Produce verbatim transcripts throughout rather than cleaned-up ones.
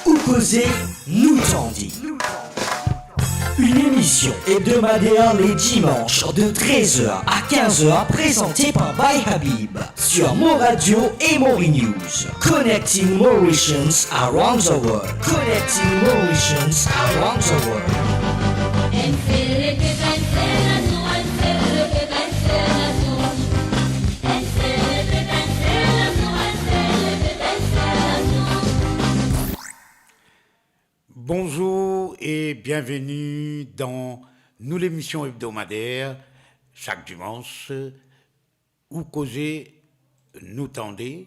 Ou koze, nou tande. Une émission hebdomadaire les dimanches de treize heures à quinze heures présentée par Bay Habib sur Mo Radio et Mori News. Connecting Mauritians around the world. Connecting Mauritians around the world. Bonzour e bienveni dan nou lemision ebdomadair, sak dimans, Ou koze, nou tande,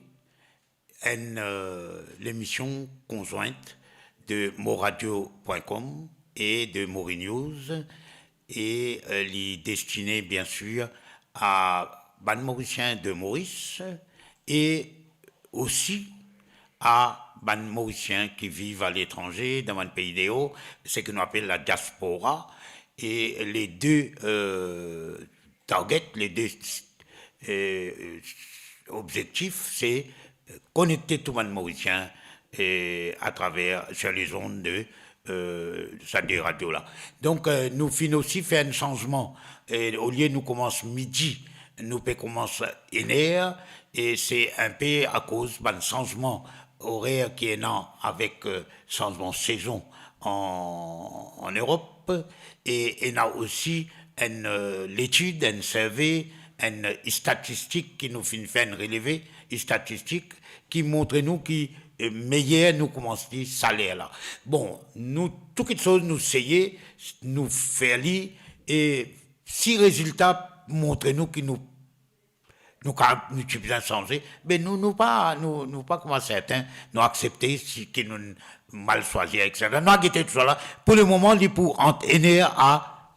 enn, eh, lemision konzwint de moradio pwin kom e de Mori News, e, eh, li destine, biensir, a bann Morisien de Moris e osi a bann Morisien ki viv aletranze, dan bann pei deor, seki nou apel la diaspora, e le de, eh, target, le de, eh, obzektif, se konekte tou bann Morisien, eh, atraver, sir lezond de, eh, sa de radio la. Donk, eh, nou finn osi fer enn sanzman. E olie nou koumans midi, nou pe koumans inn er, e se inpe akoz bann sanzman orer ki ena avek, eh, sanzman sezon an, an Erop, e ena osi enn, eh, letid, enn serve, enn, eh, statistik ki nou finn fer, enn releve statistik ki montre nou ki, eh, meyer nou koumans li saler la. Bon, nou, tou kiksoz nou seye, nou fer li, e si rezilta montre nou ki nou, nou kapav, nou ti bizin sanze, be nou, nou pa, nou, nou pa kouma sertin, nou aksepte si ki nou mal swazir, et cetera. Nou a gete tousala. Pou lemoman, li pou ant inn er a,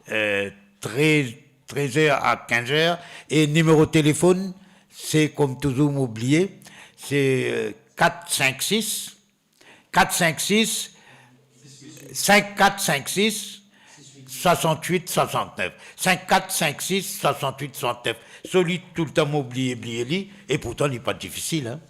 eh, trez, trez er a kinz er. E nimero telefonn, se kouma touzour mo bliye, se, eh, kat sink sis, kat sink sis, sink kat sink sis, swasant-wit swasant-nef. Sink kat sink sis, swasant-wit swasant-nef. Seli toultan mo bliye, bliye li, e pourtan li pa difisil, hein.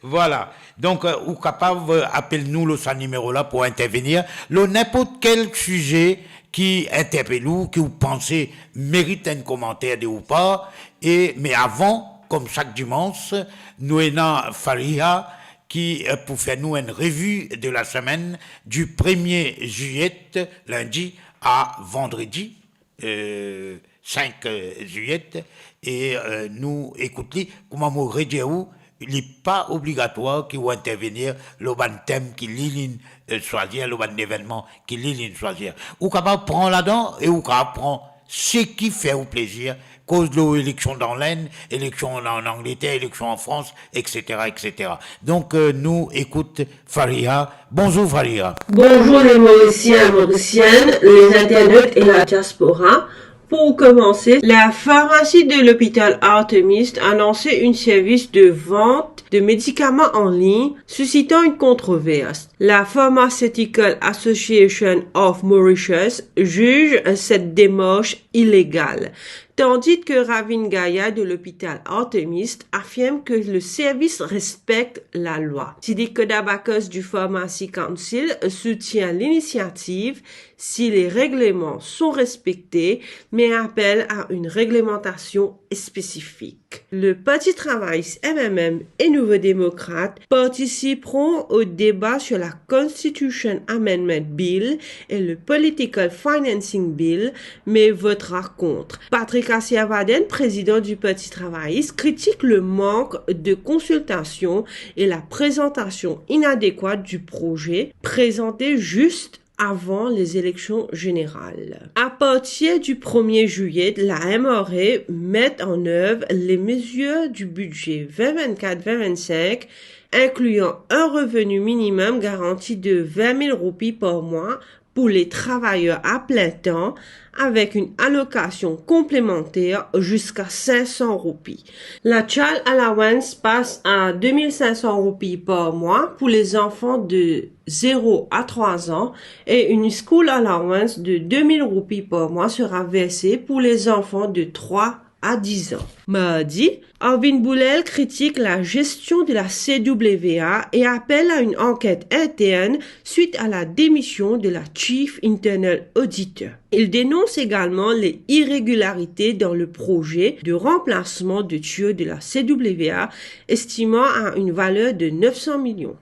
Vwala. Donk, eh, ou kapav, eh, apel nou lor sa nimero la pou intervenir lor ninport kel size ki interpel ou, ki ou panse merit enn komanter de ou par. E, me avan, kouma sak dimans, nou ena Fariha ki, eh, pou fer nou enn revi de la semenn di premie ziyet, lindi a vandredi, eh, sink, eh, ziyet, e, eh, nou ekout li. Kouma mo redir ou, li pa obligatwar ki ou intervenir lor bann tem ki li linn, eh, swazir, lor bann evennman ki li linn swazir. Ou kapav pran ladan e ou kapav pran seki fer ou plezir, koz lor eleksion dan Lenn, eleksion an, an Angleter, eleksion an Frans, et cetera, et cetera. Donk, eh, nou ekout Fariha. Bonzour Fariha. Bonjour les Mauriciens et Mauriciennes, les internautes et la diaspora. Pour commencer, la pharmacie de l'hôpital Artemis a lancé un service de vente de médicaments en ligne, suscitant une controverse. La Pharmaceutical Association of Mauritius juge cette démarche illégale, tandis que Ravin Gaya de l'hôpital Artemis affirme que le service respecte la loi. Siddique Kodabakos du Pharmacy Council soutient l'initiative si les règlements sont respectés, mais appelle à une réglementation spécifique. Le Parti Travailliste, M M M, et Nouveaux Démocrates participeront au débat sur la Constitution Amendment Bill et le Political Financing Bill, mais votera contre. Patrick Assiavaden, président du Parti Travailliste, critique le manque de consultation et la présentation inadéquate du projet, présenté juste avant les élections générales. À partir du premier juillet, la M R A met en œuvre les mesures du budget vingt vingt-quatre vingt vingt-cinq, incluant un revenu minimum garanti de vingt mille roupies par mois pour les travailleurs à plein temps, avec une allocation complémentaire jusqu'à cinq cents roupies. La Child Allowance passe à deux mille cinq cents roupies par mois pour les enfants de zéro à trois ans et une School Allowance de deux mille roupies par mois sera versée pour les enfants de trois à dix ans. Mardi, Arvind Boolel critique la gestion de la C W A et appelle à une enquête interne suite à la démission de la Chief Internal Auditor. Il dénonce également les irrégularités dans le projet de remplacement de tuyaux de la C W A, estimant à une valeur de neuf cents millions.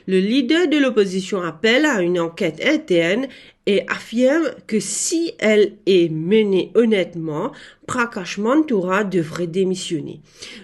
Le leader de l'opposition appelle à une enquête interne et affirme que si elle est menée honnêtement, Prakash Manthura devrait démissionner.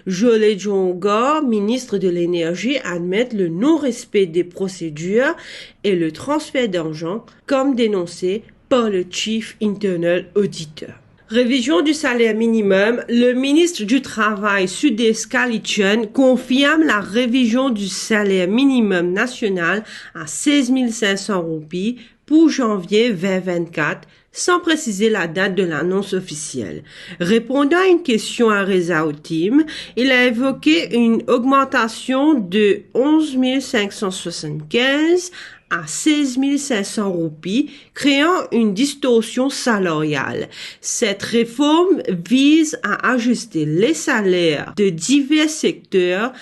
Jolay Jonkar, ministre de l'Énergie, admet le non-respect des procédures et le transfert d'argent, comme dénoncé par le Chief Internal Auditor. Révision du salaire minimum, le ministre du Travail, Sudesh Kalichand, confirme la révision du salaire minimum national à seize mille cinq cents roupies pour janvier vingt vingt-quatre, sans préciser la date de l'annonce officielle. Répondant à une question à Reza Ottam, il a évoqué une augmentation de onze mille cinq cent soixante-quinze à seize mille cinq cents roupies, créant une distorsion salariale. Cette réforme vise à ajuster les salaires de divers secteurs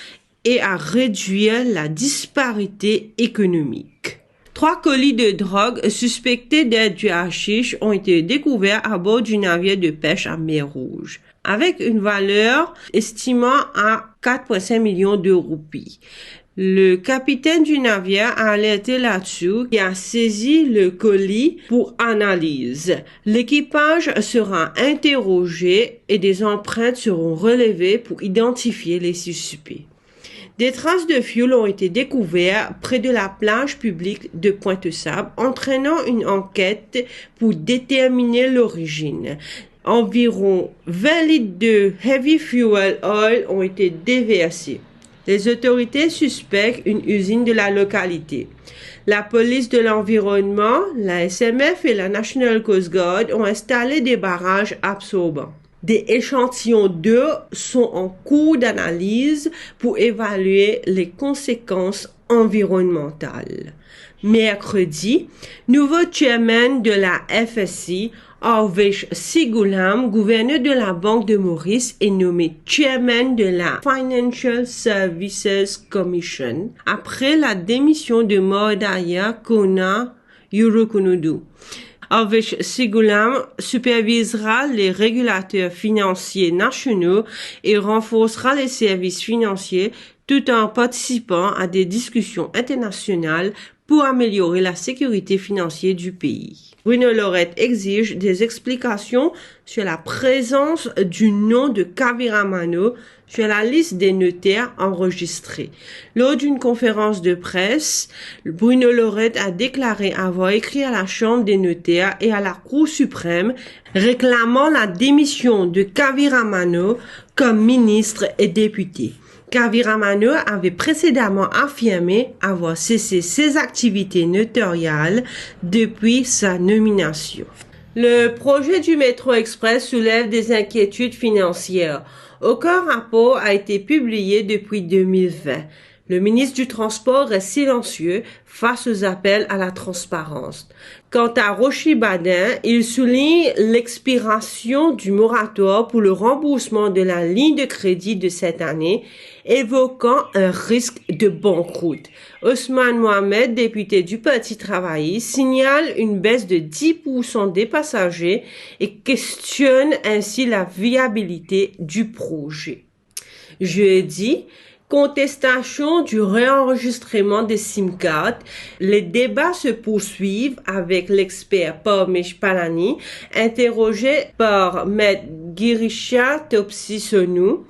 et à réduire la disparité économique. Trois colis de drogue suspectés d'être du hashish ont été découverts à bord du navire de pêche à mer Rouge, avec une valeur estimée à quatre virgule cinq millions de roupies. Le capitaine du navire a alerté là-dessus et a saisi le colis pour analyse. L'équipage sera interrogé et des empreintes seront relevées pour identifier les suspects. Des traces de fioul ont été découvertes près de la plage publique de Pointe-aux-Sables, entraînant une enquête pour déterminer l'origine. Environ vingt litres de heavy fuel oil ont été déversés. Les autorités suspectent une usine de la localité. La police de l'environnement, la S M F et la National Coast Guard ont installé des barrages absorbants. Des échantillons d'eau sont en cours d'analyse pour évaluer les conséquences environnementales. Mercredi, nouveau chairman de la F S I, Arvesh Sighulam, gouverneur de la Banque de Maurice, est nommé chairman de la Financial Services Commission après la démission de Mardaya Kona Yurukunudu. Arvesh Sighulam supervisera les régulateurs financiers nationaux et renforcera les services financiers tout en participant à des discussions internationales pour améliorer la sécurité financière du pays. Bruno Lorette exige des explications sur la présence du nom de Kavi Ramano sur la liste des notaires enregistrés. Lors d'une conférence de presse, Bruno Lorette a déclaré avoir écrit à la Chambre des notaires et à la Cour suprême réclamant la démission de Kavi Ramano comme ministre et député. Kavi Ramano avait précédemment affirmé avoir cessé ses activités notariales depuis sa nomination. Le projet du métro express soulève des inquiétudes financières. Aucun rapport a été publié depuis deux mille vingt. Le ministre du Transport reste silencieux face aux appels à la transparence. Quant à Roshi Badin, il souligne l'expiration du moratoire pour le remboursement de la ligne de crédit de cette année, évoquant un risque de banqueroute. Ousmane Mohamed, député du Parti travailliste, signale une baisse de dix pour cent des passagers et questionne ainsi la viabilité du projet. Jeudi, contestation du réenregistrement des SIM cartes. Les débats se poursuivent avec l'expert Parmesh Palani, interrogé par Maître Girisha Topsy Sonu.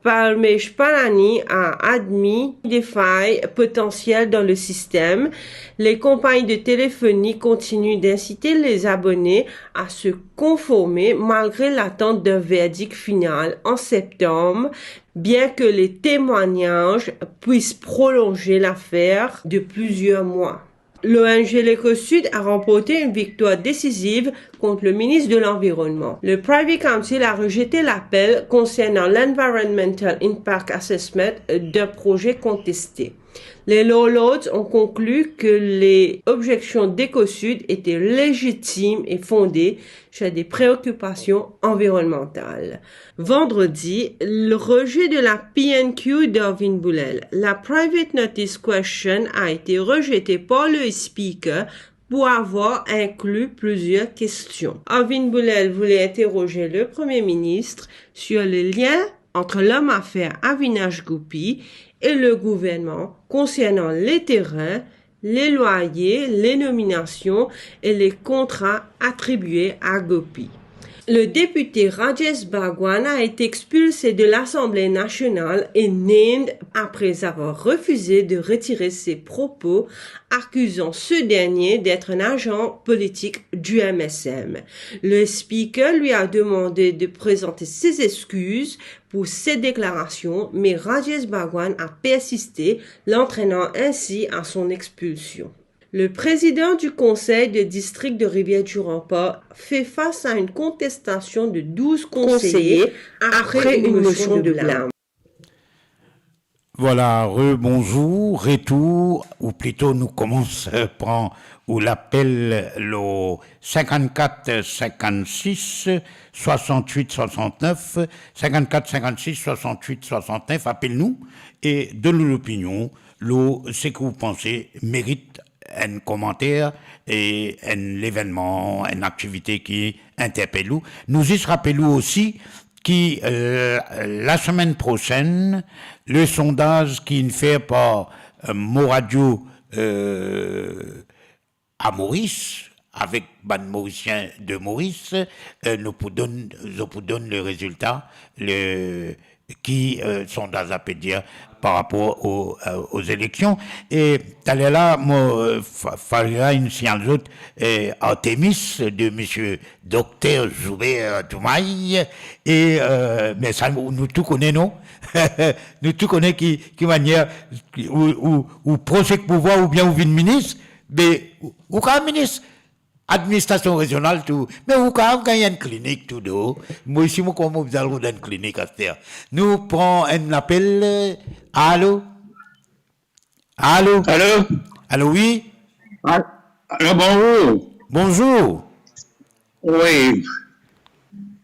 Parmesh Palani a admis des failles potentielles dans le système. Les compagnies de téléphonie continuent d'inciter les abonnés à se conformer malgré l'attente d'un verdict final en septembre, bien que les témoignages puissent prolonger l'affaire de plusieurs mois. L'O N G l'Ecosud a remporté une victoire décisive contre le ministre de l'Environnement. Le Privy Council a rejeté l'appel concernant l'Environmental Impact Assessment d'un projet contesté. Les Law Lords ont conclu que les objections d'Ecosud étaient légitimes et fondées sur des préoccupations environnementales. Vendredi, le rejet de la P N Q d'Arvind Boolel. La private notice question a été rejetée par le Speaker pour avoir inclus plusieurs questions. Arvind Boolel voulait interroger le Premier ministre sur le lien entre l'homme affaires Avinash Gopi et le gouvernement concernant les terrains, les loyers, les nominations et les contrats attribués à Gopi. Le député Rajesh Bhagwan a été expulsé de l'Assemblée nationale et named après avoir refusé de retirer ses propos accusant ce dernier d'être un agent politique du M S M. Le speaker lui a demandé de présenter ses excuses pour ses déclarations, mais Rajesh Bhagwan a persisté, l'entraînant ainsi à son expulsion. Le président du conseil de district de Rivière-du-Rempart fait face à une contestation de douze conseillers après une motion de blâme. Vwala, rebonzour, retour, ou plito nou koumans, euh, pran ou lapel lor sinkannkat sinkannsis swasannwit swasannef, sinkannkat sinkannsis swasannwit swasannef, apel nou e donn nou lopinion lor seki ou panse merit enn komanter e enn levennman, enn aktivite ki interpel ou. Nou zis rapel ou osi ki, euh, lasemenn prosenn, le sondaz ki inn fer par, euh, Mo Radio, euh, a Moris, avek bann Morisien de Moris, euh, nou pou donn, zot pou donn le rezilta, le, ki, euh, sondaz la pe dir par rapor o, euh, o zeleksion. E taler la, mo, euh, fa-, fale inn signal zot, euh, Artemis de misie Dokter Zoubert Toumaï, e, euh, me sa nou, nou tou kone, non? Nou tou kone ki, ki manier ou, ou, ou pros ek pouvwar oubien ou vinn minis, me ou, ou kapav minis administrasion rezional tou, me ou kapav gagn enn klinik tou deor. Mo isi, mo krwar mo bizin al rod enn klinik aster. Nou pran enn lapel, euh, alo? Alo? Alo? Alo, wi? Al-, alo, bonzour. Bonzour. Wi.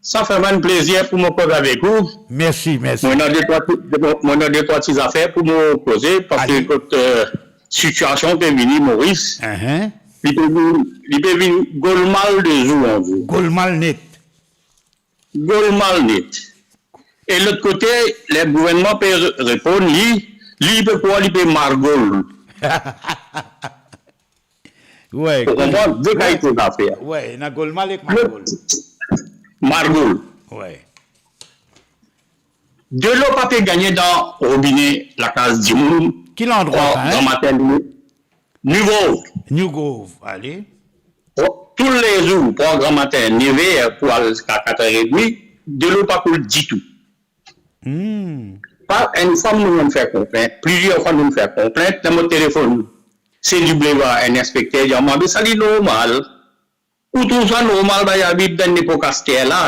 Sa fer mwa plezir pou mo koz avek ou. Mersi, mersi. Mo ena de trwa ti, mo ena de trwa ti zafer pou mo koze, parski kot, euh, sitiasion pe vini Moris, li pe vin, li pe vin golmal de zour an zour. Golmal net. Golmal net. E lot kote, le gouvernman pe re-, reponn li, li pe krwar li pe margol. Ou konprann? De kalite zafer. Wi, ena golmal ek margol. Margol. Wi. Delo pa pe gagne dan robine lakaz dimoun. Ki landrwa sa, hein? Gramatin, New Grove. New Grove, ale. Tou le zour, pran gramatin, nev er pou al ziska kat er edmi, delo pa koul ditou. Hmm. Pa enn fwa nou finn fer konplint, plizier fwa nou finn fer konplint, dan mo telefonn C W A, enn inspekter, li dir mwa, "Me sa li normal. Ou trouv sa normal, bann abit dan lepok aster la,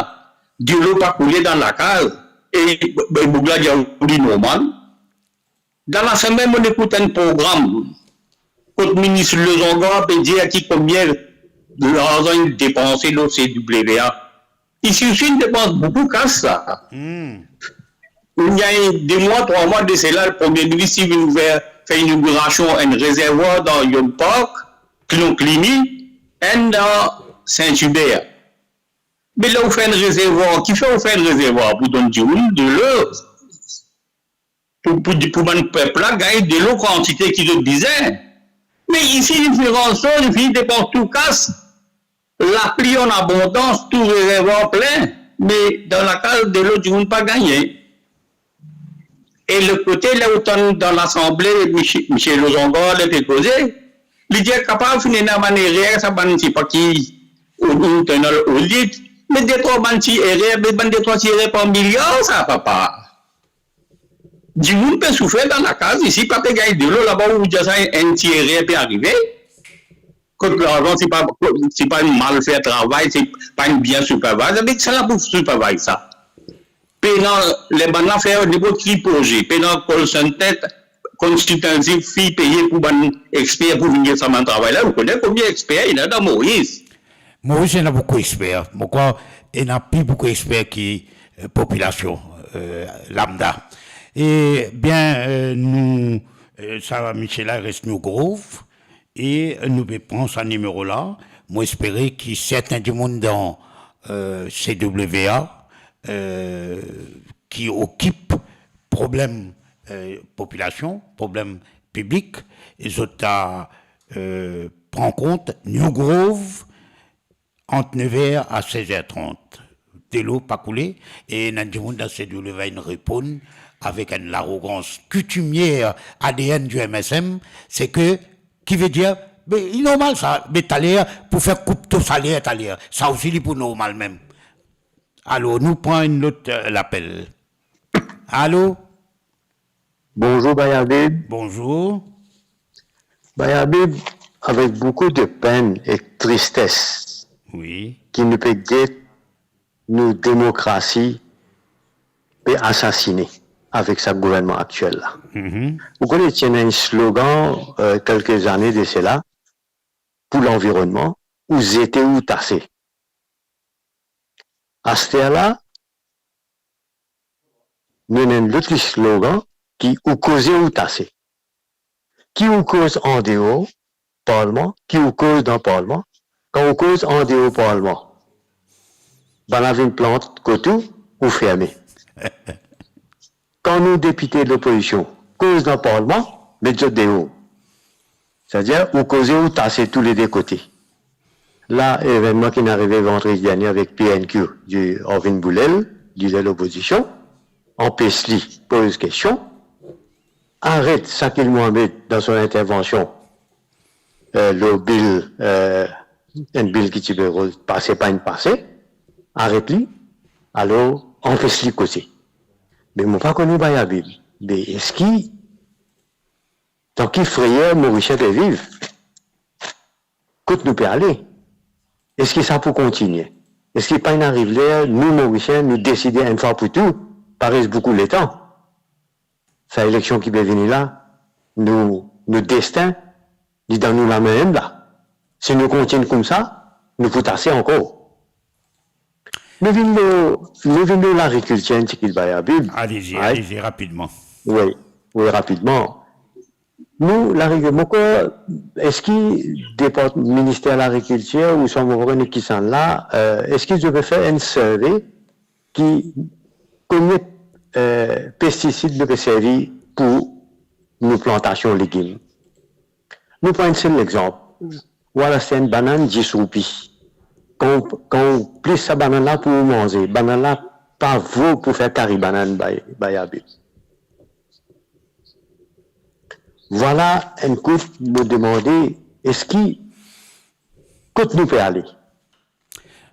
delo pa koule dan lakaz, e, e boug la dir ou li normal?" Dan lasemenn, mo ekout enn program kot minis Lozanga pe dir ki konbien larzan inn depanse lor C W A. Isi osi, inn depans boukou kas sa. Hmm. Inn gagn de mwa, trwa mwa de sela, Premie Minis ti vinn ouver, fer inogirasion enn rezervwar dan Hyde Park, ki donk lini, enn dan Saint Hubert. Me ler ou fer enn rezervwar, kifer ou fer enn rezervwar? Pou donn dimoun delo. Pou, pou, pou bann pep la gagn delo kantite ki zot bizin. Me isi, li fini rann so, li fini depans tou kas. Lapli an abondans, tou rezervwar plin, me dan lakaz delo dimoun pa gagne. E lot kote, ler ou tann dan Lasanble, misie, misie Lozanga, ler pe koze, li dir kapav finn ena bann erer, sa bann sepa ki, ou, ou tann audit, me de trwa bann ti erer, me bann de trwa ti erer par milyar sa, papa. Dimoun pe soufer dan lakaz isi, pa pe gagn delo, laba ou dir sa, enn ti erer pe arive. Kot larzan, se pa, se pa enn mal fer travay, se pa enn bien supervise, avek sa la pou supervise sa. Pena, ler bann la fer nenport ki proze, pena call center, konsiltansi fi peye pou bann exper pou vinn get sa bann travay la. Ou kone konbien exper ena dan Moris? Moris ena boukou exper. Mo krwar ena pli boukou exper ki, eh, popilasion, eh, lambda. Ebien, eh, nou, eh, sa misie la res New Grove, e nou pe pran sa nimero la. Mo espere ki sertin dimoun dan, eh, C W A, eh, ki okip problem, eh, popilasion, problem piblik, e zot a, eh, pran kont New Grove ant nev er a sez er trant. Delo pa koule, e ena dimoun dan C W A inn reponn avek enn larogans koutimie A D N di M S M, se ke, ki vedir, be, li normal sa, be taler, pou fer koup to saler taler, sa osi li pou normal mem. Alor, nou pran enn lot, eh, lapel. Alo? Bonzour, Baye Habib. Bonzour. Baye Habib, avek boukou de penn ek tristes, wi, ki nou pe get nou demokrasi pe asasine avek sa gouvernman aktiel la. Mhm. Ou kone, ti ena enn slogan, eh, kelke zane de sela, pou lanvironnman, ou zete ou tase. Aster la, nou ena enn lot slogan ki ou koze ou tase. Ki ou koz andeor parlman, ki ou koz dan parlman. Kan ou koz andeor parlman, bann la vinn plant kot ou, ou ferme. Kan nou depite lopozision koz dan parlman, met zot deor. Setadir, ou koze ou tase toulede kote. La, evennman ki inn arive vandredi dernie avek P N Q, di Arvin Boulel, lider lopozision, anpes li poz kestion, aret Shakil Mohamed dan so intervansion, eh, lor bil, eh, enn bil ki ti pe pase, pa inn pase, aret li, alor anpes li koze. Me mo pa kone, Baye Habib, me eski, dan ki freyer Morisien pe viv? Kot nou pe ale? Eski sa pou kontinie? Eski pa inn ariv ler nou Morisien nou deside enn fwa pou tou, pa res boukou letan? Sa eleksion ki pe vini la, nou, nou destin, li dan nou lame mem la. Si nou kontign koumsa, nou pou tase ankor. Nou vinn lor, nou vinn lor lagrikiltir enn tigit, Baye Habib. Alezi, alezi, rapidman. Wi, wi, rapidman. Nou, lagrikiltir, mo krwar, eski depart-, minister lagrikiltir ouswa mo pa kone kisannla, eh, eski zot pe fer enn survey ki konbien, eh, pestisid nou pe servi pou nou plantasion legim? Nou pran enn sel lexanp. Ou al aste enn banann dis roupi. Kan ou, kan ou plis sa banann la pou ou manze, banann la pa vo pou fer kari banann, Baye, Baye Habib. Vwala enn kout mo demande, eski, kot nou pe ale?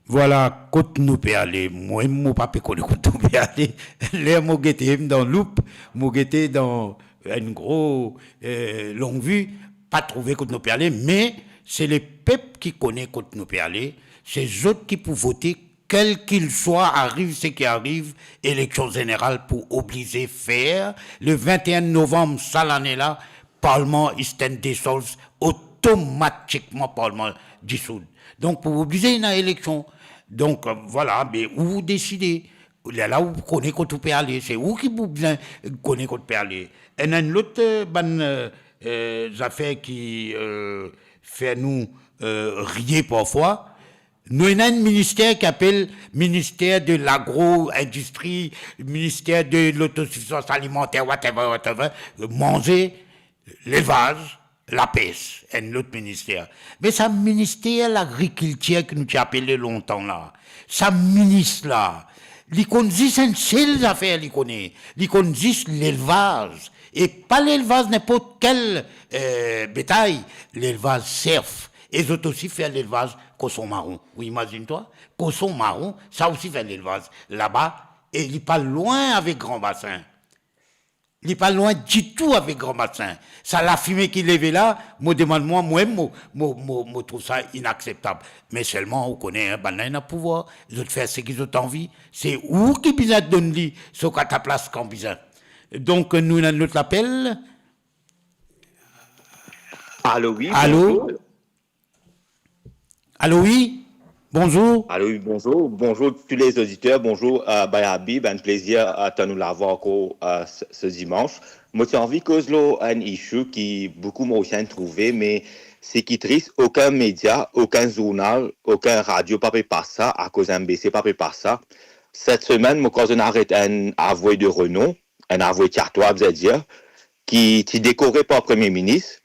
Vwala kot nou pe ale. Mwa, mo pa pe kone kot nou pe ale. Ler mo gete dan loup, mo gete dan enn gro, eh, longvi, pa trouve kot nou pe ale, me se lepep ki kone kot nou pe ale, se zot ki pou vote, kelkeswa ariv seki ariv, eleksion zeneral pou oblize fer, le vinte et un novanm sa lane la, parlman Eastern Seychelles, otomatikman parlman disoud. Donk, pou oblize ena eleksion. Donk, eh, vwala, be ou deside. Lerla ou kone kot ou pe ale, se ou ki pou bizin kone kot pe ale. Ena enn lot, eh, bann, eh, eh, zafer ki, eh, fer nou, eh, riye parfwa. Nou ena enn minister ki apel Minister de Lagro-Indistri, Minister de Lotosifizans Alimanter, whatever, whatever, manze, lelvaz, lapes, enn lot minister. Me sa minister lagrikiltir ki nou ti apele lontan la, sa minis la, li konn zis enn sel zafer li kone, li konn zis lelvaz. E pa lelvaz ninport kel, eh, betay, lelvaz serf. E zot osi fer lelvaz koson maron. Ou imazinn twa? Koson maron, sa osi fer lelvaz laba, e li pa lwin avek Gran Basin. Li pa lwin ditou avek Gran Basin. Sa lafime ki leve la, mo demann mwa, mwa mem, mo, mo, mo, mo trouv sa inakseptab. Me selman, ou kone, hein, bannla ena pouvwar, zot fer seki zot anvi. Se ou ki bizin donn li so kataplas kan bizin. Donk, nou ena enn lot lapel. Alo, wi, Alo? Bonzour. Alo, wi, bonzour. Alo, wi, bonzour. Bonzour tous les auditeurs. Bonzour, euh, Bayabi. Bann plezir, euh, tann ou lavwa ankor, euh, se, se dimansh. Mo ti anvi koz lor enn issue ki boukou Morisien trouve, me seki tris, okenn media, okenn zournal, okenn radio pa pe pas sa, akoz M B C pa pe pas sa. Set semenn, mo krwar zot inn aret enn avoue de renom, enn avoue tiatwa, bizin dir, ki ti dekore par Premie Minis,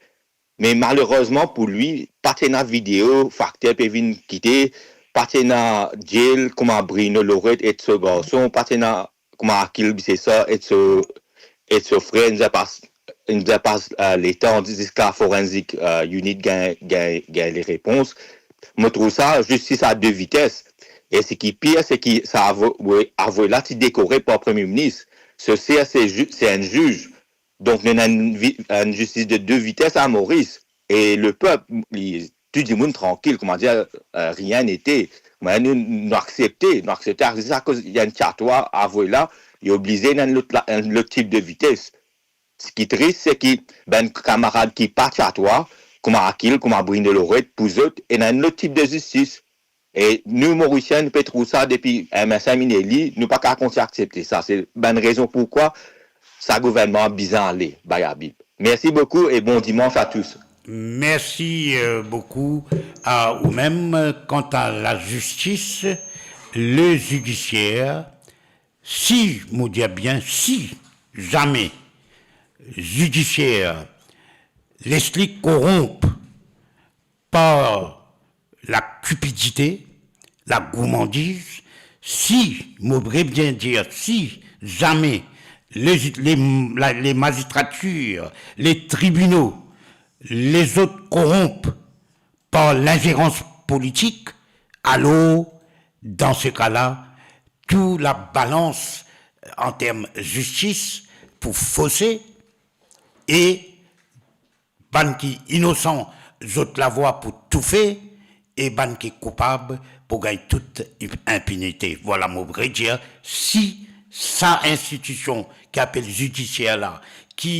me malerezman pou li, pa ti ena video fakter pe vinn kite, pa ti ena diel kouma Bruno Lorette ek so garson, pa ti ena kouma Akil Bisesa ek so, ek so frer, inn pas, inn pas, euh, letan ziska forensic, euh, unit gagn, gagn, gagn lerepons. Mo trouv sa zistis a de vites. E seki pir, seki sa avo-, avoue la ti dekore par Premie Minis. Se, se, se ju-, se enn ziz. Donk, nou ena enn vi-, enn zistis de de vites a Moris. E lepep, li, tou dimoun trankil, kouma dir, euh, rien n'était. Kouma nou, nou aksepte, nou aksepte, akoz ena enn tiatwa avoue la, li oblize ena enn lot la, enn lot tip de vites. Seki tris, seki bann kamarad ki pa tiatwa, kouma Akil, kouma Bruno Lorette, pou zot, ena enn lot tip de zistis. E nou, Morisien, nou pe trouv sa depi M S M inn eli, nou pa kav kontign aksepte sa. Se bann rezon poukwa sa gouvernman bizin ale, Bayabi. Merci beaucoup et bon dimanche à tous. Merci, euh, beaucoup à vous-même. Quant à la justice, le judiciaire, si, mo dir bien, si zame zidisier les li koronp par la cupidité, la gourmandise, si, mo vre bien dir, si zame les, les, la, les magistrats, les tribunaux, les autres corrompus par l'ingérence politique, alors, dans ce cas-là, tout la balance, euh, en termes justice pou fose, e bann ki inosan, zot lavwa pou toufe, e bann ki koupab pou gagn tout inpinite. Vwala mo vre dir, si sa institision ki apel zidisier la, ki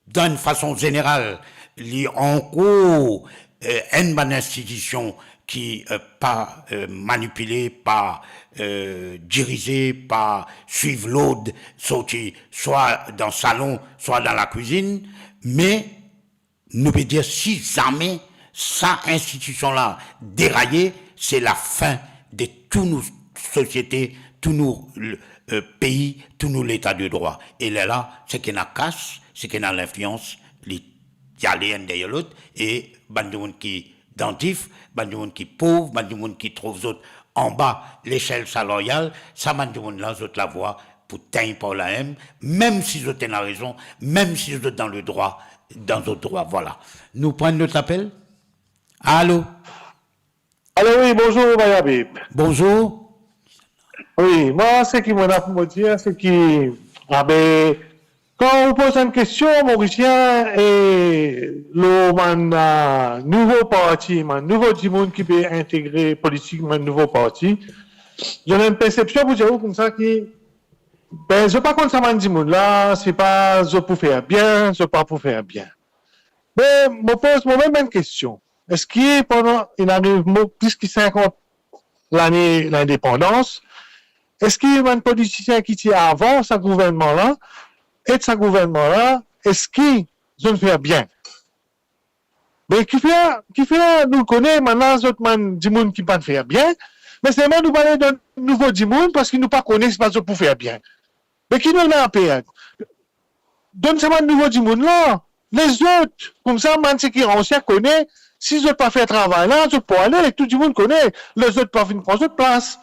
dan enn fason zeneral, li ankor, euh, enn bann institision ki, euh, pa, euh, manipile, pa, euh, dirize, pa swiv lord sorti swa dan salon, swa dan lakwizinn, me nou pe dir si zame sa institision la deraye, se lafin de tou nou sosiete, tou nou, euh, pei, tou nou leta de drwa. E lerla, seki ena kas, seki ena linflians, li, li ale enn deryer lot, e bann dimoun ki dan dif, bann dimoun ki pov, bann dimoun ki trouv zot anba lesel salarial, sa bann dimoun la, zot lavwa pou tegn par la mem, mem si zot ena rezon, mem si zot dan ledrwa, dan zot drwa, vwala. Nou pran enn lot apel. Alo? Alo, wi, bonzour, Bayabi. Bonzour. Wi, mwa, seki mo ena pou mo dir, seki, abe, kan ou poz enn kestion, Morisien, e lor bann, ah, nouvo parti, bann nouvo dimoun ki pe integre politik bann nouvo parti, zot ena enn persepsion pou dir ou koumsa ki, be, zot pa konn sa bann dimoun la, se pa zot pou fer bien, zot pa pou fer bien. Me mo poz mwa mem enn kestion. Eski pandan inn ariv mo plis ki sinkant lane lindepandans, eski bann politisien ki ti avan sa gouvernman la, ek sa gouvernman la, eski zot fer bien? Me kifer, kifer nou kone bann la zot bann dimoun ki pa'nn fer bien, me selman nou pa le donn nouvo dimoun parski nou pa kone si pa zot pou fer bien. Me ki nou ena a per? Donn sa bann nouvo dimoun la, lezot, koumsa bann seki ansien kone, si zot pa fer travay la, zot pou ale, tou dimoun kone, lezot pa vinn pran zot plas.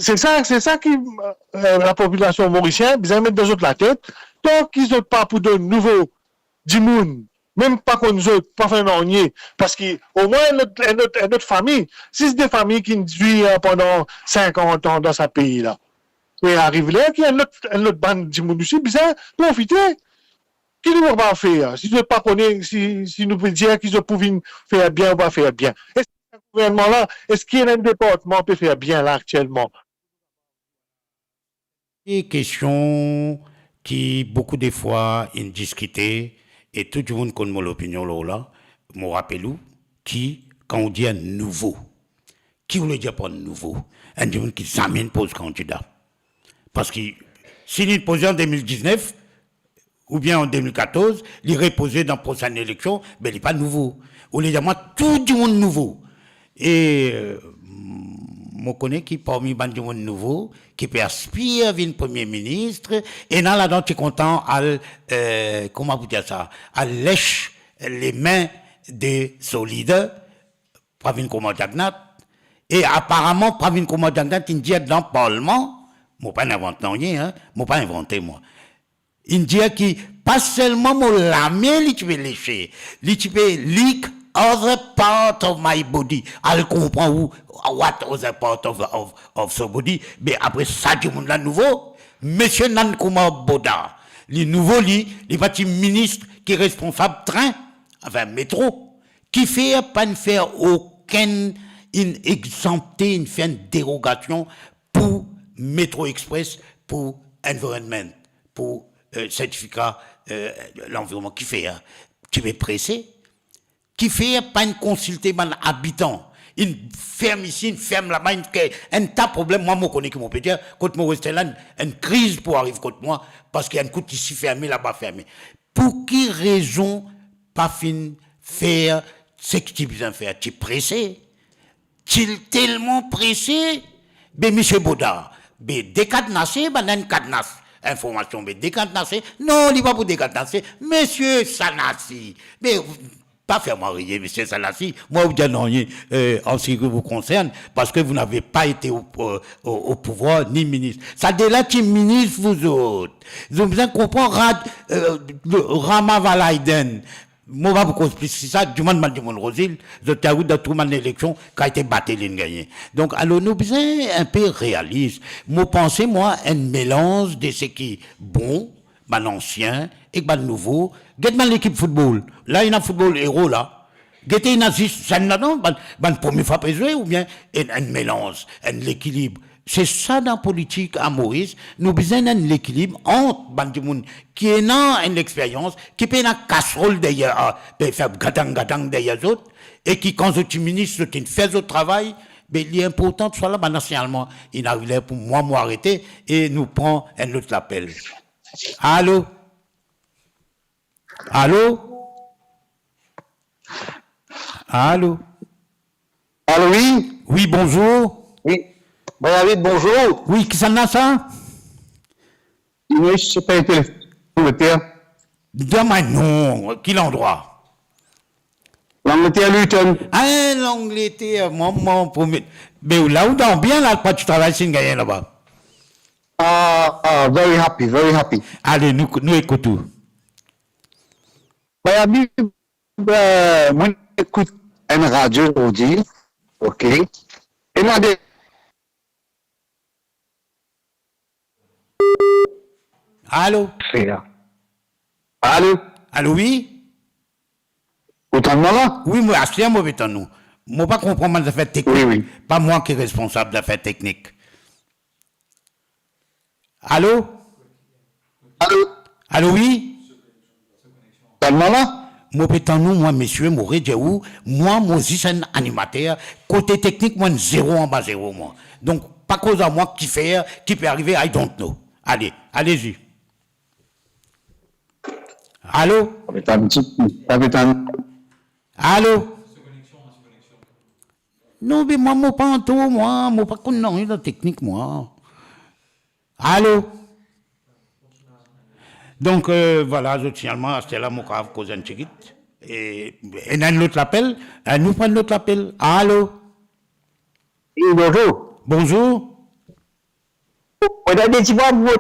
Se sa, se sa ki, euh, lapopilasion morisien bizin met dan zot latet, tanki zot pa pou donn nouvo dimoun, mem pa konn zot, pa fer nanye, parski omwin enn lot, enn lot, enn lot fami, si se de fami ki dir, euh, pandan sinkant an dan sa pei la, me ariv ler ki enn lot, enn lot bann dimoun osi bizin profite. Ki nou pou fer si zot pa kone, si, si nou pe dir ki zot pou vinn fer bien ou pa fer bien? Eski sa gouvernman la, eski ena enn departman pe fer bien la aktielman? E kestion ki boukou de fwa inn diskite, e tou dimoun konn mo lopinion lor la, mo rapel ou ki, kan ou dir nouvo, ki ou le dir par nouvo? Enn dimoun ki zame inn poz kandida. Parski si li inn poze an de mil diznef, oubien an de mil katorz, li repoze dan prosenn eleksion, be li pa nouvo. Ou le dir mwa tou dimoun nouvo. E, euh, mo kone ki parmi bann dimoun nouvo, ki pe aspir vinn premie minis, ena ladan ti kontan al, euh, kouma pou dir sa, al les lame de so lider, pa vinn kouma Jagannath. E aparaman, pa vinn kouma Jagannath, inn dir dan parlman, mo pa invant nanye, hein, mo pa invante mwa. Inn dir ki pa selman mo lame li ti pe lese, li ti pe lick other part of my body. Al konpran ou, what other part of, of, of so body. Me apre sa, dimoun la nouvo, Misie Nandan Kumar Boddha. Li nouvo li, li pa ti minis ki responsab trin, anfin metro. Kifer pa inn fer okenn, inn egzanpte, inn fer enn derogasion pou Metro Express, pou environment, pou, euh, sertifika, euh, lanvironnman? Kifer? Ti pe prese? Kifer pa inn konsilte bann abitan? Inn ferm isi, inn ferm laba, inn kre enn ta problem. Mwa, mo kone ki mo pe dir, kot mo reste la, enn, enn kriz pou ariv kot mwa, parski enn kout isi ferme, laba ferme. Pou ki rezon pa finn fer seki ti bizin fer? Ti prese. Ti telman prese, be Misie Boddha, be dekadnase, bann inn kadnas informasion, be dekadnase. Non, li pa pou dekadnase. Misie Sanasi, be pa fer mwa riye, Misie Sanasi. Mwa, ou dir nanye, euh, en ce qui vous concerne, parce que vous n'avez pas été au, au, au pouvoir, ni minis. Sa de la ti minis, vous autres. Zot bizin konpran, Rad-, euh, le Ramavalayden. Mo pa pou koz plis ki sa, dimann bann dimoun Rosil, zot ti al dan tou bann eleksion, kan ti Bateli inn gagne. Donk, alor, nou bizin enpe realis. Mo panse, mwa, enn melanz de seki bon, bann ansien, ek bann nouvo. Get bann lekip foutbol. La, ena foutbol Ero la. Gete, ena zis zenn ladan, bann, bann premie fwa pe zwe, oubien enn, enn melanz, enn lekilib. Se sa dan politik a Moris, nou bizin enn lekilib ant bann dimoun ki ena enn lexperyans, ki pena kasrol deryer, a, pe fer gadang gadang deryer zot, e ki kan zot ti minis, zot inn fer zot travay, be li inportan swa la, bann asignalman, inn ariv ler pou mwa, mo arete, e nou pran enn lot lapel. Alo? Alo? Alo? Alo, wi? Wi, bonzour. Wi. Bon, David, bonzour. Wi, kisannla sa? Wi, se pa enn telefon Langleter. Dir mwa non, ki landrwa? Langleter, Luton. Ah, Langleter, mwa, mwa, promet. Me ou la, ou dan bien la, pa ti travay, si inn gagn laba. Ah, ah, very happy, very happy. Ale, nou, nou ekout ou. Bayabi, euh, mo ekout enn radio zordi, ok. E mo de- Alo? Alo? Alo, wi? Ou tann mwa la? Wi, mo, aster mo pe tann ou. Mo pa konpran bann zafer teknik. Wi, wi. Pa mwa ki responsab zafer teknik. Alo? Alo? Alo, wi? Tann mwa la? Mo pe tann ou, mwa, misie, mo redir ou, mwa, mo zis enn animater, kote teknik, mwa, enn zero anba zero, mwa. Donk, pa koz ar mwa kifer, ki pe arive, I don't know. Ale, alezi. Alo? Sa pe tann, sa pe tann. Alo? Non, be mwa, mo pa antour, mwa, mo pa konn nanye dan teknik, mwa. Alo? Donk, euh, vwala, zot signalman, aster la, mo kav koz enn tigit. E, ena enn lot lapel, e, nou pran enn lot lapel. Alo? Wi, bonzour. Bonzour. Mo dan de ti bwa mo-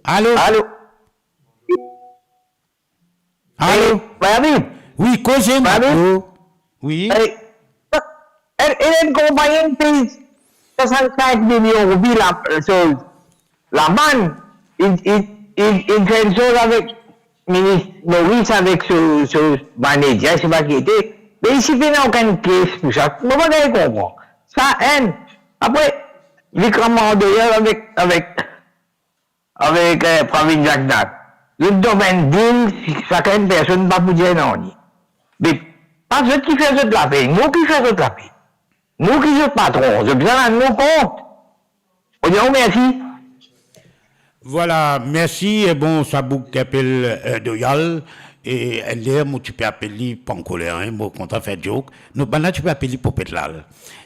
Alo? Alo? Alo? Eh, Bayabi? Wi, koze, Bayabi? Marco. Wi. Eh, enn, enn konpagni pey swasannsenk milion roupi la, so, labann, inn, inn, inn, inn fer enn soz avek minis Moris avek so, so manezer, se pa ki ete, me isi pena okenn kes pou sa. Mo pa gagn konpran. Sa enn. Apre, Vikram Mandolia avek, avek, avek, eh, Pravin Jagannath. Zot dan bann dil, sakenn personn pa pou dir nanye. Me pa zot ki fer zot lape, nou ki fer zot lape. Nou ki zot patron, zot bizin rann nou kont. Mo dir ou mersi. Vwala, mersi. E bon, sa boug ki apel, eh, Doyal, e enn ler mo ti pe apel li Pankoler, en, mo kontan fer joke. Nou bann la ti pe apel li Popet Lal.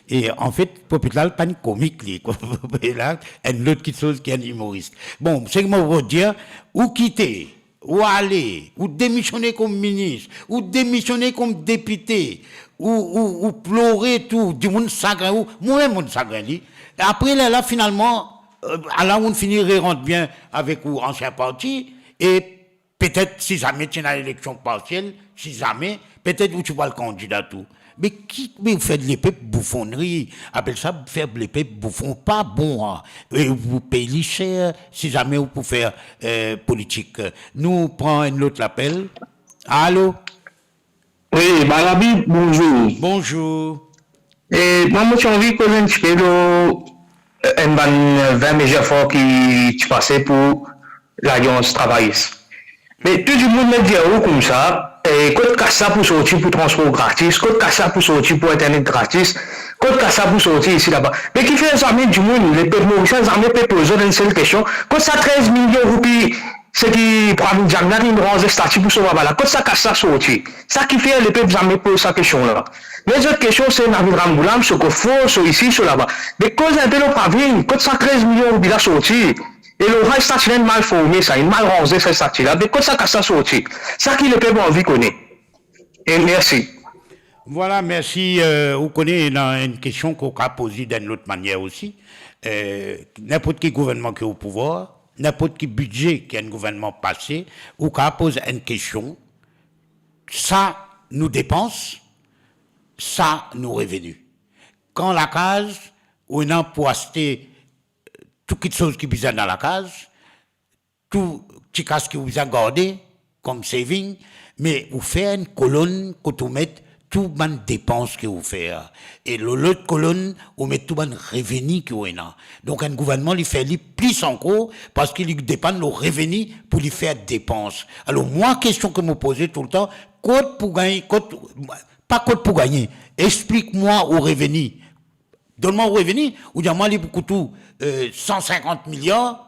E anfet, Popet Lal pa enn komik li, Popet Lal, enn lot kiksoz ki enn imoris. Bon, seki mo pou dir, ou kite, ou ale, ou demisione kom minis, ou demisione kom depite, ou, ou, ou plore tou, dimoun sagrin ou, mwa mem mo sagrin li. Apre lerla, finalman, eh, ala ou'nn fini rerant bien avek ou ansien parti, e petet si zame ti ena eleksion parsiel, si zame, petet ou ti pou al kandida tou. Me ki, me ou fer lepep boufonnri, apel sa fer lepep boufon, pa bon, an. E ou pou pey li ser, si zame ou pou fer, eh, politik. Nou pran enn lot lapel. Alo? Wi, Barabi, bonzour. Bonzour. E, mwa, mo ti anvi koz enn tipe lor, eh, enn bann, eh, vin mezir for ki ti pase pou Lalians Travayis. Me tou dimoun met dir ou koumsa, eh, kot kas la pou sorti pou transpor gratis, kot kas la pou sorti pou internet gratis, kot kas la pou sorti isi laba. Me kifer zame dimoun, lepep morisien, zame pe poz zot enn sel kestion, kot sa trez milion roupi, seki Pravin Jagnat inn ranz stati pou sov laba la, kot sa kas la sorti? Sa kifer lepep zame poz sa kestion la. Me zot kestion se Navid Ramgoolam, so kofor, so isi, so laba. Me koz inpe lor Pravin, kot sa trez milion roupi la sorti? E lor sa stati la, inn mal forme sa, inn mal ranze sa stati la. Me kot sa kas la sorti? Sa ki lepep anvi kone. E mersi. Vwala, mersi. Eh, ou kone, ena enn kestion ki ou kav poze dan enn lot manier osi. Eh, ninport ki gouvernman ki o pouvwar, ninport ki bidze ki enn gouvernman pase, ou kav poz enn kestion, sa nou depans, sa nou reveni. Kan lakaz, ou ena pou aste tou kiksoz ki bizin dan lakaz, tou tikas ki ou bizin garde kom saving, me ou fer enn kolonn kot ou met tou bann depans ki ou fer. E lor lot kolonn, ou met tou bann reveni ki ou ena. Donk, enn gouvernman, li fer li plis ankor, parski li depann lor reveni pou li fer depans. Alor, mwa, kestion ki mo poze toultan, kot pou gagne, kot, pa kot pou gagne, explik mwa ou reveni. Donn mwa ou reveni, ou dir mwa li pou kout ou, eh, san sinkant miliar,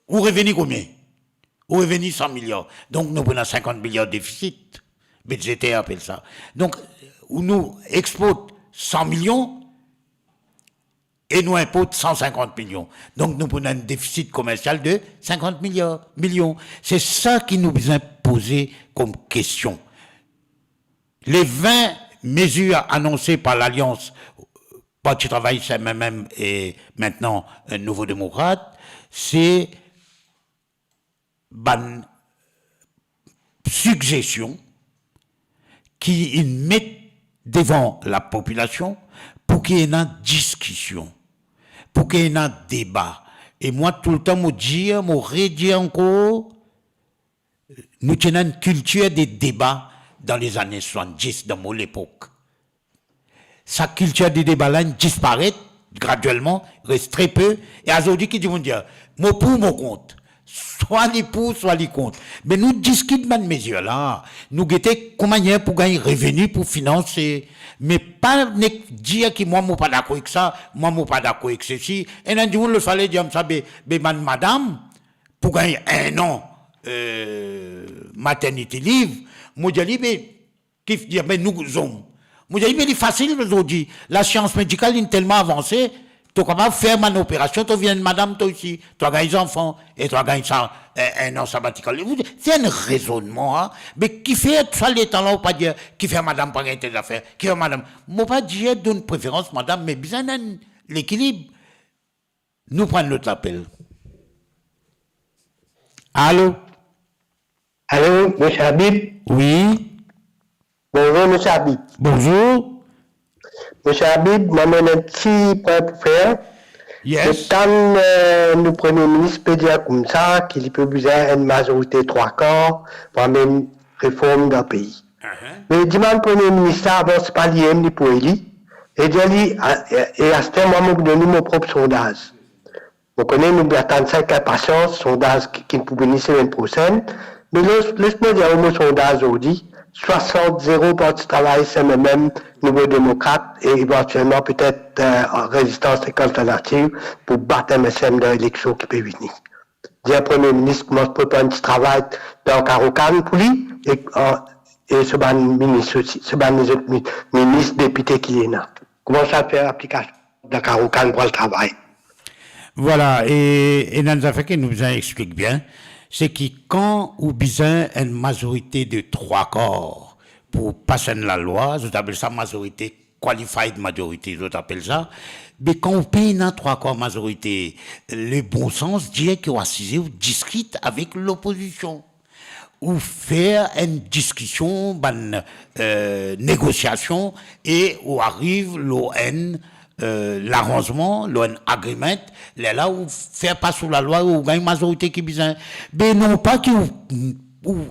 ou reveni konbien? Ou reveni san miliar. Donk, nou pou ena sinkant miliar defisit bidzeter, apel sa. Donk, ou nou export san milion e nou inport san sinkant milion. Donk, nou pou ena enn defisit komersial de sinkant miliar, milion. Se sa ki nou bizin poze kom kestion. Les vingt mesures annoncées par l'Alliance Parti Travayis, M M M, et maintenant, euh, Nouvo Demokrat, se bann sigzestion ki inn met devan lapopilasion pou ki ena diskision, pou ki ena deba. E mwa, toultan, mo dir, mo redir ankor, nou ti ena enn kiltir de deba dan lezane swasanndis, dan mo lepok. Sa kiltir de deba la inn disparet gradielman, res tre pe, e azordi ki dimoun dir, mo pou, mo kont. Swa li pou, swa li kont. Me nou diskit bann mezir la, nou gete kouma manier pou gagn reveni pou finanse, me pa nek dir ki mwa mo pa dakor ek sa, mwa mo pa dakor ek sesi. Ena dimoun lot fwa la dir sa, be, be bann madam, pou gagn enn an, eh, maternity leave, mo dir li, be, ki dir, be nou zom. Mo dir li, be li fasil azordi, lasians medikal inn telman avanse, to kapav fer bann operasion, to vinn madam to isi, to gagn zanfan, e to gagn sa, eh, enn an sabatikal. Se enn rezonnman, a. Be kifer sa letan la ou pa dir, kifer madam pa gagn tel zafer, kifer madam, mo pa dir donn preferans madam, me bizin enn lekilib. Nou pran lot lapel. Alo? Alo, Misie Habib? Wi. Bonzour, Misie Habib. Bonzour. Misie Habib, mwa, mo ena enn ti pwin pou fer. Yes. Mo tann, eh, nou Premie Minis pe dir koumsa ki li pe bizin enn mazorite trwa kar pou amenn reform dan pei. Ahan. Me dimann Premie Minis la, avan se pa li mem li pou eli. E dir li, a, e, e aster mwa, mo pou donn li mo prop sondaz. Mo kone nou atann sa ek inpasians, sondaz ki, ki pou vini semenn prosenn. Me les, les mwa dir ou mo sondaz zordi, swasant zero parti travayis, MMM, Nouvo Demokrat e evantielman petet, eh, Rezistans ek Alternativ pou bat MSM dan eleksion ki pe vini. Dir Premie Minis koumans prepar enn ti travay dan Karokan pou li e, eh, e so bann minis osi, so bann lezot mi-, minis, depite ki li ena. Koumans al fer aplikasion dan Karokan pou al travay. Vwala, e, e ena enn zafer ki nou bizin explik bien, se ki kan ou bizin enn mazorite de trwa kar pou pas enn lalwa, zot apel sa mazorite, qualified majority, zot apel sa, me kan ou pena trwa kar mazorite, le bon sans dir ki ou asize, ou diskit avek lopozision. Ou fer enn diskision, bann, eh, negosiasion, e ou ariv lor enn, eh, laranzman, lor enn agreement, lerla ou fer pas ou lalwa, ou gagn mazorite ki bizin. Me non pa ki ou, ou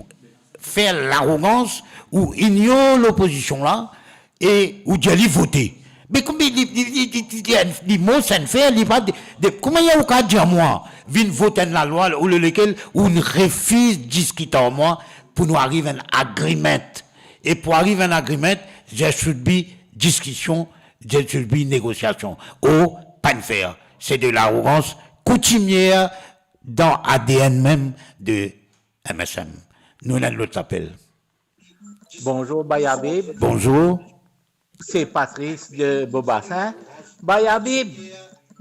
fer larogans, ou ignor lopozision la, e ou dir li vote. Me kouma li, li, li, li, li, li, li mor sann fer, li pa de, de, kouma ou kapav dir mwa, vinn vot enn lalwa, ou le lekel, ou refiz diskit ar mwa, pou nou ariv enn agreement. E pou ariv enn agreement, there should be diskision, there should be negosiasion. Or, pa'nn fer. Se de larogans koutimier dan ADN mem de MSM. Nou ena enn lot apel. Bonzour, Bayabib. Bonzour. Se Patrice de Beaubassin. Bayabib,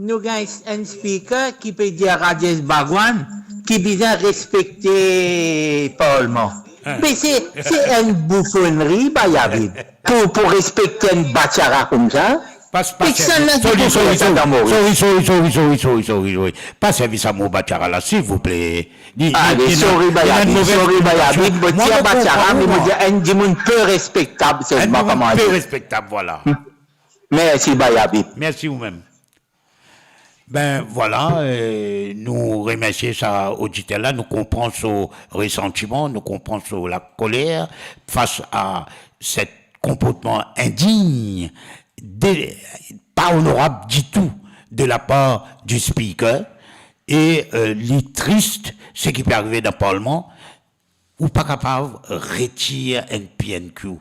nou gagn enn speaker ki pe dir Rajesh Bhagwan ki bizin respekte parlman. Hein. Me se, se enn boufonnri, Bayabib. Pou, pou respekte enn bachara koumsa. Pas, pas, Personn la sorry, sorry, sorry, sorry, sorry, sorry, sorry, sorry, sorry. Pa servi sa mo bachara la, silvouple. Li, li, Ale, li ena, sorry, li ena Bayabib, enn move sorry, Bayabib, mo tir bachara, me mo dir enn dimoun pe respektab, se enn dimoun pe respektab, vwala. Mersi, Bayabib. Mersi ou mem. Ben, vwala, eh, nou remersie sa oditer la, nou konpran so resantiman, nou konpran so lakoler fas a set konportman indign, de, pa onorab ditou de lapar di speaker, e, eh, li tris seki pe arive dan parlman, ou pa kapav retir enn PNQ.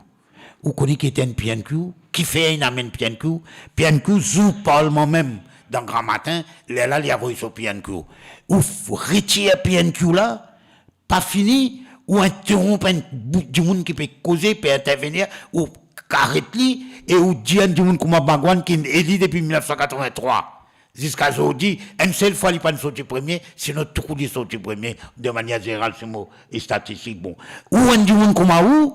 Ou kone ki ete enn PNQ? Kifer inn amenn PNQ? PNQ zour parlman mem, dan gramatin, lerla li avoy so PNQ. Ou f-, retir PNQ la, pa fini, ou interonp enn bout dimoun ki pe koze, pe intervenir, ou aret li, e ou dir enn dimoun kouma Bhagwan ki inn eli depi mil nef san katrovin-trwa ziska zordi, enn sel fwa li pa'nn sorti premie, sinon tou kou li sorti premie, de manier zeneral, si mo statistik bon. Ou enn dimoun kouma ou,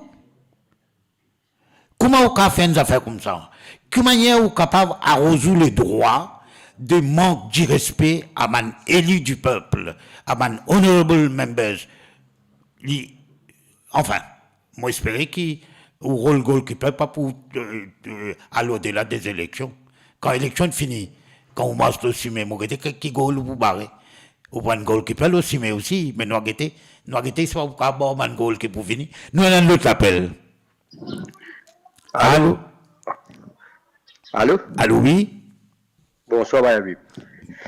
kouma ou kapav fer enn zafer koumsa? Ki manier ou kapav aroz ou ledrwa de mank direspe a bann eli di pep, a bann honorable members? Li, anfin, mo espere ki ou rol goalkeeper pa pou, eh, eh, al odela de eleksion. Kan eleksion fini, kan ou mars lor sime, mo gete ki, ki gol ou pou bare. Ou pran goalkeeper lor sime osi, me nou a gete, nou a gete si pa ou kapav bar bann gol ki pou vini. Nou ena enn lot lapel. Alo? Alo? Alo? Alo, wi? Bonswar, Bayabib.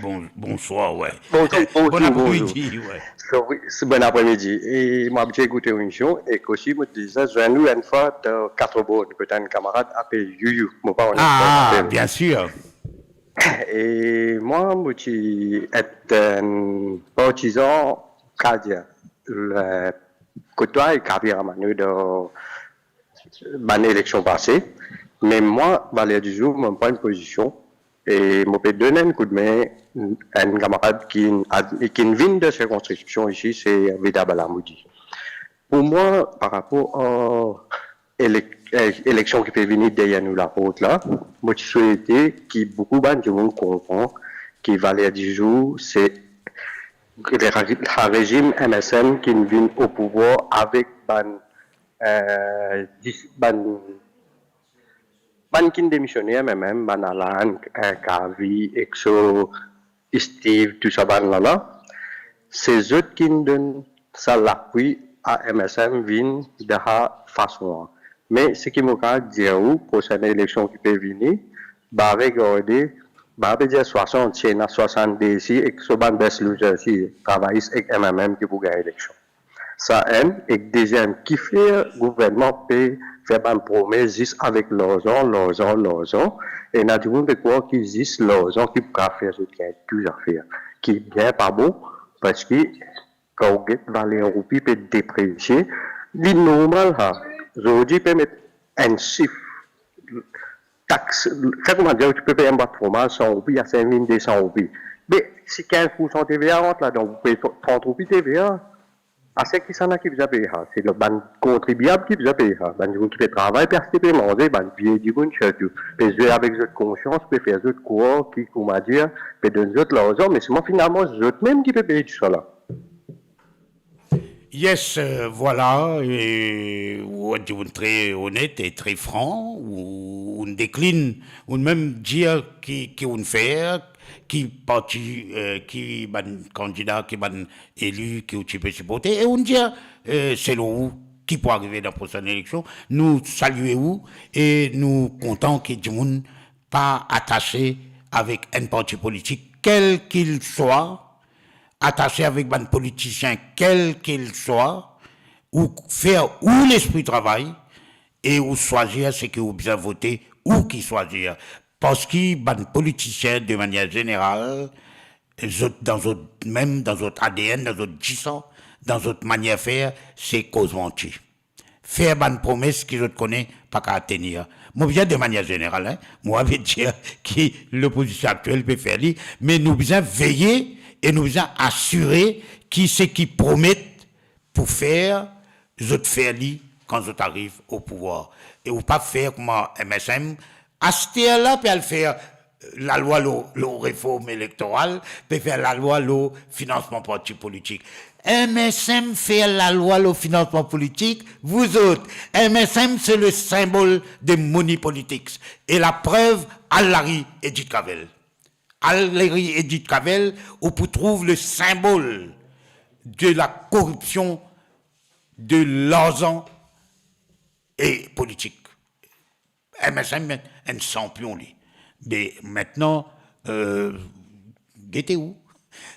Bon, bonswar, wi. Bonzour, bonzour, bonzour. Bon apremidi, wi. Sorry, se bon apremidi. E mo abitie ekout ou emision, e osi mo deza zwenn ou enn fwa dan Quatre Bornes, kot enn kamarad apel Youyou. Mo pa kone. Ah, bien sir. E mwa, mo ti et enn partizan Kadir, le, kot twa e Kabir Amano dan bann eleksion pase. Me mwa, valer di zour, mo pran enn pozision e mo pe donn enn koudme enn kamarad ki, ki vinn de sirkonskripsion isi, se Hervé Dabalamoudi. Pou mwa, par rapor a elek-, eh, eleksion ki pe vini deryer nou laport la, mo ti swete ki boukou bann dimoun konpran ki valer di zour, se la, la rezim MSM ki vinn o pouvwar avek bann, eh, dis-, bann, bann ki demisioner, me mem bann Alan, eh, Kavi, Exo, Steve, tou sa bann la la, se zot ki donn sa lapwi a MSM vinn dan sa fason la. Me seki mo kapav dir ou, prosenn eleksion ki pe vini, ba regarde Ba pe dir swasant, si ena swasannde isi, ek so bann best loser isi, travayis ek M M M ki pou gagn eleksion. Sa enn, ek deziem, kifer gouvernman pe fer bann promes zis avek larzan, larzan, larzan? Ena dimoun pe krwar ki zis larzan ki pou kapav fer zot gagn tou zafer, ki bien pa bon, parski kan ou get valer roupi pe depresie, li normal sa. Zordi pe met enn sif tax, sa kouma dir, ou ti pe pey enn bwat fromaz san roupi, aster vinn de san roupi. Me si kinz poursan T V A rant ladan, ou pey trant roupi T V A. Aster kisannla ki bizin pey sa? Se bann kontribiab ki bizin pey sa. Bann dimoun ki pe travay, pe aste, pe manze, bann vie dimoun sirtou. Pe zwe avek zot konsians, pe fer zot krwar ki, kouma dir, pe donn zot larzan, me selman finalman zot mem ki pe pey tousala. Yes, euh, vwala, e ou enn dimoun tre onet e tre fran, ou, ou deklinn, ou mem dir ki, ki ou fer, ki parti, euh, ki bann kandida, ki bann eli ki ou ti pe siporte, e ou dir, euh, selon ou, ki pou arive dan prosenn eleksion. Nou salie ou e nou kontan ki dimoun pa atase avek enn parti politik, kel ki swa, atase avek bann politisien, kel ki swa, ou fer ou lespri travay e ou swazir seki ou bizin vote, ou ki swazir. Parski bann politisien, de manier zeneral, zot, dan zot mem, dan zot A D N, dan zot disan, dan zot manier fer, se koz manti. Fer bann promes ki zot kone pa kapav tenir. Mo bizin, de manier zeneral, hein, mo pa pe dir ki lopozision aktiel pe fer li, me nou bizin veye e nou bizin asire ki seki promet pou fer, zot fer li kan zot ariv o pouvwar. E ou pa fer kouma M S M, asterla pe al fer lalwa lor, lor reform elektoral, pe fer lalwa lor finansman parti politik. M S M fer lalwa lor finansman politik, vous autres, M S M c'est le symbole de money politics. E laprev, al lari Edith Cavell. Al lari Edith Cavell, ou pou trouv le symbole de la corruption, de larzan e politik. M S M enn sanpion li. Me aster, euh, gete ou.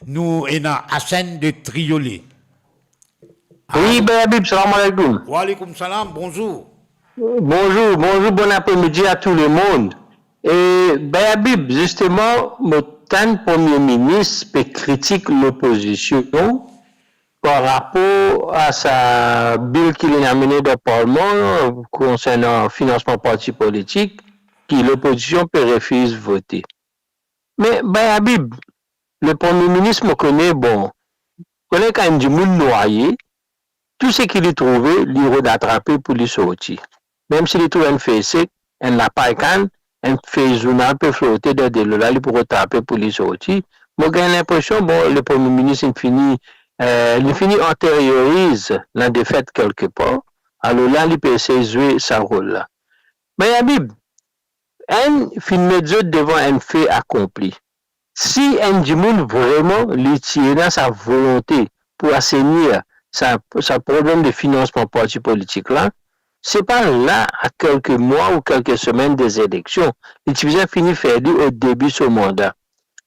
Nou ena Hassan de Triolet. Wi, Bay Habib, salam aleykoum. Wa aleykoum salam, bonzour. Bonzour, bonzour, bon apremidi a tou lemond. E Bay Habib, zisteman, mo tann Premie Minis pe kritik lopozision par rapor a sa bil ki linn amene dan parlman konsernan finansman parti politik, ki lopozision pe refiz vote. Me Bay Habib, le Premie Minis, mo kone, bon, kone kan enn dimoun nwaye, tou seki li trouve, li rod atrape pou li sorti. Mem si li trouv enn fey sek, enn lapay kann, enn fey zournal pe flote dan delo la, li pou rod atrape pou li sorti. Mo gagn linpresion, bon, le Premie Minis inn fini, euh, li fini anteryoriz ladefet kelkepar. Alor la, li pe esey zwe sa rol la. Bay Habib, enn finn met zot devan enn fe akonpli. Si enn dimoun vreman li ti ena sa volonte pou asenir sa, sa problem de finansman parti politik la, se pa la, a kelke mwa ou kelke semenn de eleksion, li ti bizin fini fer li o debi so manda.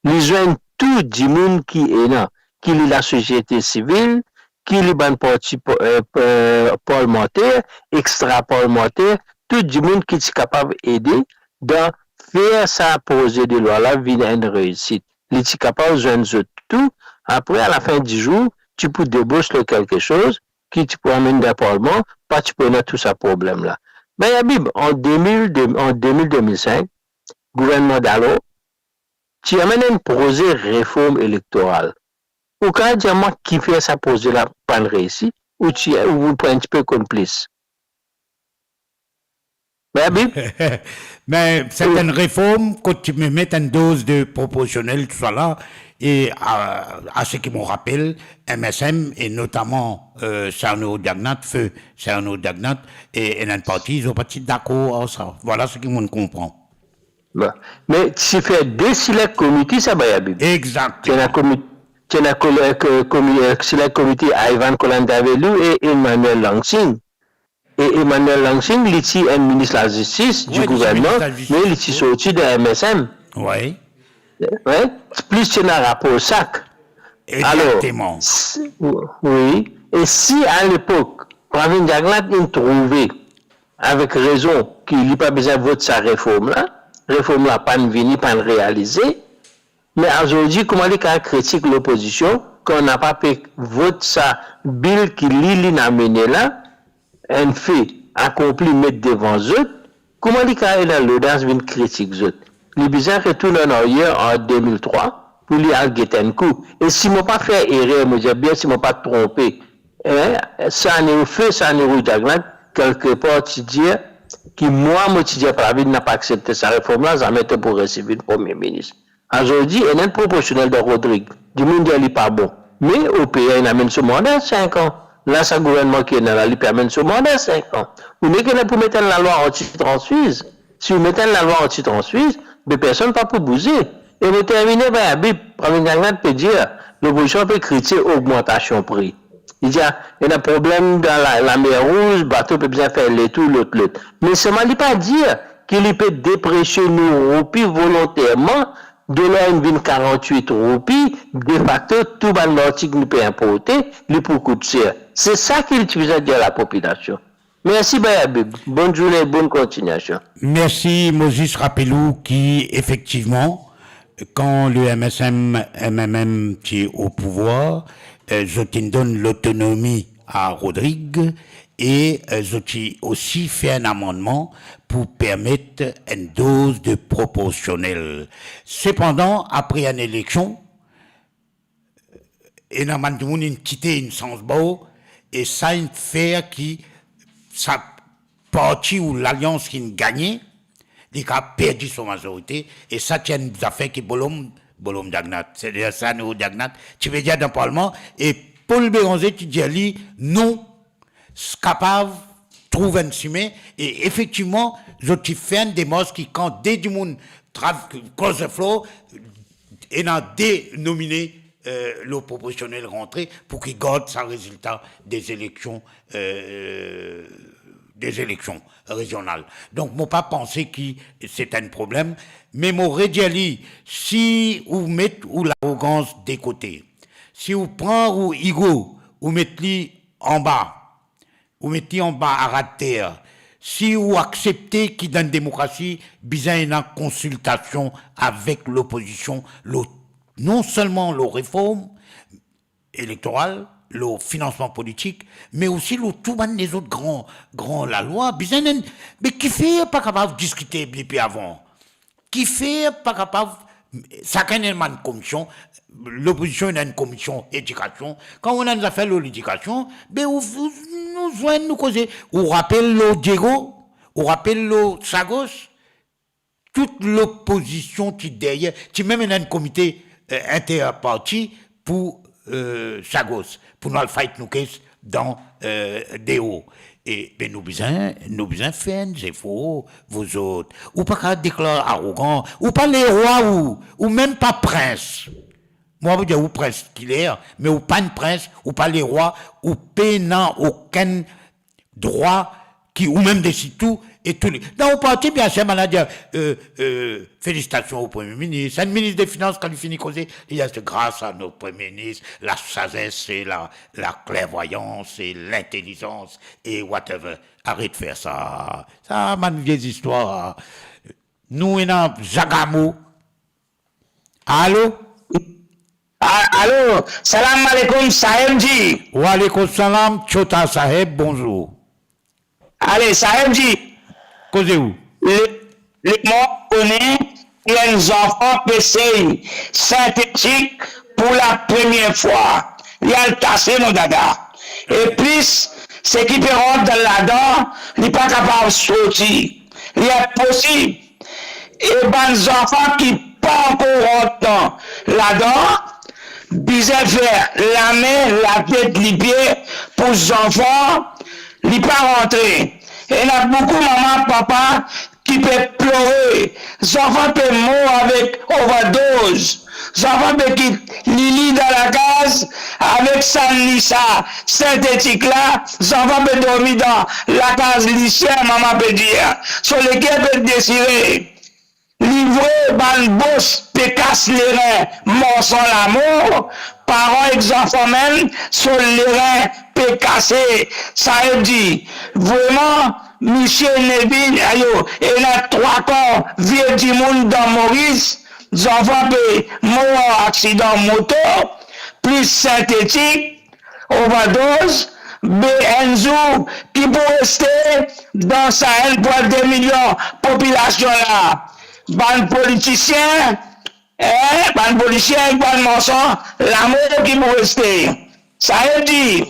Li zwenn tou dimoun ki ena, ki li lasosiete sivil, ki li bann parti po-, eh, eh, parlmanter, extra parlmanter, tou dimoun ki ti kapav ede dan fer sa proze de lwa la vinn enn reisit. Li ti kapav zwenn zot tou, apre, a lafin di zour, ti pou debous lor kelke soz ki ti pou amenn dan parlman, pa ti pou ena tou sa problem la. Bay Habib, an de mil, de, an de mil, de mil senk, gouvernman dalor ti amenn enn proze reform elektoral. Ou kapav dir mwa kifer sa proze la pa'nn reisi, ou ti, ou pou enn tipe konn plis? Bay Habib? Me sertenn reform, kot ti pe met enn doz de proporsionel, tousala, e a, a seki mo rapel, M S M, e notaman, euh, Serneau Dagnat, feu Serneau Dagnat, e, e enn parti, zot pa ti dakor ar sa. Vwala seki mo konpran. Bon. Me ti fer de select committee sa, Bay Habib. Ti ena komi-, ti ena kole-, ko-, komi-, eh, select committee Ivan Kolanyi-Davidiu e Emmanuel Langsing. E Emmanuel Langsing, li ti enn minis lazistis di gouvernman, me li ti sorti dan M S M. Wi. Hein? Plis ti ena rapor sak. Alor, exactement. Si, wi, e si alepok, Pravin Jagannath inn trouve, avek rezon, ki li pa bizin vot sa reform la, reform la pa'nn vini, pa'nn realize, me azordi, kouma li kapav kritik lopozision, kan napa pe vot sa bil ki li, li inn amene la, enn fe akonpli met devan zot, kouma li kapav ena lodas vinn kritik zot? Li bizin retourn an aryer an de mil trwa pou li al get enn kou. E si mo pa fer erer, mo dir bien, si mo pa tronpe, hein, Sarneau, fe Sarneau Jagannath, kelkepar ti dir ki mwa, mo ti dir Pravin napa aksepte sa reform la, zame to pou resi vinn Premie Minis. Azordi, ena enn proporsionel dan Rodrig. Dimoun dir li pa bon. Me O P A inn amenn so manda sink an. La, sa gouvernman ki ena la, li pe amenn so manda sink an. Ou nek ena pou met enn lalwa anti-transfiz. Si ou met enn lalwa anti-transfiz, be personn pa pou bouze. E mo termine par Habib, Pravin Jagannath pe dir, lopozision pe kritike ogmantasion pri. Li dir, ah, ena problem dan la, Lamer Rouz, bato pe bizin fer letour, lot, lot. Me selman li pa dir ki li pe depresie nou roupi volonterman, dolar inn vinn karant-wit roupi, defakto, tou bann lartik nou pe inporte, li pou kout ser. Se sa ki li ti bizin dir lapopilasion. Mersi, Bay Habib. Bonn zourne, bonn kontignasion. Mersi. Mo zis rapel ou ki, efektivman, kan le M S M, M M M ti o pouvwar, eh, zot inn donn lotonomi a Rodrig e, eh, zot ti osi fer enn amannman pou permet enn doz de proporsionel. Sepandan, apre enn eleksion, ena bann dimoun inn kite, inn sanz bor, e sa inn fer ki sa parti ou lalians ki inn gagne, li kapav perdi so mazorite, e sa ti enn zafer ki Bolom, Bolom Jagannath, setadir Sarneau Jagannath, ti pe dir dan parlman, e Paul Bérenger ti dir li, non, s-, kapav trouv enn sime, e efektivman, zot ti fer enn demars ki kan de dimoun trav-, cross the floor, ena de nomine, eh, lor proporsionel rantre pou ki gard sa rezilta de zeleksion, eh, de zeleksion rezional. Donk, mo pa panse ki se enn problem, me mo redir li, si ou met ou larogans de kote, si ou pran ou ego, ou met li anba, ou met li anba arat ter, si ou aksepte ki dan demokrasi, bizin ena konsiltasion avek lopozision, lor, non selman lor reform elektoral, lor finansman politik, me osi lor tou bann lezot gran, gran lalwa, bizin enn, me kifer pa kapav diskite depi avan? Kifer pa kapav, sakenn ena enn komision, lopozision ena enn komision edikasion, kan ou ena enn zafer lor ledikasion, be ou, ou, nou zwenn, nou koze, ou rapel lor Diego, ou rapel lor Sagos, tou lopozision ti deryer, ti mem ena enn komite, eh, interparti pou, eh, Sagos, pou nou al fight nou kes dan, eh, deor. E, be nou bizin, nou bizin fer enn zefor, vozot. Ou pa kapav deklar arogan, ou pa lerwa ou, ou mem pa prins. Mo pa pou dir ou prins kiler, me ou pa enn prins, ou pa lerwa, ou pena okenn drwa ki ou mem desid tou, e tou le, dan ou parti, bien sir, bann la dir, eh, eh, felisitasion o Premie Minis. Enn minis de finans, kan li fini koze, li dir, c'est grâce à notre Premier ministre, la sagesse et la, la clairvoyance et l'intelligence et whatever. Aret fer sa. Sa bann vie zistwar. Nou ena zagamo. Alo? A-, alo, salam alaikum, Saheb ji. Wa alaikum salam, Chota Saheb, bonzour. Ale, Saheb ji. Koze ou? Le, lemond kone ki enn zanfan pe sey sintetik pou lapremie fwa. Li al tase, mo dada. E plis, seki pe rant dan ladan, li pa kapav sorti. Li inposib. E bann zanfan ki pa ankor rant dan ladan, bizin fer lame, latet, lipie pou zanfan li pa rantre. Ena boukou mama, papa ki pe plore, zanfan pe mor avek ovadoz, zanfan pe kit lili dan lakaz avek sann lisa sintetik la, zanfan pe dormi dan lakaz lisien, mama pe dir, so leker pe desire. Li vre, bann bos pe kas lerin marsan lamor, paran ek zanfan mem, so lerin pe kase. Savedir, vreman, misie Nevin, ayo, ena trwa kan vie dimoun dan Moris, zanfan pe mor aksidan moto, plis sintetik, ovadoz, be enn zour ki pou reste dan sa enn pwin de milion popilasion la? Bann politisien, eh, bann politisien ek bann marsan lamor ki pou reste. Savedir,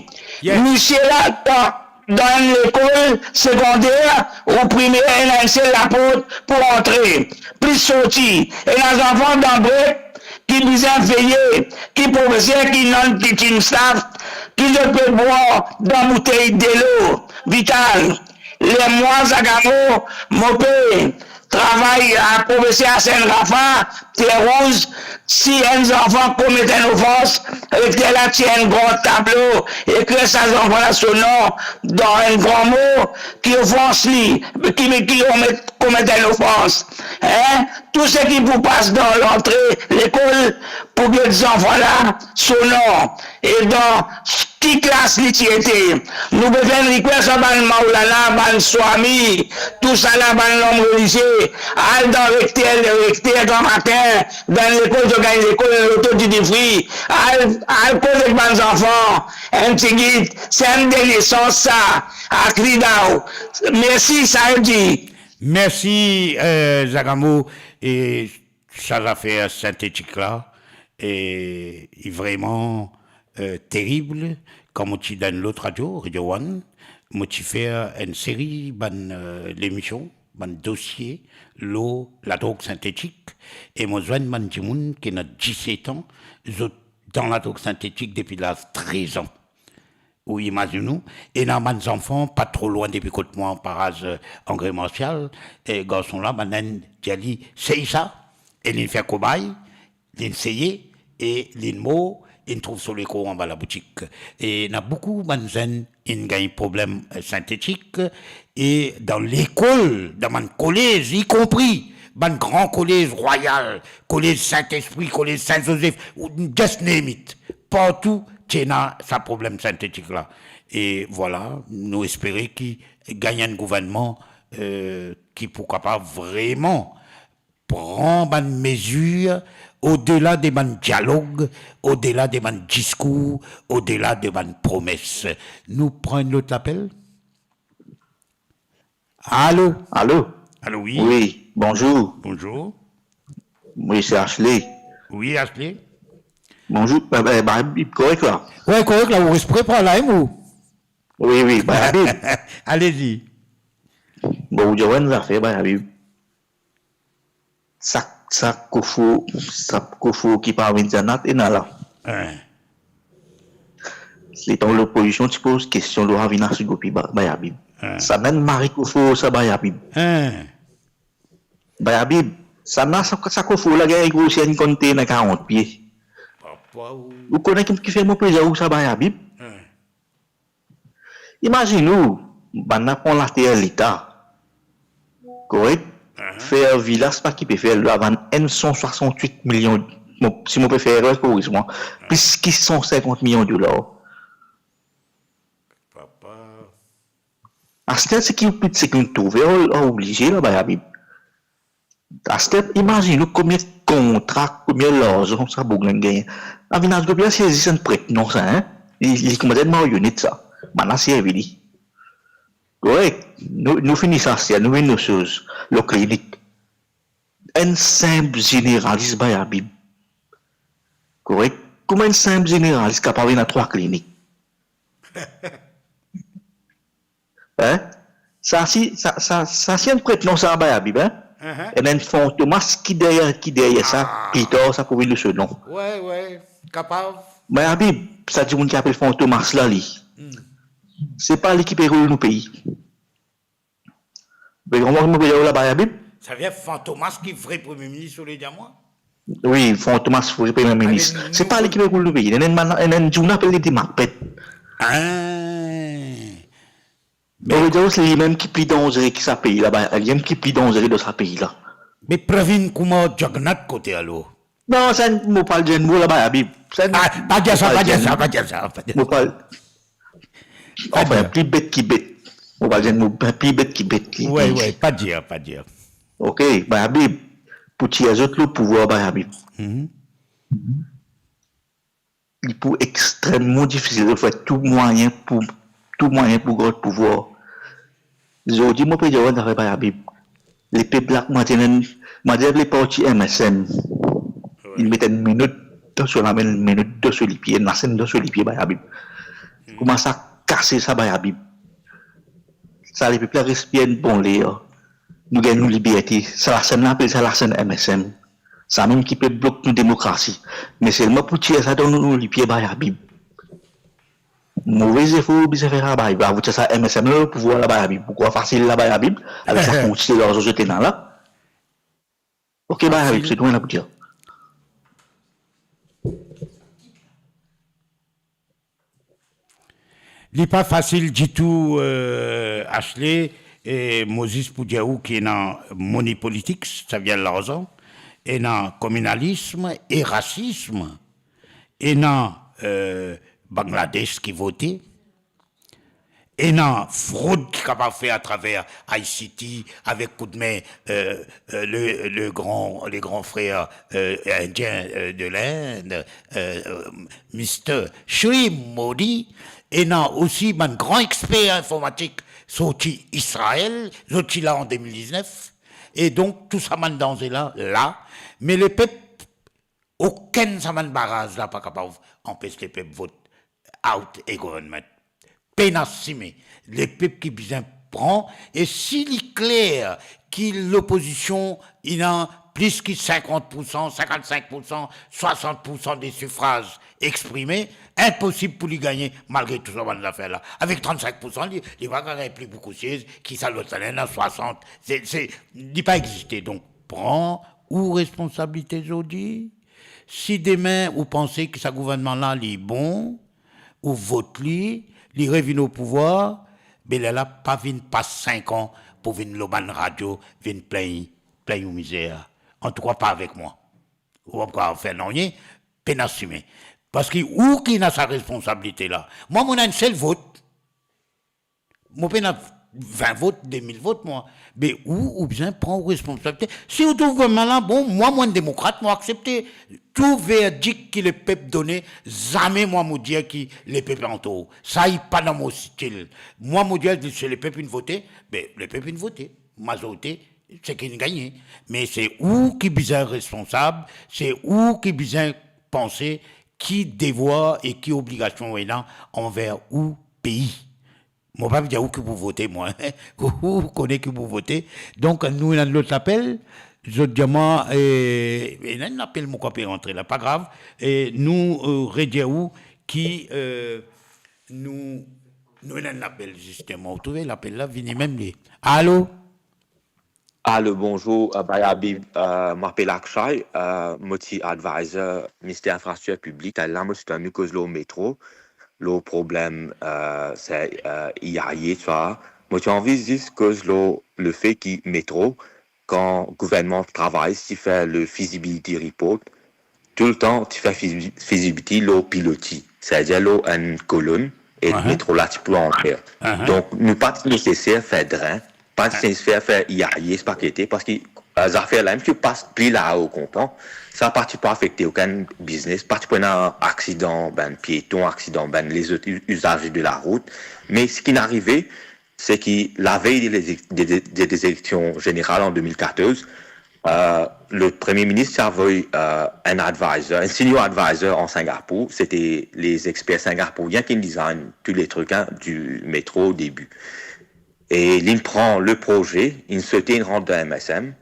misie la dan, dan enn lekol segondeer ou primer, ena enn sel laport pou antre, plis sorti, ena zanfan dan brek ki bizin veye, ki profeser ki non teaching staff, ki zot pe bwar dan boutey delo vital. Ler mwa Zagamo, mo pe travay a profeser Asenn Rafa, Terrouz, si enn zanfan komet enn ofans, rekter la tir enn gran tablo, ekrir sa zanfan la so non dan enn gran mo ki ofans li, ki, ki komet, komet enn ofans. Hein? Tou seki pou pas dan lantre lekol pou get zanfan la so non, e dan ki klas li ti ete. Nou pe fer enn request ar bann Maulana, bann Swami, tousala, bann lom relizie, al dan rekter, le rekter gramatin, dan lekol, zot gagn lekol, loto duty free, al, al koz ek bann zanfan, enn tigit, sermon de nesans sa, akridao. Mersi, Savedir. Mersi, eh, Zagamo, e sa zafer sintetik la, e, li vreman, eh, terib. Kan mo ti dan lot radio, Radio One, mo ti fer enn seri bann, eh, lemision, bann dosie lor ladrog sintetik, e mo zwenn bann dimoun ki ena diset an, zot dan ladrog sintetik depi laz trez an. Ou imazinn ou, ena bann zanfan pa tro lwin depi kot mwa, paraz, eh, Angre Marsial, e garson la, bann enn dir li, "Sey sa," e linn fer kobay, linn seye, e linn mor, linn trouv so lekor anba laboutik. E ena boukou bann zenn inn gagn problem, eh, sintetik, e dan lekol, dan bann kolez, ikonpri bann gran kolez Royal, kolez Sint-Espri, kolez Sin-Zozef, ou just name it. Partou ti ena sa problem sintetik la. E vwala, nou espere ki gagn enn gouvernman, eh, ki pou kapav vreman pran bann mezir odela de bann dialog, odela de bann diskour, odela de bann promes. Nou pran enn lot lapel. Alo? Alo? Alo, wi. Wi, bonzour. Bonzour. Wi, se Ashley. Wi, Ashley. Bonzour, eh, eh, Baye Habib, korek la? Wi, korek la, ou res pre pran la, hein, ou? Wi, wi, Baye Habib. Allez-y. Bon, ou dir enn zafer, Baye Habib. Sa, sa kofo, sa kofo ki pa vinn zanat, ena la. Hein. Letan lopozision ti poz kestion lor Avinash Gopinath, Baye Habib. Hein. Sa mem mari kofo sa, Baye Habib. Hein. Baye Habib, sa na sa, sa kofo la gagn groser enn konn tena karant pie. Papa ou. Ou kone ki, ki fer mo pe dir ou sa, Baye Habib? Hein. Imazinn ou, bann la pran later Leta. Korek? Ahan. Fer vila, sa ki pe fer, la vann enn san swasant-wit milion, mo, si mo pe fer erer, koriz mwa, plis ki san sinkant milion dolar. Papa. Aster seki ou pit, seki ou trouve, ou, ou oblize la, Baye Habib. Aster, imazinn ou konbien kontra, konbien larzan sa boug la gagn. Avinash Gopinath, se zis enn pret non sa, hein? Li, li kouma enn marionet sa. Bann la servi li. Korek. Nou, nou fini sa, aster, nou vinn nou soz. Lor klinik. Enn sinp zeneralis, Baye Habib. Korek. Kouma enn sinp zeneralis kapav ena trwa klinik? Hein? Sa si, sa, sa, sa si enn pret non sa, Baye Habib, hein? Ahan. Ena enn Fantomas ki deryer, ki deryer sa, ah, pli tar sa pou vinn so non. Wi, wi, kapav. Baye Habib, sa dimoun ki apel Fantomas la, li. Hmm. Se pa li ki pe roul nou pei. Be, kouma mo pe dir ou la, Baye Habib? Savedir Fantomas ki vre Premie Minis, ou le dir mwa? Wi, Fantomas vre Premie Minis. Ale, nou, se pa li ki pe roul nou pei. Ena enn, ena enn dimoun apel li Dimapet. Ah. Mo pe dir ou, se limem ki pli danzere ki sa pei la, Baye, limem ki pli danzere dan sa pei la. Me Pravin Kumar Jagannath kote alor? Non, sa enn, mo pa'l dir enn mo la, Bhai Habib. Sa enn, ah, pa dir sa, pa dir sa, pa dir sa, pa dir sa. Mo pa'l, anfin, pli bet ki bet. Mo pa'l dir enn mo, pli bet ki bet. Li, wi, li, wi, pa dir, pa dir. Ok, Bhai Habib, pou tir zot lor pouvwar, Bhai Habib. Mhm. Li pou extreman difisil, zot fer tou mwayin pou, tou mwayin pou gard pouvwar. Zordi, mo pe dir enn zafer, Bhai Habib. Lepep la, mo dir enn, mo dir leparti M S M, wi, li met enn minout dan so lame, enn minout dan so lipie, enn lasenn dan so lipie, Bhai Habib. Hmm. Kouma sa kase sa, Bhai Habib. Sa lepep la respir enn bon ler. Nou gagn nou liberte. Sa lasenn la, apel sa lasenn M S M. Samem ki pe blok nou demokrasi. Me selman pou tir sa dan nou, nou lipie, Bhai Habib. Move zefor bizin fer la, Bhai Habib. Pou tir sa M S M la, pouvwar la, Bhai Habib. Pou krwar fasil la, Bhai Habib. Avek sa kantite larzan zot ena la. Ok, Bhai Habib, se tou ena pou dir. Li pa fasil ditou, eh, Ashley, e mo zis pou dir ou ki ena money politics, savinn larzan, ena kominalism e rasism, ena, eh, Bangladesh ki vote, ena frod ki kapav fer atraver I C T avek koudme, eh, eh, le, le gran, le gran frer, eh, indien, eh, de l'Inde, eh, eh, Mister Shri Modi, ena osi bann gran exper informatik sorti Israel, zot ti la an de mil diznef, e donk tou sa bann danze la, la, me lepep, okenn sa bann baraz la pa kapav anpes lepep vot out a government. Pena sime, lepep ki bizin pran, e si li kler ki lopozision ena plis ki sinkant pou san, sinkant-sink pou san, swasant pou san de sifraz exprime, inposib pou li gagne malgre tou sa bann zafer la. Avek trann-sink pou san, li, li pa gagne pli boukou siez ki sa lot la, ena swasant. Se, se, li pa existe. Donk, pran ou responsabilite zordi. Si demin ou panse ki sa gouvernman la, li bon, ou vot li, li revinn o pouvwar, be lerla pa vinn pas sink an pou vinn lor bann radio, vinn plegn, plegn ou mizer. Antouka, pa avek mwa. Ou pa pou kapav fer nanye, pena sime. Parski ou ki ena sa responsabilite la. Mwa, mo ena enn sel vot. Mo pena vin vot, de mil vot, mwa. Be ou, ou bizin pran ou responsabilite. Si ou trouv gouvernman la bon, mwa, mo enn demokrat, mo aksepte tou verdik ki lepep done. Zame mwa mo dir ki lepep antor. Sa, li pa dan mo stil. Mwa, mo dir, si lepep inn vote, be, lepep inn vote. Mazorite, seki inn gagne. Me se ou ki bizin responsab, se ou ki bizin panse ki devwar e ki obligasion ou ena anver ou pei. Mo pa pe dir ou ki pou vote, mwa. Ou kone ki pou vote. Donk, nou ena lot lapel. Zot dir mwa, eh, ena enn lapel, mo krwar pe rantre la, pa grav. E nou, eh, redir ou ki, eh, nou, nou ena enn lapel, zisteman. Ou trouve lapel la vini mem li. Alo? Alo, bonzour, eh, Bhai Habib, eh, mo apel Akshay, eh, mo ti advisor Minister Infrastriktir Piblik, la mo ti tann ou koz lor metro, lor problem, eh, se, eh, I A E, sa. Mo ti anvi zis koz lor lefe ki metro, kan gouvernman travay ti fer le feasibility report, toultan ti fer fizi-, feasibility lor piloti, setadir lor enn kolonn, e metro la ti pou anler. Donk, nou pa ti neseser fer dren, pa ti neseser fer I A E, se pa kete, parski, eh, zafer la, mem ki pas pli lao, ou konpran, sa pa ti pou afekte okenn biznes, pa ti pou ena aksidan bann pieton, aksidan bann lezot u-, izaze de larout. Me seki inn arive, se ki lavey de leze-, de, de, de, de zeleksion zeneral an de mil katorz, eh, le Premie Minis ti avoy, eh, enn advisor, enn senior advisor an Singapour. Sete lezexper singapourien ki design tou le trik, hein, di metro o debi. E linn pran le proze, linn sote, linn rant dan M S M,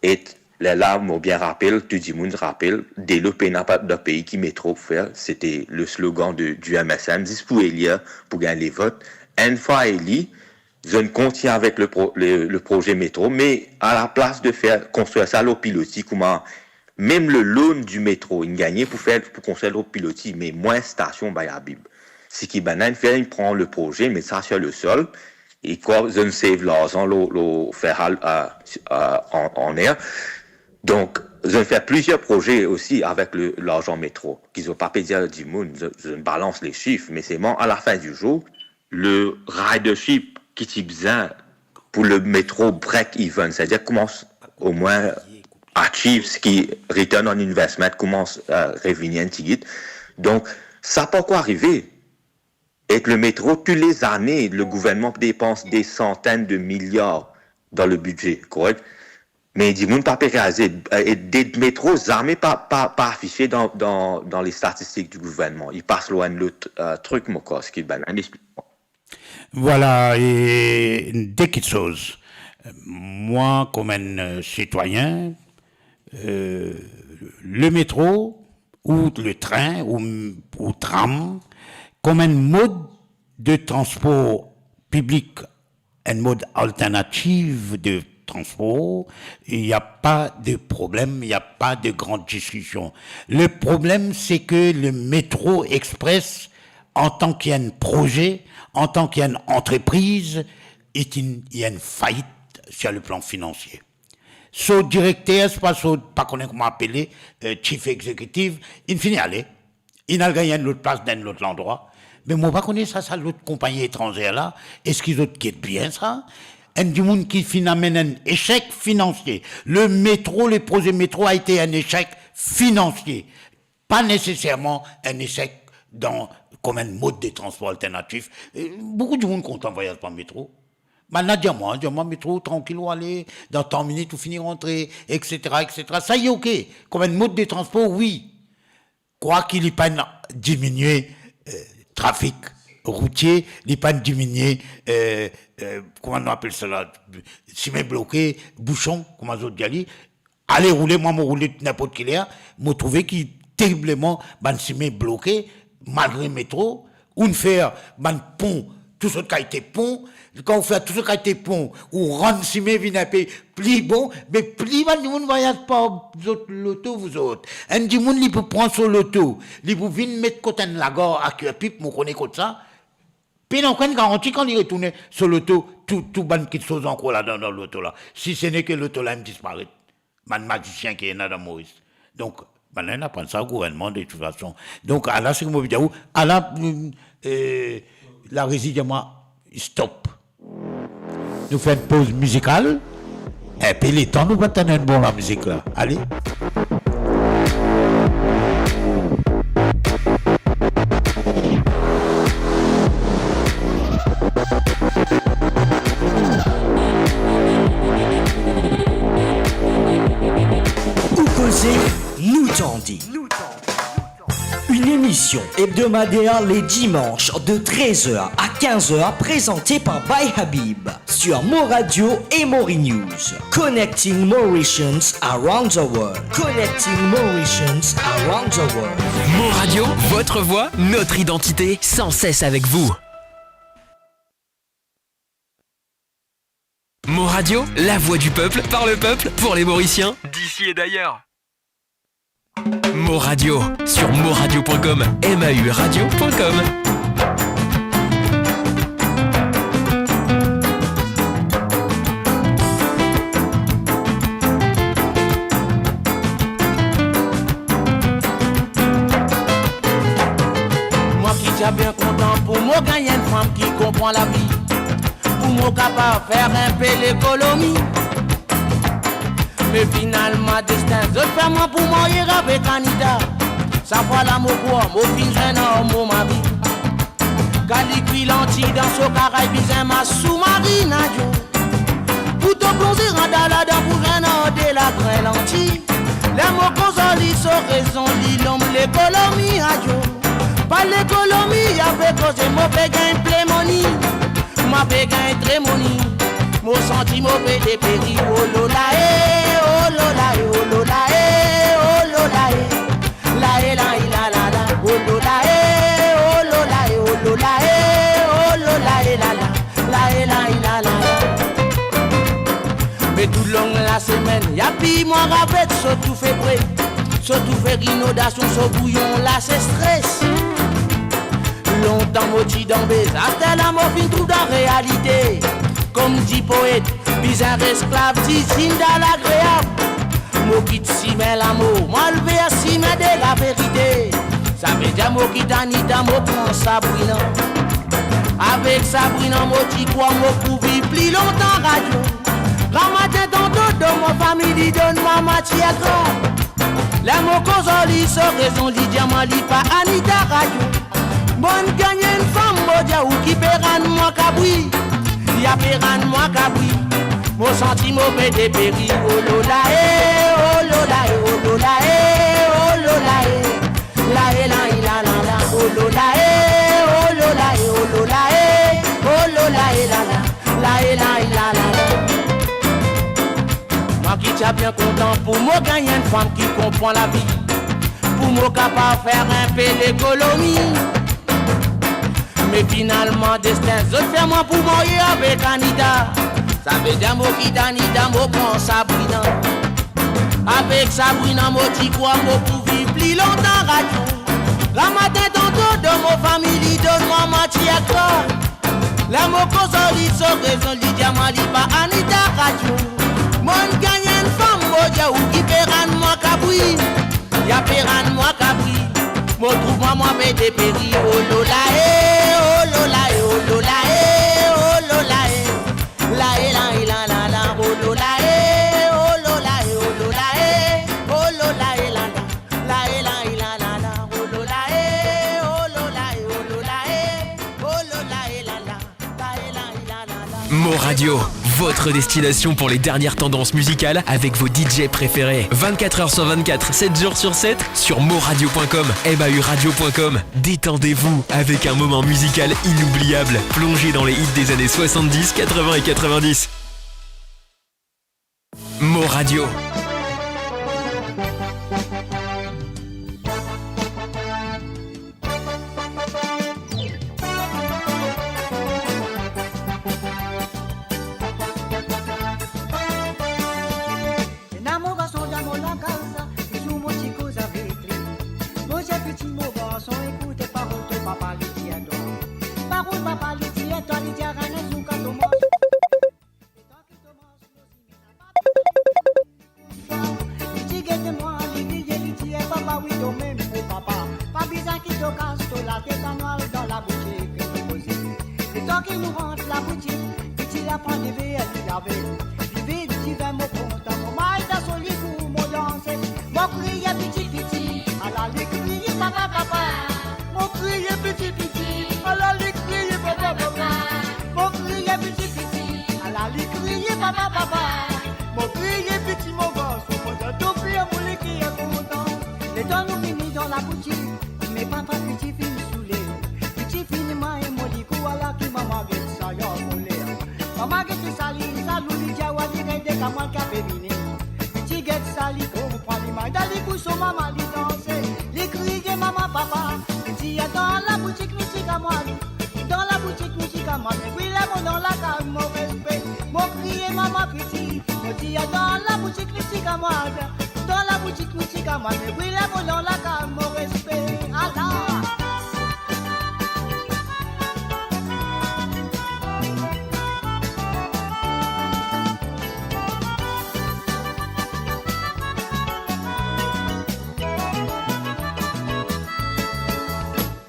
e lerla, mo bien rapel, tou dimoun rapel, delo pena pa dan pei ki metro pou fer, sete le slogan de, di M S M, zis pou elir, pou gagn levot. Enn fwa eli, zot inn kontign avek le pro-, le, le proze metro, me alaplas de fer konstrir sa lor piloti, kouma mem le loan di metro inn gagne pou fer, pou konstrir lor piloti, me mwin stasion, Bhai Habib. Seki bann la inn fer, inn pran le proze, met sa sir le sol, e krwar zot inn save larzan lor, lor fer al, eh, eh, an, an er. Donk, zot inn fer plizier proze osi avek le, larzan metro, ki zot pa pe dir dimoun, zot, zot inn balans le sif, me selman, a la fin di zour, le ridership ki ti bizin pou le metro break even, setadir koumans omwin achieve seki return on investment, koumans, eh, revini enn tigit. Donk, sa pankor arive. Ek le metro, tou le zane, le gouvernman depans de santenn de miliar dan le bidze, korek? Me dimoun pa pe realize, eh, e de metro zame pa, pa, pa afise dan, dan, dan le statistik di gouvernman. Li pas lor enn lot, eh, trik, mo krwar, seki bann-la inn explik mwa. Vwala, e de kiksoz. Mwa, kouma enn, eh, sitwayin, eh, le metro ou le trin ou, ou tram, kouma enn mod de transpor piblik, enn mod alternatif de transpor, il n'y a pas de problème, il n'y a pas de grande discussion. Le problème, c'est que le métro express, antan ki enn proze, antan ki enn antrepriz, li inn, li inn fait sur le plan financier. So direkter, swa so, pa kone kouma apele, eh, chief executive, inn fini ale, inn al gagn enn lot plas dan enn lot landrwa. Me mo pa kone sa, sa lot konpagni etranzer la, eski zot get bien sa? Enn dimoun ki finn amenn enn esek finansie. Le metro, le proze metro a ete enn esek finansie. Pa neseserman enn esek dan, kouma enn mod de transpor alternatif. Eh, boukou dimoun kontan vwayaz par metro. Bann-la dir mwa, dir mwa, metro, trankil, ou ale, dan trant minit, ou fini rantre, et cetera, et cetera. Sa li ok. Kouma enn mod de transpor, wi. Kwaki li pa'nn diminie, eh, trafik routie, li pa'nn diminie, eh, eh, kouma nou apel sa la, sime bloke, bouson, kouma zot dir li, ale roule, mwa mo roule ninport ki ler, mo trouve ki teribleman bann sime bloke, malgre metro, ou'nn fer bann pon, tou sort kalite pon. Kan ou fer tou sort kalite pon, ou rann sime vinn inpe pli bon, me pli bann dimoun vwayaz par zot loto, zot. Enn dimoun, li pou pran so loto, li pou vinn met kot enn lagar a Curepipe, mo kone kot sa, pena okenn garanti kan li retourne so loto, tou, tou bann kiksoz ankor ladan, dan loto la. Si se ne ke loto la inn disparet. Bann mazisien ki ena dan Moris. Donk, bann-la inn aprann sa o gouvernman de tout fason. Donk, ala seki mo pe dir ou, ala, mm, eh, larezi dir mwa, stop. Nou fer enn poz mizikal, inpe letan nou pa tann enn bon lamizik la. Ale. Ou koze, nou tande. Une émission hebdomadaire les dimanches de treize heures à quinze heures présentée par Baye Habib sur Mo Radio et Mori News. Connecting Mauritians around the world. Connecting Mauritians around the world. Mo Radio, votre voix, notre identité, sans cesse avec vous. Mo Radio, la voix du peuple, par le peuple, pour les Mauriciens, d'ici et d'ailleurs. Mo Radio, sur moradio point com, M A U radio point com. Mwa ki ti a bien kontan pou mo gagn enn fam ki konpran lavi, pou mo kapav fer inpe lekonomi. Me finalman, destin zot fer mwa pou marye avek Anita. Sa fwa la, mo krwar mo finn zwenn mo mari. Kan li kwi lanti dan so karay, bizin mas soumarin, adio. Pou to plonze andan ladan pou zwenn de lagrin lanti. Ler mo konz ar li so rezon, li lom lekonomi, adio. Pa lekonomi, ape koze mo pe gagn plen moni. Mo pe gagn tre moni. Mo santi mo pe deperi, oh lola, eh, oh lola, eh, oh lola, eh, oh lola, eh. La e la e la la la, oh lo la e, oh lo la e, oh lo la e, oh lo la e la la, la e la e la la la. Me toulong lasemenn, yapi mwa ravet, so tou fe bri, so tou fe rinodasion, so bouyon lase stres. Lontan mo ti dan bez, aster la mo finn trouv dan realite. Kom di poet, bizin res esklav, ti zinn dan lagreab. Mo kit simin lamor, mo al ver simin de laverite. Savedir mo kit Anita, mo pran Sabrina. Avek Sabrina mo ti krwar mo pou viv pli lontan, radio. Gramatin dan dodo mo fami li donn mwa matier gra. Ler mo koz ar li, so rezon li dir mwa li pa Anita, radio. Mo'nn gagn enn fam, mo dir ou ki pe rann mwa kabri. Li a pe rann mwa kabri. Mo santi mo pe deperi. Oh lo la eh, oh lo la eh, oh lo la eh, oh lo la eh. La eh, la eh, la la la. Oh lo la eh, oh lo la eh, oh lo la eh. Oh lo la eh, la la. La eh, la eh, la la la. Mwa ki ti a bien kontan pou mo gagn enn fam ki konpran lavi, pou mo kapav fer enpe lekonomi. Me finalman destin zot fer mwa pou marye avek Anita. Savedir mo kit Anita, mo pran Sabrina. Avek Sabrina mo ti krwar mo pou viv pli lontan, radio. Gramatin dan dodo mo fami li donn mwa matier gra. Ler mo koz ar li, so rezon li dir mwa li pa Anita, radio. Mo'nn gagn enn fam, mo dir ou ki pe rann mwa kabri. Li a pe rann mwa kabri. Mo trouv mwa, mwa pe deperi. Oh lo la eh, oh lo la eh, oh lo la eh, oh lo la eh. La eh, la eh, la la la. Oh lo la eh, oh lo la eh, oh lo la eh. Oh lo la eh, la la. La eh, la eh, la la la. Oh lo la eh, oh lo la eh, oh lo la eh. Oh lo la eh, la la. La eh, la eh, la la la. Mo Radio, votre destination pour les dernières tendances musicales avec vos D J préférés. Vingt-quatre heures sur vingt-quatre, sept jours sur sept, sur moradio point com, M A U radio point com. Détendez-vous avec un moment musical inoubliable, plongé dans les hits des années soixante-dix, quatre-vingts et quatre-vingt-dix. Mo Radio. Ena mo garson dan mo lakaz, li zour mo ti koz avek li. Mo dir piti mo garson, ekout parol to papa li dir twa. Parol papa li dir twa, li dir enn zour kan to manz, letan ki to manz, li ti gete mwa, li kriye, li dir, "Papa, wi, to mem mo papa. Pa bizin ki to kas to latet, ann al dan laboutik, nou koze." Letan ki nou rant laboutik, piti la pran diver, li lave. Diver, diver, mo kontan, mo may dan so li pou mo danse. Mo kriye piti, piti, ala li kriye papa, papa. Mo kriye piti, piti, ala li kriye papa, papa. Mo kriye piti, piti, ala li kriye papa, papa. Mo kriye piti mo garson, mo dir to kriye, mo leke kontan. Letan nou fini dan laboutik, me papa piti finn soule. Piti finn may mo likou, ala ki mama get sa, li ankoler. Mama get sa, li zalou, li dir, "Wa, li rete kamwad ki pe vini." Piti get sa, li konpran, li may dan likou so mama, li danse. Li kriye, "Mama, papa." Li dir, "Dan laboutik nou ti kamwad. Dan laboutik nou ti kamwad. Me wi la mo dan lakaz, mo respe." Mo kriye, "Mama, piti." Mo dir, "Dan laboutik nou ti kamwad. Dan laboutik nou ti kamwad. Me wi la mo dan lakaz, mo respe." Ala!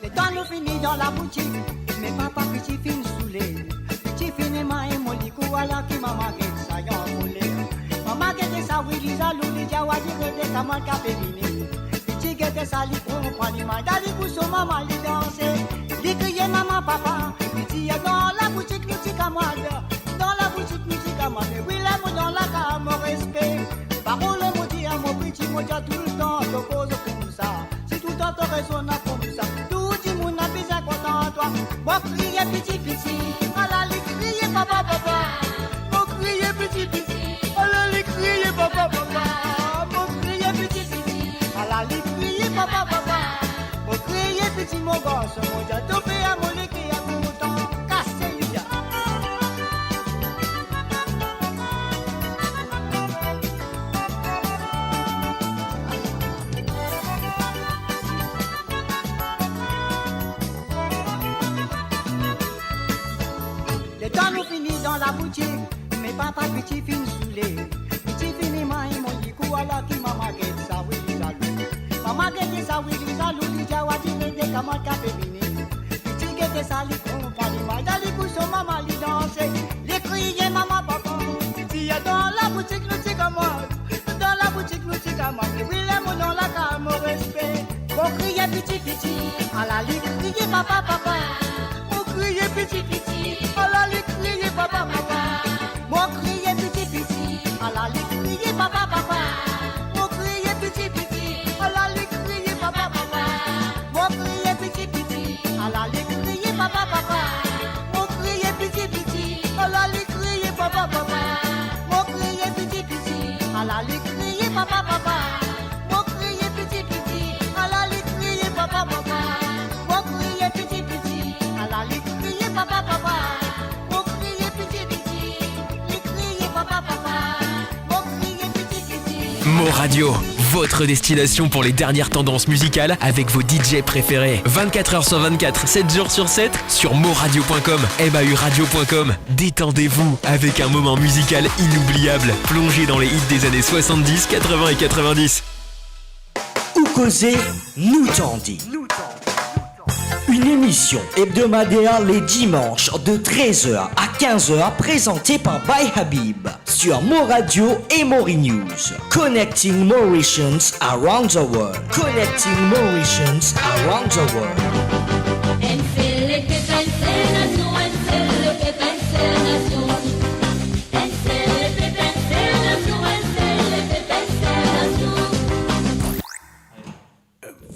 Letan nou fini dan laboutik, me papa piti finn soule. Piti finn may mo likou, ala ki mama get sa, li ankoler. Mama get sa, wi, li zalou, li dir, "Wa, li rete kamwad ki pe vini." Piti get sa, li konpran, li may dan likou so mama, li danse. Li kriye, "Mama, papa." Li dir, "Dan laboutik nou ti kamwad. Dan laboutik nou ti kamwad. Me wi la mo dan lakaz, mo respe." Parol mo dir mo piti, mo dir toultan to koz koumsa. Si toultan to rezonn koumsa, tou dimoun inn bizin kontan twa. Mo kriye piti piti, ala li kriye papa papa. Mo kriye piti piti, ala li kriye papa papa. Mo kriye piti piti, ala li kriye papa papa. Mo kriye piti mo garson, mo dir to pe a mo leke a kontan. Kase li a. Letan nou fini dan laboutik, me papa piti finn soule. Piti finn may mo likou, ala ki Sa wi, li zalou, li dir, wa, li rede kouma kafe vini. Li ti gete sa, li konpran, li mal, li koz so mama, li danse. Li kriye, "Mama, papa." Li dir, "Dan laboutik, nou ti komann. Dan laboutik, nou ti komann. Wi, ler mo dan lakaz, mo respe." Mo kriye piti, piti. Ala, li kriye, "Papa, papa." Mo kriye piti, piti. Ala, li kriye, "Papa, papa." Mo kriye piti, piti. Ala, li kriye, "Papa, papa." Mo kriye piti, piti. Ala, li kriye, "Papa, papa." Mo kriye piti, piti. Ala, li kriye, "Papa, papa." Mo kriye piti, piti. Ala, li kriye, "Papa, papa." Mo kriye piti, piti. Ala, li kriye, "Papa, papa." Mo kriye piti, piti. Ala, li kriye, "Papa, papa." Mo kriye piti, piti. Ala, li kriye, "Papa, papa." Mo kriye piti, piti. Li kriye, "Papa, papa." Mo kriye piti, piti. Mo Radio, votre destination pour les dernières tendances musicales avec vos D J préférés. Vingt-quatre heures sur vingt-quatre, sept jours sur sept, sur moradio point com, M A U radio point com. Détendez-vous avec un moment musical inoubliable. Plongez dans les hits des années soixante-dix, quatre-vingts et quatre-vingt-dix. Ou koze, nou tande. Une émission hebdomadaire les dimanches de treize heures à quinze heures, présentée par By Habib sur Mo Radio et Mori News. Connecting Mauritians around the world. Connecting Mauritians around the world. Enn sel lepep, enn sel nasion, enn sel lepep, enn sel nasion. Enn sel lepep, enn sel nasion, enn sel lepep, enn sel nasion.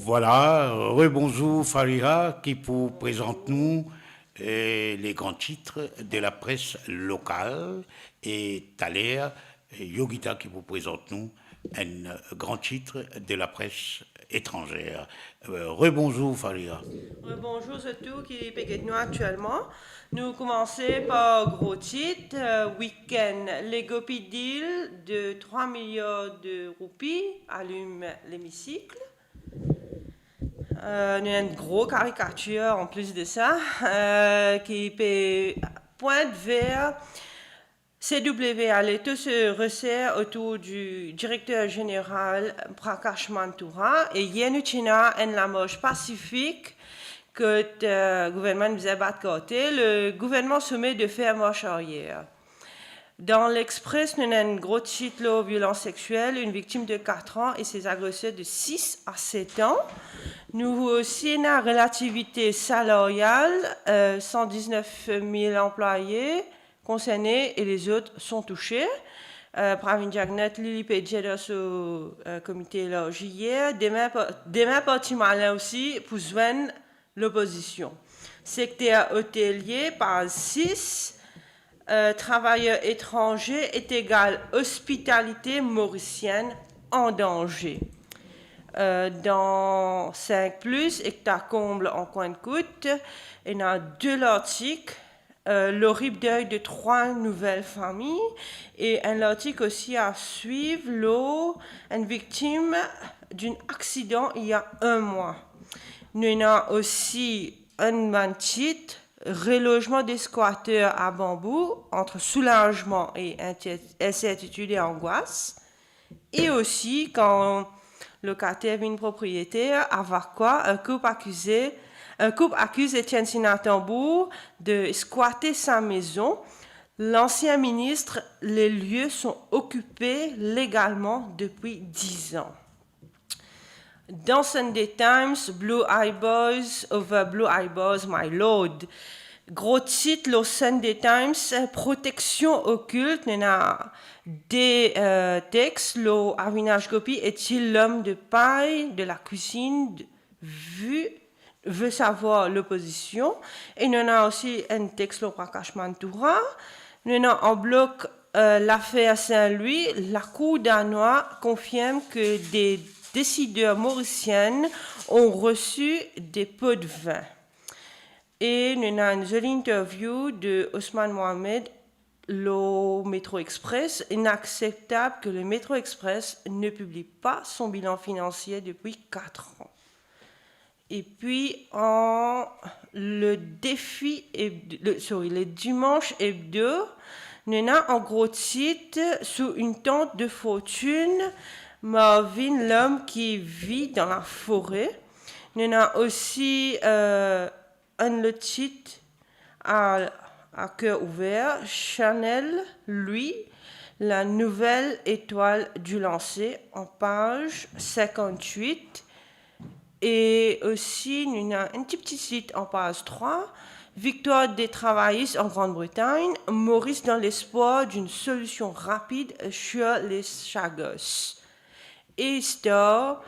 Vwala, rebonzour Fariha ki pou prezant nou, eh, les grands titres de la presse locale, e taler, eh, Yogita ki pou prezant nou enn gran tit de la presse étrangère. Eh, rebonzour Fariha. Rebonzour zot tou ki pe get nou aktielman. Nou koumanse par gro tit, eh, Week-end, le Gopi deal de trois milliards de roupies allume l'hémicycle. Euh, nou ena enn gro karikatir an plis de sa, euh, ki pe pwint ver C W A. Le tout se resserre autour du directeur général Prakash Manthura. E yer nou ti ena enn lamars pasifik kot, euh, gouvernman bizin bat kote. Le gouvernement se met de faire marche arrière. Dan L'Express, nou ena enn gro tit lor violans sexuel, une victime de quatre ans et ses agresseurs de six à sept ans. Nou osi ena relativité salariale, euh, cent dix-neuf mille employés concernés et les autres sont touchés. Euh, Pravin Jagnat, li, li pe dir dan so, euh, komite elarzi yer, demin pa, demin parti malin osi pou zwenn lopozision. Sekter otelier, paz sis, euh, travailleurs étrangers est égal hospitalité mauricienne en danger. Euh, dan Cinq Plus, ek ta konb ankor enn kout, ena de lartik, euh, l'horrible deuil de trois nouvelles familles, e enn lartik osi a swiv lor enn viktim d'un accident il y a un mois. Nou ena osi enn bann tit, relogement des squatteurs à Bambou, entre soulagement et inquié-, incertitude et angoisse. E osi, kan lokater vinn propriyeter, avek kwa, un couple accusé, un couple accuse Etienne Sinan-Tambour de squatter sa maison. L'ancien ministre, les lieux sont occupés légalement depuis dix ans. Dan Sunday Times, Blue Eyeballs over Blue Eyeballs, my lord. Gro tit lor Sunday Times, protection occulte, nou ena de, euh, text lor Avinash Gopi, est-il l'homme de paille de la cuisine, vu, veut savoir l'opposition. E nou ena osi enn text lor Prakash Manthura. Nou ena an blok, euh, lafer Saint-Louis, la cour danois confirme que des décideurs mauriciens ont reçu des pots de vin. E nou ena enn zoli interview de Osman Mohamed lor Metro Express. Inacceptable que le Metro Express ne publie pas son bilan financier depuis quatre ans. Et puis, en, le défi hebdo, le, sorry, le Dimanche Hebdo, nou ena an gro tit sou une tente de fortune, Marvin, l'homme qui vit dans la forêt. Nou ena osi, euh, enn lot tit, à, à cœur ouvert, Chanel, lui, la nouvelle étoile du lancer, en page cinquante-huit. E osi, nou ena enn ti pti tit an paz trwa, Victoire des travaillistes en Grande-Bretagne, Maurice dans l'espoir d'une solution rapide sur les Chagos. E Star,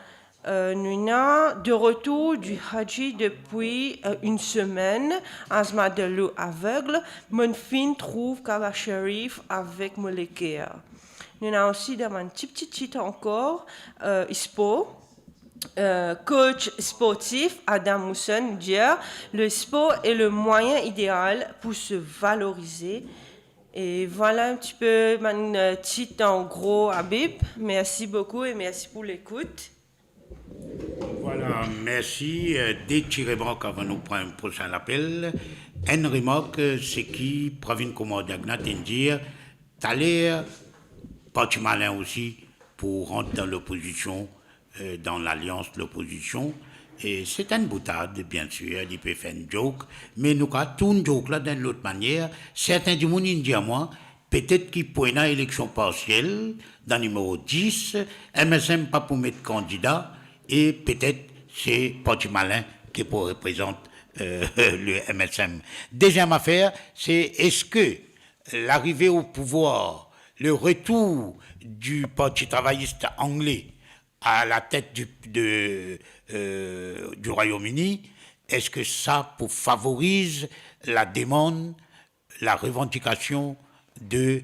euh, nou ena de retour du Hadji depuis, euh, une semaine, Azma Delou aveugle, monn finn trouv Kaba Sherif avek mo leker. Nou ena osi dan bann ti pti tit ankor, euh, Ispo, euh, coach sportif Adam Mousson dir, le sport est le moyen idéal pour se valoriser. Et voilà un petit peu mon, euh, titre en gros, Habib. Merci beaucoup et merci pour l'écoute. Vwala, mersi. Euh, de ti remark avan nou pran prosin lapel. Enn remark, euh, se ki Pravin Kumar Jagannath inn dir, taler, Parti Malin osi pou rant dan lopozision, euh, dan lalians lopozision. E se enn boutad, biensir, li pe fer enn joke, me nou kav tourn joke la dan enn lot manier. Sertin dimoun inn dir mwa, petet ki pou ena eleksion parsiel dan nimero dis, M S M pa pou met kandida e petet se Parti Malin ki pou reprezant, euh, le M S M. Deziem afer, se eski l'arrivée au pouvoir, le retour du Parti travailliste anglais à la tête du, de, euh, du Royaume-Uni, est-ce que ça pour favoriser la demande, la revendication de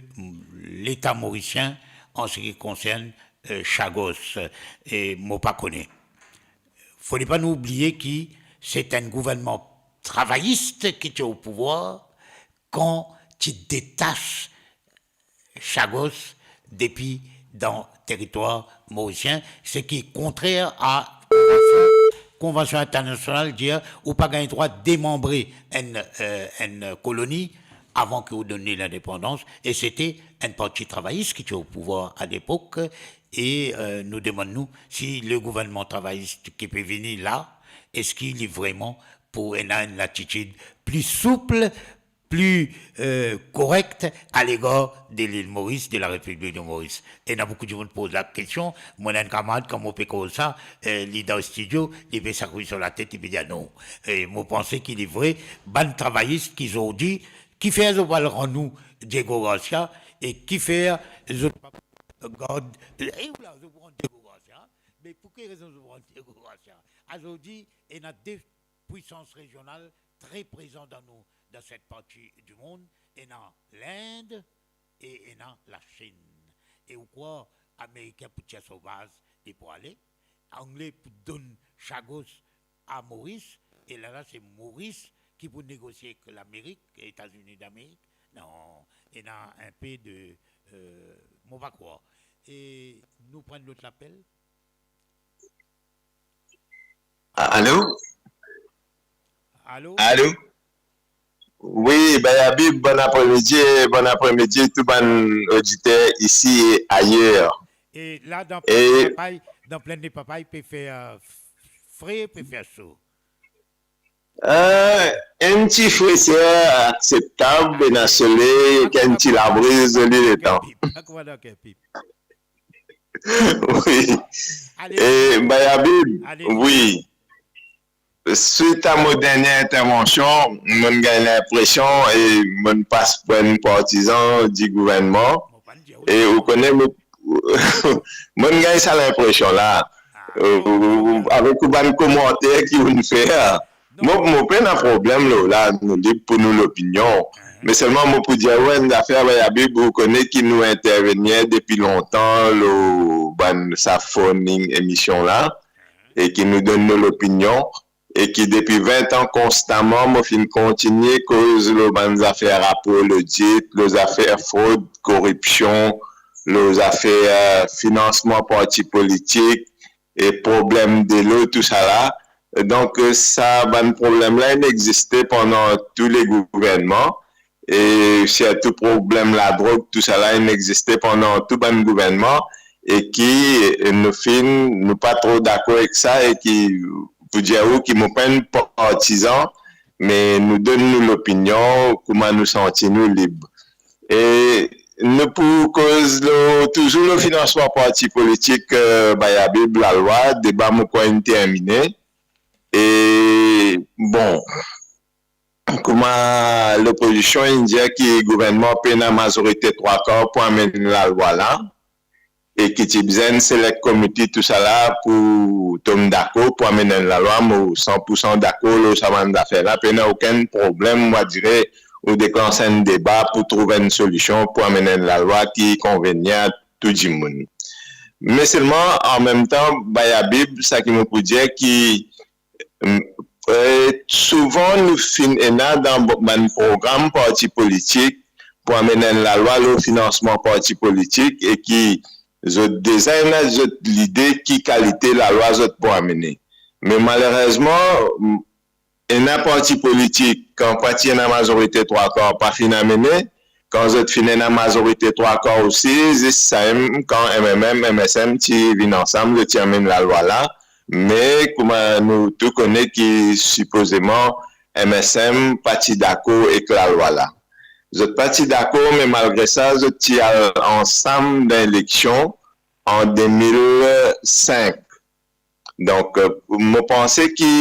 l'État mauricien en ce qui concerne, euh, Chagos? E mo pa kone. Fode pa nou oubliye ki se enn gouvernman travayis ki ti o pouvwar kan ti detas Chagos depi dan teritwar morisien, seki kontrer a konvansion, konvansion internasional dir ou pa gagn drwa demanbre enn, eh, enn koloni avan ki ou donn li lindepandans, e sete enn parti travayis ki ti o pouvwar a lepok, e, eh, nou demann nou si le gouvernman travayis ki pe vini la, eski li vreman pou ena enn latitid pli soup, pli, eh, korek a legar de lil Moris, de la Repiblik de Moris. Ena boukou dimoun poz la kestion, mo ena enn kamarad, kan mo pe koz sa, eh, li dan stidio, li pe sakouy so latet, li pe dir, "Ah non." E mo panse ki li vre, bann travayis ki zordi, kifer zot pa al rann nou Diego Garcia, e kifer zot pa gard, e ou la, zot pran Diego Garcia, me pou ki rezon zot pran Diego Garcia? Azordi, ena de pwisans rezional tre prezan dan nou, dan set parti di mond, ena Lind e ena Lasinn. E ou krwar Amerikin pou tir so baz, li pou ale? Angle pou donn Chagos a Moris, e la la se Moris ki pou negosie ek Lamerik, Etazini Damerik? Non, ena inpe de, eh, mo pa krwar. E nou pran lot lapel. Alo? Alo? Alo? Wi, Bay Habib, bon apremidi, bon apremidi tou bann oditer isi e ayer. E la, dan Plaine des Papayes, dan Plaine des Papayes, pe fer, eh, fre, pe fer so? Eh, enn ti freser akseptab, ena soley, ek enn ti labriz, zoli letan. Akouma dan Kerpip. Wi. E Bay Habib, wi. Swit a mo dernie intervansion, mo'nn gagn linpresion, e mo'nn pas pou enn partizan di gouvernman, e ou kone, mo, mo'nn gagn sa linpresion la, eh, avek ou bann komanter ki ou'nn fer. Mo, mo pena problem lor la, nou lib pou nou lopinion. Me selman mo pou dir ou enn zafer, Bay Habib, ou kone ki nou intervenir depi lontan lor bann sa phoning emision la, e ki nou donn nou lopinion, e ki depi vin an konstaman mo finn kontigne koz lor bann zafer rapor lodit, lor zafer frod, koripsion, lor zafer, eh, finansman parti politik, e problem delo, tousala. Donk, eh, sa bann problem la inn existe pandan tou le gouvernman, e sirtou problem ladrog, tousala inn existe pandan tou bann gouvernman, e ki nou finn, nou pa tro dakor ek sa, e ki, pou dir ou ki mo pa enn partizan, me nou donn nou lopinion, kouma nou santi nou lib. E nou pou koz lor, touzour lor finansman parti politik, eh, Bayabib, lalwa, deba mo krwar inn termine. E bon, kouma lopozision inn dir ki gouvernman pena mazorite trwa kar pou amenn lalwa la, e ki ti bizin select committee, tousala pou tom dakor pou amenn enn lalwa, mo san pou san dakor lor sa bann zafer la, pena okenn problem, mwa dire, ou deklans enn deba pou trouv enn solision pou amenn enn lalwa ki konveni a tou dimoun. Me selman, an mem tan, Bayabib, sa ki mo pou dir ki, mm, eh, souvan nou finn ena dan bo-, bann program parti politik pou amenn enn lalwa lor finansman parti politik e ki zot deza ena zot lide ki kalite lalwa zot pou amene. Me malerezman, mm, ena parti politik, kan pa ti ena mazorite trwa kar, pa finn amene, kan zot finn ena mazorite trwa kar osi, zis samem kan M M M, M S M ti vinn ansam, zot ti amenn lalwa la. Me kouma nou tou kone ki sipozeman M S M pa ti dakor ek lalwa la. Zot pa ti dakor, me malgre sa, zot ti al ansam dan eleksion an de mil sink. Donk, eh, mo panse ki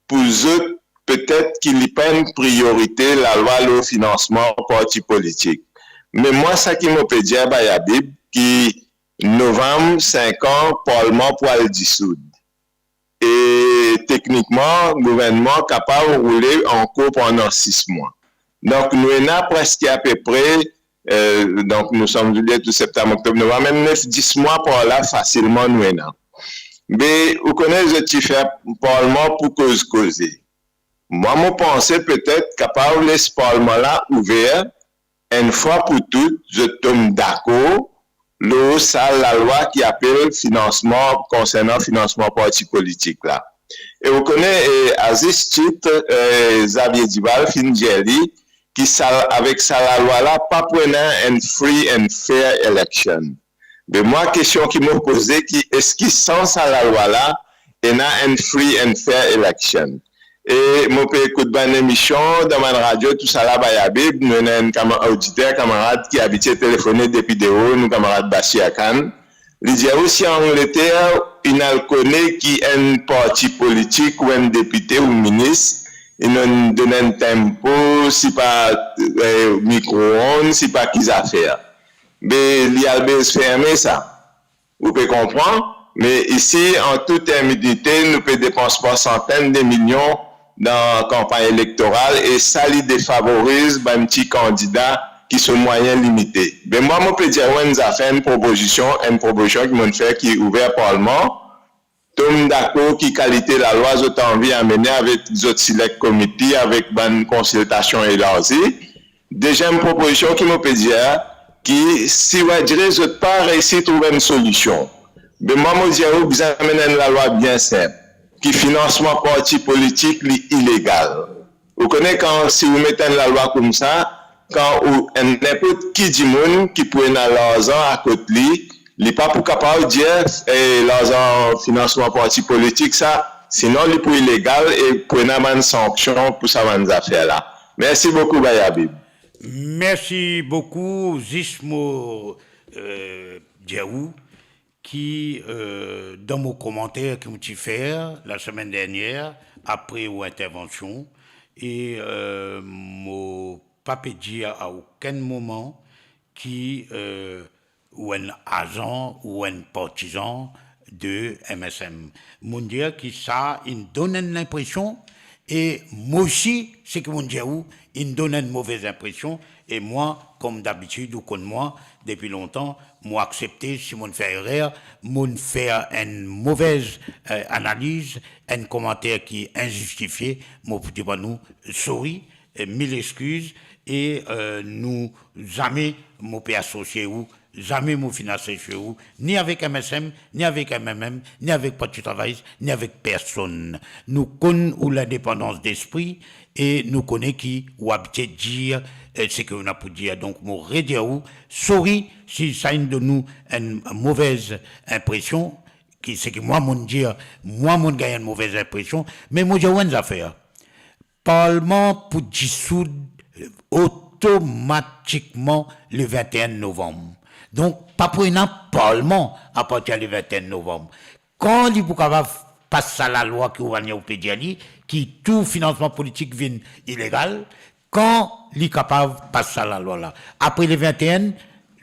pou zot, petet ki li pa enn priyorite lalwa lor finansman parti politik. Me mwa, sa ki mo pe dir Bayabib, ki novam, sink an, parlman pou al disoud. E teknikman, gouvernman kapav roule ankor pandan sis mwa. Donk, nou ena preske apepre, eh, donk, nou som zile tou septam, oktob, novam, enn nef, dis mwa par la fasilman nou ena. Be, ou kone, zot ti fer parlman pou koz koze. Mwa, mo panse petet kapav les parlman la ouver, enn fwa pou tou, zot tom dakor lor sa lalwa ki apel finansman, konsernan finansman parti politik la. E ou kone, e, a zis tit, e, Xavier Duval finn dir li ki sa, avek sa lalwa la, pa pou ena enn free and fair election. Be mwa, kestion ki mo poze, ki eski san sa lalwa la, ena enn free and fair election? E mo pe ekout bann emision dan bann radio, tousala, Bayabib, nou ena enn kama-, oditer, kamarad ki abitie telefone depi deor, nou kamarad Bashir Khan. Li dir ou si Angleter inn al kone ki enn parti politik ou enn depite ou minis, inn donn enn tempo, sipa, eh, mikro-ond, sipa ki zafer. Be li al bez ferme sa. Ou pe konpran? Me isi, an tout imidite, nou pe depans par santenn de milion dan kanpagn elektoral e sa li defavoriz bann ti kandida ki so mwayin limite. Be mwa, mo pe dir ou enn zafer, enn propozision, enn propozision ki mo'nn fer ki ouver parlman. Tom dakor ki kalite lalwa zot anvi amene avek zot select committee, avek bann konsiltasion elarzi. Deziem propozision ki mo pe dir, ki si ou adire zot pa reysi trouv enn solision, be mwa, mo dir ou bizin amenn enn lalwa bien sinp, ki finansman parti politik li ilegal. Ou kone, kan si ou met enn lalwa koumsa, kan ou enn ninport ki dimoun ki pou ena larzan akot li, li pa pou kapav dir, eh, larzan finansman parti politik sa, sinon li pou ilegal e pou ena bann sanksion pou sa bann zafer la. Mersi boukou, Bayabib. Mersi boukou. Zis mo, eh, dir ou ki, eh, dan mo komanter ki mo ti fer lasemenn dernier, apre ou intervansion, e, eh, mo pa pe dir a okenn moman ki, eh, ou enn azan ou enn partizan de M S M. Mo'nn dir ki sa inn donn enn linpresion, e mo osi, seki mo'nn dir ou, inn donn enn move linpresion, e mwa, kom dabitid, ou konn mwa, depi lontan, mo aksepte si mo'nn fer erer, mo'nn fer enn move, eh, analiz, enn komanter ki inzistifie, mo pou dir bann ou, sorry, eh, mil exkiz, e, eh, nou zame mo pe asosie ou Zame mo finn aste swe ou, ni avek M S M, ni avek M M M, ni avek Parti Travayis, ni avek personn. Nou konn ou lindepandans despri e nou kone ki ou abitie dir, eh, seki ou ena pou dir. Donk, mo redir ou, sorry si sa inn donn ou enn movez inpresion, ki seki mwa mo'nn dir, mwa mo'nn gagn enn movez inpresion, me mo dir ou enn zafer. Parlman pou disoud otomatikman le vinteen novanm. Donk, pa pou ena parlman apartir le vinteen novanm. Kan li pou kapav pas sa lalwa ki ou ane ou pe dir li, ki tou finansman politik vinn ilegal, kan li kapav pas sa lalwa la? Apre le vinteen,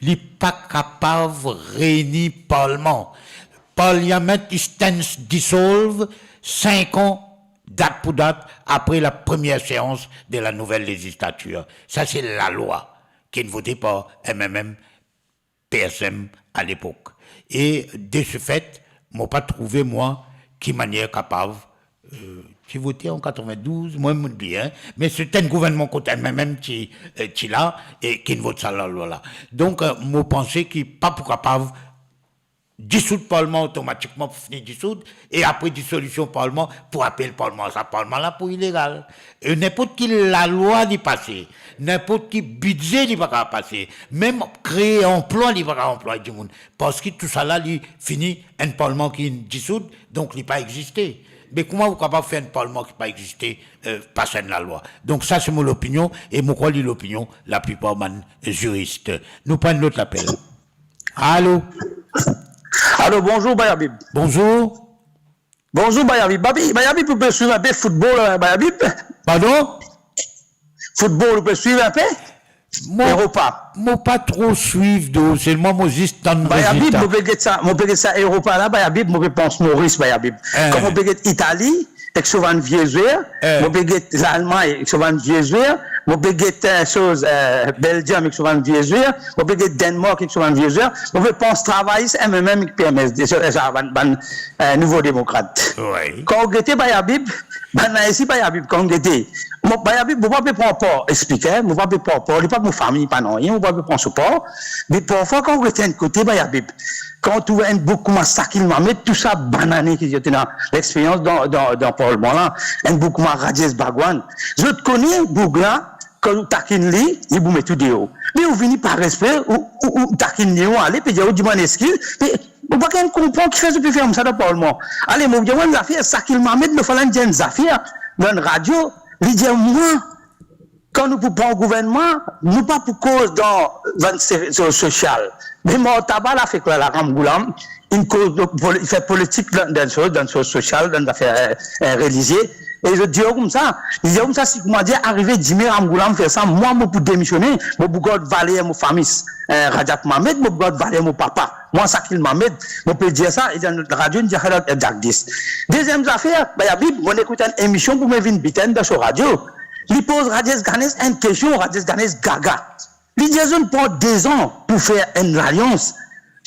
li pa kapav reini parlman. Parliament is stands dissolve sink an dat pou dat apre la première séance de la nouvelle législature. Sa se lalwa ki inn vote par M M M, P S M alepok. E de ce fait, mo pa trouve mwa ki manier kapav, eh, ti vote an katrevin-douz, mwa mo'nn bliye, me se enn gouvernman kot M M M ti, eh, ti la, e ki'nn vot sa lalwa la. Donk, eh, mo panse ki pa pou kapav disoud parlman otomatikman pou fini disoud, e apre disolision parlman pou apel parlman, sa parlman la pou ilegal. E ninport ki lalwa li pase, ninport ki bidze li pa kapav pase, mem kree anplwa li pa kapav anplway dimoun, parski tousala li fini enn parlman ki disoud, donk li pa existe. Me kouma ou kapav fer enn parlman ki pa existe, eh, pas enn lalwa? Donk sa se mo lopinion, e mo krwar li lopinion laplipar bann ziris. Nou pran enn lot lapel. Alo? Alo, bonzour, Bayabib. Bonzour. Bonzour, Bayabib. Babi-, Bayabib, ou pe swiv inpe foutbol, eh, Bayabib? Pardon? Foutbol, ou pe swiv inpe? Mo, Europa. Mo pa tro swiv, do, selman mo zis tann rezilta. Bayabib, mo pe get sa, mo pe get sa Europa la, Bayabib, mo pe pans Moris, Bayabib. Eh. Kan mo pe get Itali, ek so bann vie zwer, eh, mo pe get Lalmagn ek so bann vie zwer, mo pe get, eh, soz, eh, Belgium ek so bann vie zwer, mo pe get Denmark ek so bann vie zwer, mo pe pans Travayis, M M M ek P M S D, so, eh, sa, bann, bann, eh, Nouvo Demokrat. Wi. Kan ou gete Bayabib, bann la isi Bayabib, kan ou gete, mo, Bayabib, mo pa pe pran par, explike, mo pa pe pran par, li pa mo fami, pa nanye, mo pa pe pran so par, me parfwa kan ou gete enn kote Bayabib, kan ou trouv enn boug kouma Sakil Mamed, tou sa bann ane ki zot ena lexperyans dan, dan, dan parlman la, enn boug kouma Rajesh Bhagwan. Zot kone boug la, kan ou takinn li, li pou met ou deor. Me ou vini par respe, ou, ou, ou takinn li, ou ale, pe dir ou dimann exkiz, me ou pa gagn konpran kifer zot pe fer koumsa dan parlman. Ale, mo dir ou enn zafer, Sakil Mamed, mo finn dir enn zafer dan radio, li dir mwa, kan nou pou pran gouvernman, nou pa pou koz dan bann se-, so-, sosial. Me Mortaba la, fek la, la Ramgoolam, inn koz poli-, fer politik dan, dan so-, dan so-, sosial, dan zafer, eh, eh, relizie. E zot dir koumsa, li dir koumsa, si kouma dir, arive dime Ramgoolam fer sa, mwa, mo pou demisione, mo pou gard valer mo fami, eh, Rajab Mamed, mo pou gard valer mo papa. Mwa, Sakil Mamed, mo pe dir sa, e dan radio, inn dir sa dan Jagdish. Deziem zafer, Bayabib, mo ekout enn emision pou mo vinn biten dan so radio. Li poz Rajesh Ganesh enn kestion, Rajesh Ganesh gaga. Li dir, zot pran dezan pou fer enn lalians.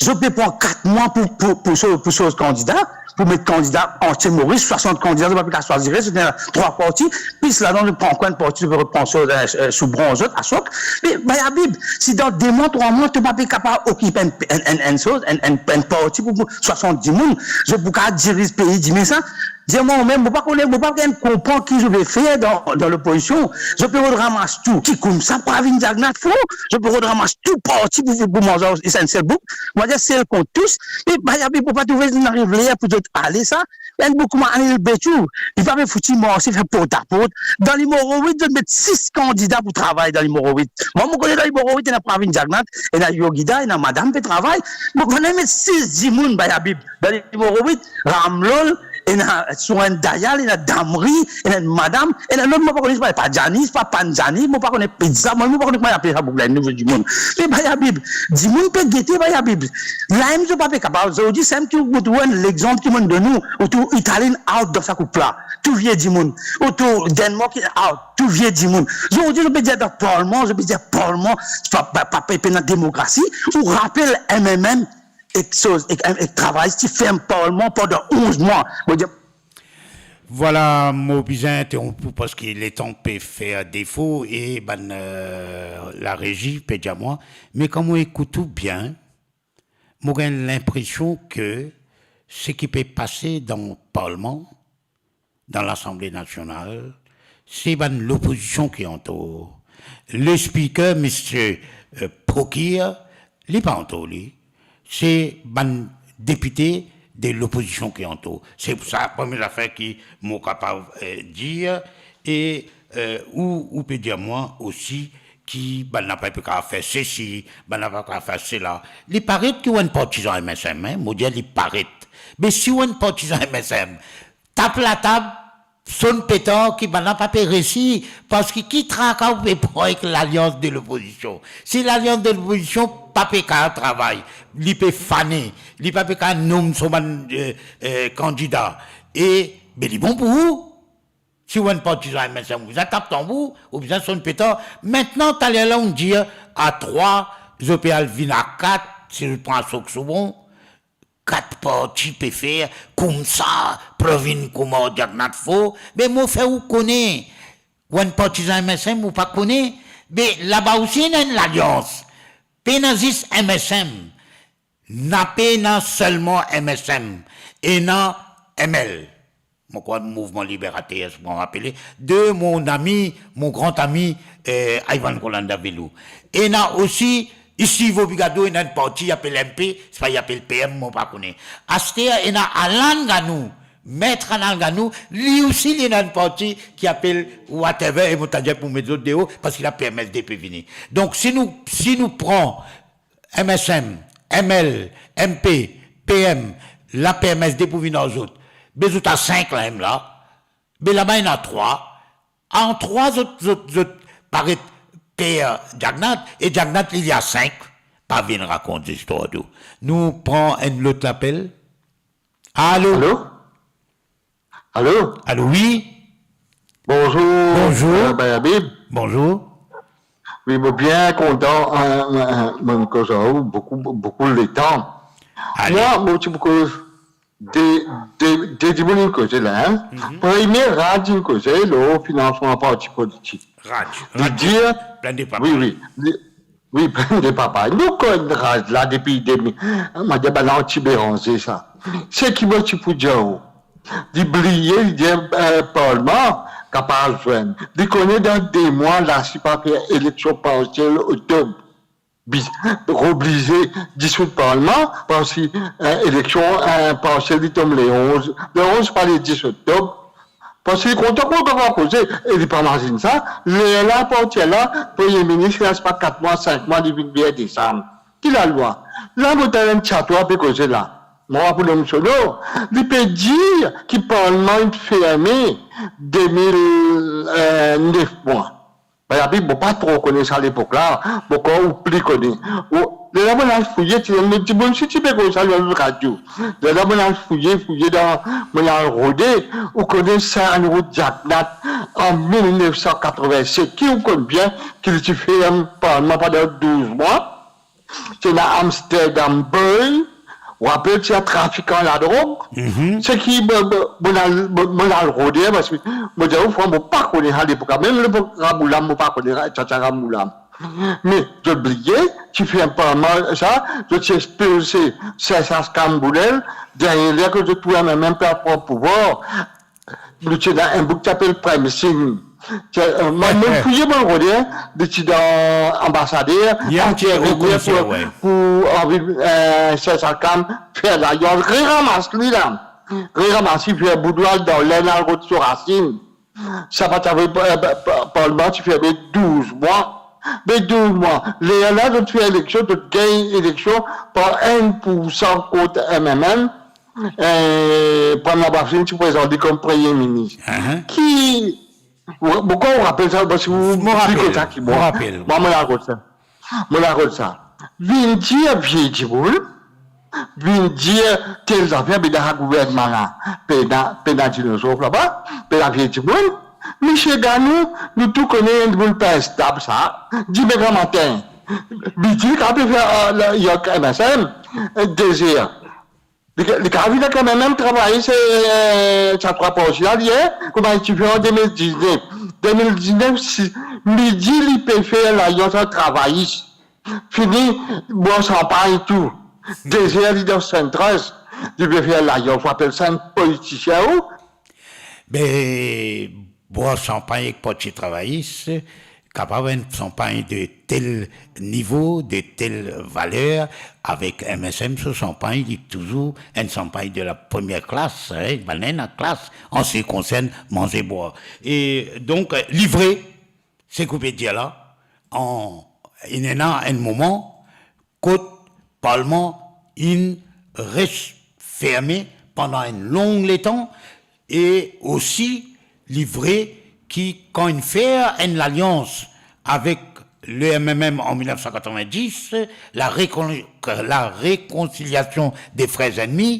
Zot pe pran kat mwa pou, pou, pou so-, pou soz kandida, pou met kandida antie Moris, swasant kandida, zot pa pe kapav swazir, zot ena trwa parti, plis ladan zot pran ankor enn parti, zot pe pran soz, eh, eh, sou bronz zot, asok. Me Bayabib, si dan de mwa, trwa mwa, to pa pe kapav okip enn, enn, enn, enn soz, enn, enn, enn parti pou, pou swasant dimoun, zot pou kapav diriz pei dime sa, dir mwa mem, mo pa kone, mo pa gagn konpran ki zot pe fer dan, dan lopozision. Zot pe rod ramas tou, ki koumsa pou vinn Jagannath Front, zot pe rod ramas tou parti pou, pou manz enn sel boug. Mo dir sel kont tous. E Bayabib, mo pa trouve li ariv ler pou zot ale sa. Enn boug kouma Anil Bechoo, li pa pe fouti marse fer portaport. Dan limoro wit, zot met sis kandida pou travay dan limoro wit. Mwa, mo kone dan limoro wit, ena Pravin Jagannath, ena Yogita, ena madam pe travay. Bon, fode met sis dimoun, Bayabib. Dan limoro wit, Ramlal, ena Suren Dayal, ena Damri, ena enn madam, ena lot mo pa kone, pa, pa Janis, pa Panjani, mo pa kone Pizza, mo, mo pa kone kouma apel sa boug la, enn nouvo dimoun. Me Bayabib, dimoun pe gete Bayabib. La mem zot pa pe kapav, zot dir, sa mem ki ou trouv enn lexanp ki mo donn ou, ou trouv Itali out dan sa koup la, tou vie dimoun, ou trouv Denmark out, tou vie dimoun. Zot dir, zot pe dir dan parlman, zot pe dir parlman, pa, pa, pa, pa pena demokrasi, ou rapel M M M, ek soz, ek, ek Travayis ti ferm parlman pandan onz mwa. Mo dir, vwala, mo bizin interonp ou parski letan pe fer defo e bann, eh, larezi pe dir mwa, me kan mo ekout ou bien, mo gagn linpresion ke seki pe pase dan parlman, dan Lasanble Nasional, se bann lopozision ki antor. Le Speaker, misie, eh, Prokir, li pa antor li. Se bann depite de lopozision ki antor. Se pou sa, premie zafer ki mo kapav, eh, dir, e, eh, ou, ou pe dir mwa osi ki bannla pa pe kapav fer sesi, bannla pa kapav fer sela. Li paret ki ou enn partizan M S M, hein, mo dir li paret. Me si ou enn partizan M S M, tap latab, sonn petar ki bannla pa pe resi, parski ki traka ou pe pran ek lalians de lopozision? Si lalians de lopozision pa pe kapav travay, li pe fane, li pa pe kapav nom so bann, eh, eh, kandida, e, be li bon pou ou. Si ou enn partizan M S M, ou bizin tap tanbour, ou bizin sonn petar. Mintnan, taler la, ou dir a trwa, zot pe al vinn a kat, si zot pran so ki so bon, kat parti pe fer koumsa, Pravin Kumar Jagannath for, be mo fer ou kone, ou enn partizan M S M, ou pa kone, be laba osi ena enn lalians. Pena zis M S M, na pena selman M S M, ena M L. Mo krwar Mouvman Liberater, si mo rapele, de mon ami, mon gran ami, eh, Ivan Kolanda Velou. Ena osi, isi Vobigado, ena enn parti apel M P, sipa li apel P M, mo pa kone. Aster ena Alan Ganou, Met Alan Ganou, li osi li ena enn parti ki apel whatever, e mo ta dir pou met zot deor, parski la P M S D pe vini. Donk, si nou, si nou pran M S M, M L, M P, P M, la P M S D pou vinn ar zot. Be zot a sink la mem la. Be laba ena trwa. An trwa zot, zot, zot paret per Jagannath, e Jagannath li, li a sink. Pa vinn rakont zistwar tou. Nou pran enn lot lapel. Alo? Alo? Alo? Alo, wi. Bonzour, Bonzour. Euh, Bayabi. Bonzour. Wi, mo bien kontan, euh, euh, euh, mo koz ar ou boukou, boukou letan. Ale. Mwa, mo ti pou koz de, de, de dimoun koze la, hein. Mhm. Premie, Raj inn koze lor finansman parti politik. Raj, li Raj, dir, Plan de Papa. Wi, wi. Li, wi, Plan de Papa. Nou konn Raj la depi de mil. Mo dir bann anti-Béranger sa. Seki mo ti pou dir ou, li bliye, li dir, euh, parlman kapav zwenn. Li kone dan de mwa, la si pa fer eleksion parsiel oktob, bi-, oblize disoud parlman, parski, euh, eleksion, euh, parsiel li tom le onz. Le onz, pa le dis oktob. Parski li kontan kouma papa koze, e li pa mazinn sa, lerla, apartir la, premie minis, li res pa kat mwa, sink mwa, li vinn vinn desam. Ki lalwa? La, mo tann enn ti atwa pe koze la. Mo pa pou nom so non. Li pe dir ki parlman inn ferme de mil nef mwa. Bayabi, mo pa tro kone sa lepok la, mo krwar ou pli kone. Ou, lerla mo al fouye, ti, me dimoun si ti pe konn sa, lor radio. Lerla mo al fouye, fouye dan, mo al rode, ou kone Sir Anirudh Jagannath an mil nef san katrovin set, ki ou konn bien, ki li ti ferm parlman pandan douz mwa. Ti ena Amsterdam Boy, ou rapel ti ena trafikan ladrog. Mhm. Seki mo, mo, mo al, mo, mo al rode, parski mo dir ou fran, mo pa kone sa lepok la, mem lepok Ramoolam, mo pa kone Chacha Ramoolam. Me zot bliye, ti fer parlman sa, zot ti expilse Sir Saskia Ambunel, dernie ler ki zot trouv mem, mem pe pran pouvwar. Nou ti ena enn boug ki apel Prem Singh. Ti, euh, mo, mo fouye, mo rode, hein, li ti dan anbasader, li ti anvi, pou, wi, pou anvi, euh, Sir Saskia fer lalians, reramas li la. Reramas li, fer boudoir dan lenn, al rod so rasinn. Sa pa ti ave, euh, pa, pa, parlman ti ferme douz mwa. Me douz mwa. Lerla, zot fer eleksion, zot gagn eleksion par enn poursan kont M M M. Eh, Pramod Labafin ti prezant li kom premie minis. Ahan. Ki, ou, ou, ou rapel sa, parski ou, mo pli rapel, konn sa ki mo mwa. Mo rapel. Mwa, mo rakont sa. Mo rakont sa. Vinn dir vie dimoun, vinn dir tel zafer, be dan sa gouvernman la, pena, pena dinosaur laba, pena vie dimoun. Misie Ganou, nou tou kone enn dimoun pa estab sa, dime gramatin. Midi, li kapav fer, euh, le, li ek M S M, euh, de zer. Li, li kapav vinn kanmem travay, se, euh, sa trwa parti la, li, hein, kouma li ti fer an de mil diznef. De mil diznef, si, midi, li pe fer lalians travayis. Fini, bwar sanpagn tou. Dezer li dan Sainte-Thérèse, li pe fer larian, fo apel sa enn politisien ou? Be, bwar sanpagn ek Parti Travayis, kapav enn sanpagn de tel nivo, de tel valer, avek M S M, so sanpagn, li touzour enn sanpagn de la première classe, hein, bann ena klas, an se ki konsern manze bwar. E donk, li vre, seki ou pe dir la, an, ena enn moman, kot Parlman inn res ferme pandan enn long letan, e osi li vre ki kan inn fer enn lalians avek le M M M an mil nef san katrovin-dis, la rekon-, la rekonsiliasion de frer ennmi,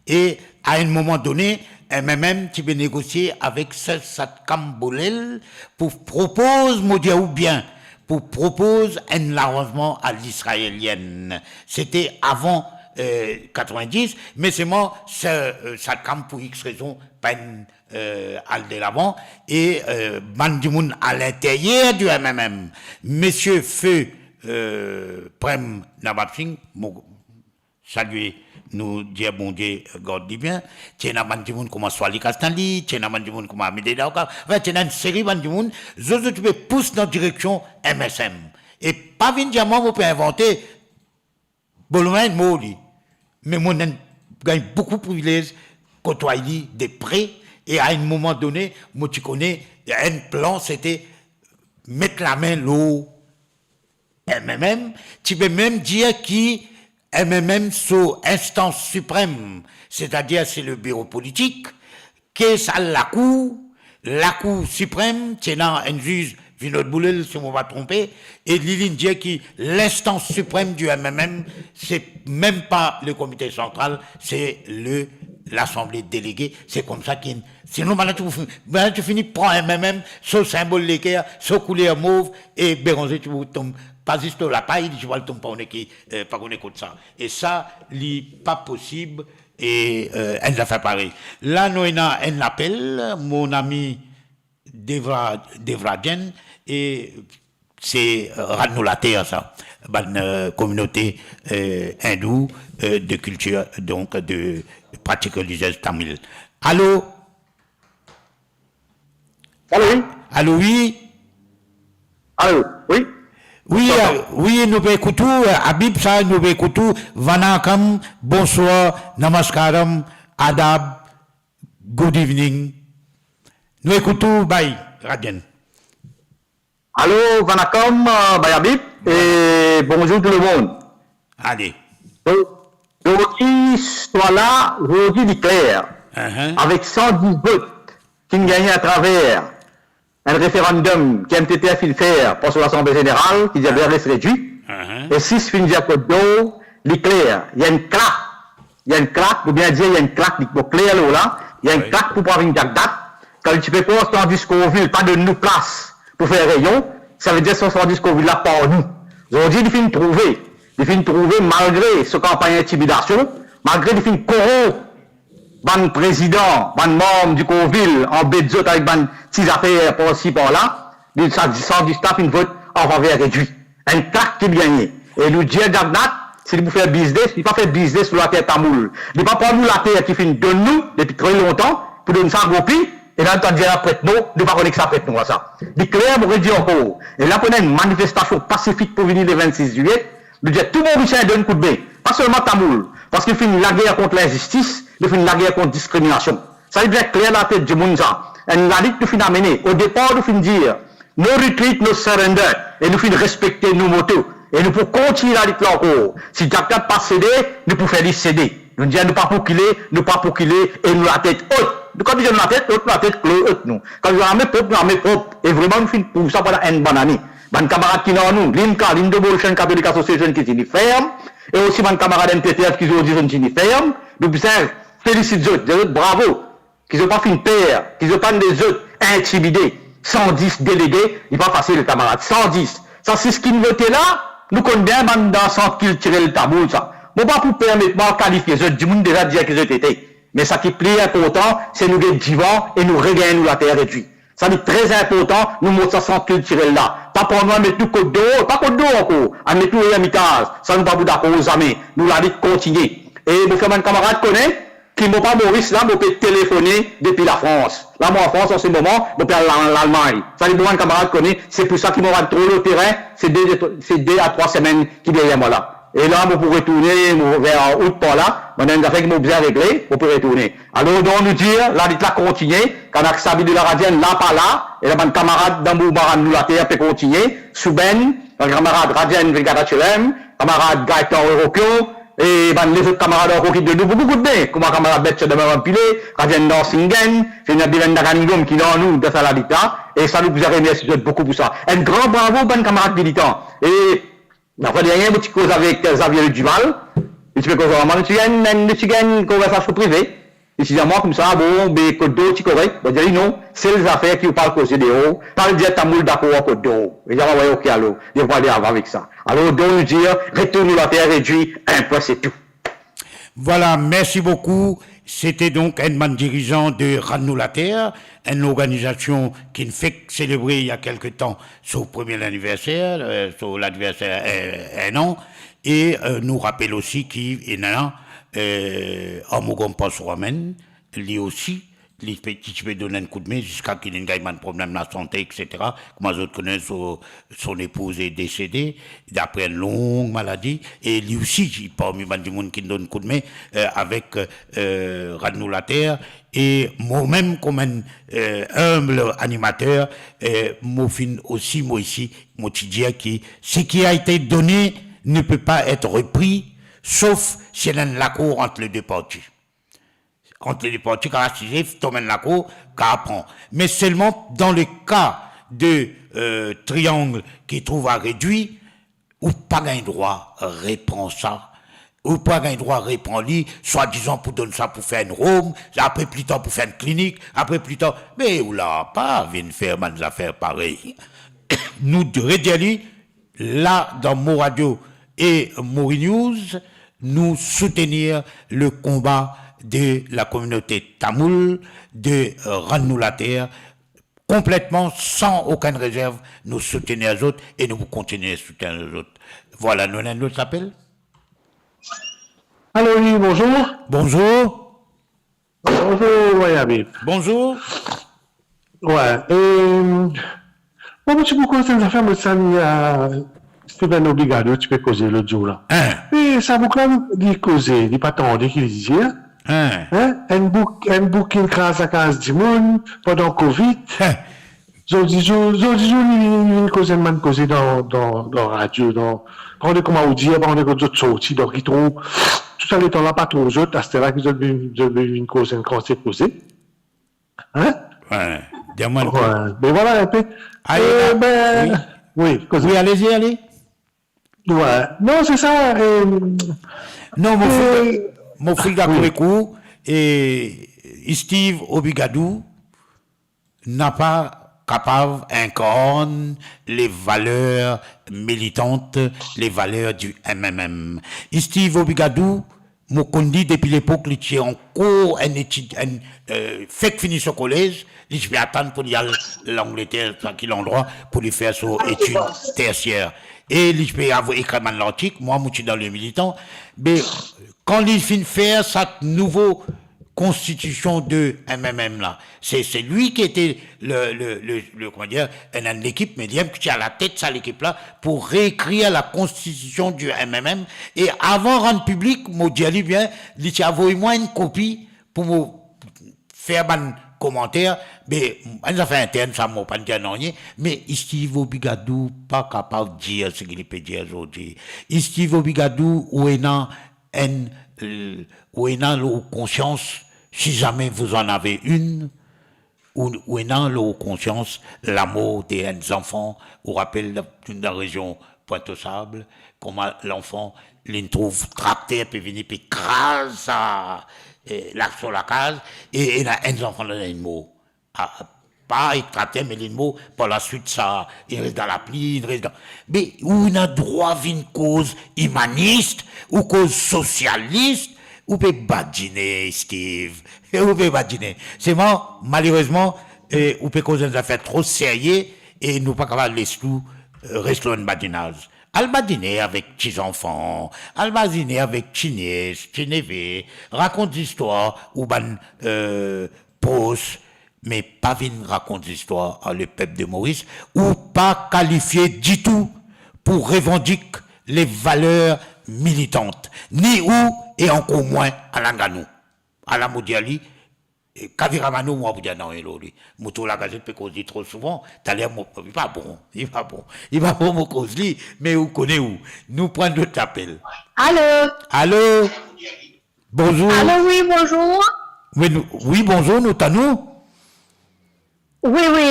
e a enn moman done, M M M ti pe negosie avek Sir Satcham Bollel pou propoz, mo dir ou bien, pou propoz enn laranzman a lisraelienn. Sete avan, eh, katrovin-dis, me selman, Sir, eh, Satcham, pou X rezon, pa'nn, eh, al delavan, e, eh, bann dimoun a linteryer di M M M, misie Feu, eh, Prem Nawab Singh, mo salie, nou dir Bondie gard li bien. Ti ena bann dimoun kouma Swali Kastanli, ti ena bann dimoun kouma Amedee Dawka, anfin, ti ena enn seri bann dimoun, zot, zot ti pe pous dan direksion M S M. E pa vinn dir mwa mo pe invante, Bollormand inn mor li. Me mo inn gagn boukou privilez kotway li de pre, e a enn moman done, mo ti kone enn plan, sete met lame lor M M M, ti pe mem dir ki M M M so instans siprem, setadir se le biro politik, kes al lakour, lakour siprem, ti ena enn ziz Vinod Bollel, si mo pa tronpe, e li, li dir ki linstans siprem di M M M, se mem pa le komite santral, se le, lasanble delege, se koumsa ki, sinon, bann la ti, bann la ti fini pran M M M, so sinbol leker, so kouler mov, e Béranger ti pou tom, pa zis lor lapay, li ti pou al tom pa kone ki, eh, pa kone kot sa. E sa, li pa posib, e, eh, enn zafer parey. La, nou ena enn lapel, mon ami Devra-, Devrajan, e se Rad Nou Later sa, bann, eh, kominote, eh, indou, eh, de kiltir, donk de pratik reliziez tamil. Alo? Alo, wi. Alo, wi. Alo, wi. Wi, eh, wi, nou pe ekout ou, eh, Habib sa, nou pe ekout ou. Vanakam, bonswar, namaskaram, adab, good evening. Nou ekout ou, bay, Rajan. Alo, vanakam, eh, bay Habib, e bonzour tou lemonn. Ale. Donk, zordi, swar la, zordi li kler. Ahan. Avek san dis vot ki finn gagne atraver enn referandom ki M T T F finn fer par so Lasanble Zeneral, ki dir, ahan, res redwi, ahan, e sis finn dir kot dor, li kler. Li enn klak, li enn klak, oubien dir li enn klak, li pou kler lor la, li enn, wi, klak pou Pravin Jagnath, kan li ti pe pran Sandis Corville, pa donn nou plas pou fer reyon, savedir Sandis Corville la par nou. Zordi, li finn trouve, li finn trouve, malgre so kanpagn intimidasion, malgre li finn koronp bann prezidan, bann manm di Corville, anbet zot avek bann ti zafer parsi parla, li, sa, Sandis la finn vot an faver redwi. Enn klak ki li gagne. E nou dir Jagnath, si li pou fer biznes, li pa fer biznes lor later tamoul. Li pa pran nou later ki finn donn nou depi tre lontan pou donn sa gopi, e la nou tann dir li pret non, nou pa kone ki sa pret non sa. Li kler, mo redi ankor. E la pou ena enn manifestasion pasifik pou vini le vennsis zilie, nou dir tou Morisien donn kout be, pa selman tamoul, parski li finn lager kont linzistis, li finn lager kont diskriminasion. Sa li bien kler dan latet dimoun sa. Enn lalit nou finn amene. Odepar nou finn dir, no retreat, no surrender. E nou finn respekte nou moto. E nou pou kontign lalit la ankor. Si Jagnath pa sede, nou pou fer li sede. Nou dir nou pa pou kile, nou pa pou kile, e nou latet ot. Nou kan dir nou latet ot, nou latet klo ot nou. Kan nou lame prop, nou lame prop. E vreman nou finn prouv sa pandan enn bann ane. Bann kamarad ki ena nou, Limca, Indo-Morishan Catholic Association ki tini ferm, e osi bann kamarad M T T F ki zordi zot tini ferm, nou bizin felisit zot, dir zot bravo, ki zot pa finn per, ki zot pa'nn les zot intimide. San dis delege, li pa fasil, kamarad, san dis. Sa sis ki finn vote la, nou konn bien bann dan sant kiltirel tamoul sa. Mo pa pou permet mwa kalifie zot, dimoun deza dir ki zot ete. Me sa ki pli inportan, se nou get divan e nou regagn nou later redwi. Sa li tre inportan, nou mont sa sant kiltirel la. Pa pran nou, al met nou Kot Dor, pa Kot Dor ankor, al met nou Ermitaz. Sa nou pa pou dakor zame. Nou lalit kontigne. E mo fer bann kamarad kone ki mo pa Moris la, mo pe telefone depi Lafrans. La mo an Frans an se moman, mo pe al Lalmagn. Sa li, mo bann kamarad kone, se pou sa ki mo pa tro lor terin, se de, se de a trwa semenn ki deryer mwa la. E la, mo pou retourne, mo ver out par la, mo ena enn zafer ki mo bizin regle, mo pou retourne. Alor, donk nou dir, lalit la kontigne, kan Aksabi de la Radienn la, pa la, e la bann kamarad dan Bourg Marann Nou Later pe kontigne, Soubenn, bann kamarad Radienn Vilgata Chelem, kamarad Gaetan Rokio, e bann lezot kamarad ankor ki donn nou boukou koudme, kouma kamarad Betche de Maranpile, Radienn Dansingen, finn ena Bilen Daganigom ki dan nou, dan sa lalit la, e sa nou bizin remersie zot boukou pou sa. Enn gran bravo bann kamarad militan. E Lafwa dernie, mo ti koz avek Xavier Le Duval. Li ti pe koz ar mwa, nou ti gagn, nou ti gagn konversasion prive. Li ti dir mwa koumsa, bon, be Kot Dor ti korek? Mo dir li non, sel zafer ki ou pa al koze deor, pa al dir tamoul dakor ar Kot Dor. Li dir mwa, wi, ok, alor, li pa ale ava avek sa. Alor, donk nou dir, retourn nou later redwi, enn pwin, se tou. Voilà, merci beaucoup. C'était donc enn bann dirizan de Rann Nou Later, enn lorganizasion ki fek selebre il y a quelque temps son premier anniversaire, euh, son anniversaire, euh, un an. E, euh, nou rapel osi ki ena, euh, Armougom Pansoramen, li osi, li pe, ki ti pe donn enn koudme ziska ki linn gagn bann problem lasante, et cetera. Kouma zot kone, so, son epouz est décédée, dapre enn long maladi, e li osi, li parmi bann dimoun ki donn koudme, euh, avek, euh, Rann Nou Later, e mwa mem kouma enn, euh, humble animateur, euh, mo finn osi, mo isi, mo ti dir ki, ce qui a été donné ne peut pas être repris, sauf si ena enn lakor ant le de parti. Ant le de parti, kapav asize, tom enn lakor, kapav pran. Me selman dan le ka de, euh, triangle ki trouv a redwi, ou pa gagn drwa repran sa. Ou pa gagn drwa repran li, swadizan pou donn sa pou fer enn rom, apre plitar pou fer enn klinik, apre plitar, me ou la pa vinn fer bann zafer parey. Nou redir li, la, dan Mo Radio e Mori News, nous soutenir le combat de la communauté tamoul de, euh, Rann Nou Later konpletman, san okenn rezerv. Nou soutenir zot e nou pou kontigne soutenir zot. Voilà, nou ena enn lot apel. Alo, wi, bonzour. Bonzour. Bonzour, Wayabib. Bonzour. Wi, euh, bon, mo ti pou koz enn zafer, mo sann, euh, Steven Obligado ti pe koze lot zour la. Hein? E sa boug la, li, li koze, li pa tande ki li dir. Hein? Hein? Enn boug, enn boug ki kraz lakaz dimoun pandan Covid. Hein? Zordi zour, zordi zour, li, li, li koze enn bann koze dan, dan, dan radio, dan, pa kone kouma ou dir, pa kone kot zot sorti, dan ki trou. Tou sa letan la pa trouv zot, aster la ki zot vinn, zot vinn koz enn kantite koze. Hein? Wi, dir mwa enn pe. Wi, me vwala enn pe. Ale, eh ben, wi. Wi, koze. Wi, alezi, ale. Wi. Non, se sa, eh, non, mo fou, eh, mo fou dakor, wi, avek ou, e Steve Obligado napa kapav inkarn les valeurs militantes, les valeurs du M M M. Steve Obligado, mo konn li depi lepok li ti ankor enn etid, enn, euh, fek fini so kolez, li ti pe atann pou li al Langleter, sa ki landrwa, pou li fer so etid tersier. E li ti pe avo-, ekrir bann lartik, mwa mo ti dan le militan. Me kan li finn fer sa nouvo konstitision de M M M la, se, se li ki ete le, le, le, le, kouma dir, enn, enn lekip, me li mem ki ti alatet sa lekip la pou reekrir la konstitision di M M M. E avan rann piblik, mo dir li bien, li ti avoy mwa enn kopi pou mo fer bann komanter, me enn zafer intern sa, mo pa dir nanye, me Steve Obligado pa kapav dir seki li pe dir zordi. Steve Obligado, ou ena enn, euh, ou ena lor konsians, si jamais vous en avez une, ou, ou ena lor konsians lamor de enn zanfan, ou rapel dan, dan rezion Pointe-aux-Sables, kouma lanfan, li trouv trakter pe vini, pe kraz sa, eh, la, so lakaz, e, e ena enn zanfan ladan inn mor. Ah, pa ek trakter, me li mor, par laswit sa, li res dan lapli, li res dan. Me ou ena drwa vinn koz imanis, ou koz sosialis, ou pe badine, Steve. Ou pe badine. Selman, malerezman, e ou pe koz enn zafer tro serye, e nou pa kapav les nou, eh, res lor enn badinaz. Al badine avek ti zanfan, al badine avek ti nies, ti neve, rakont zistwar ou bann, eh, pros, me pa vinn rakont zistwar ar lepep de Moris. Ou pa kalifie ditou pou revandik le valer militant, ni ou e ankor mwin Alan Gano. Ala mo dir li, e, kaviramano, mwa pou dir nanye lor li. Mo trouv Lagazet pe koz li tro souvan. Taler mo, li pa bon, li pa bon. Li pa bon mo koz li, me ou kone ou. Nou pran lot lapel. Alo? Alo? Bonzour. Alo, wi, bonzour. Wi, nou, wi, bonzour, nou tann ou. Wi, wi.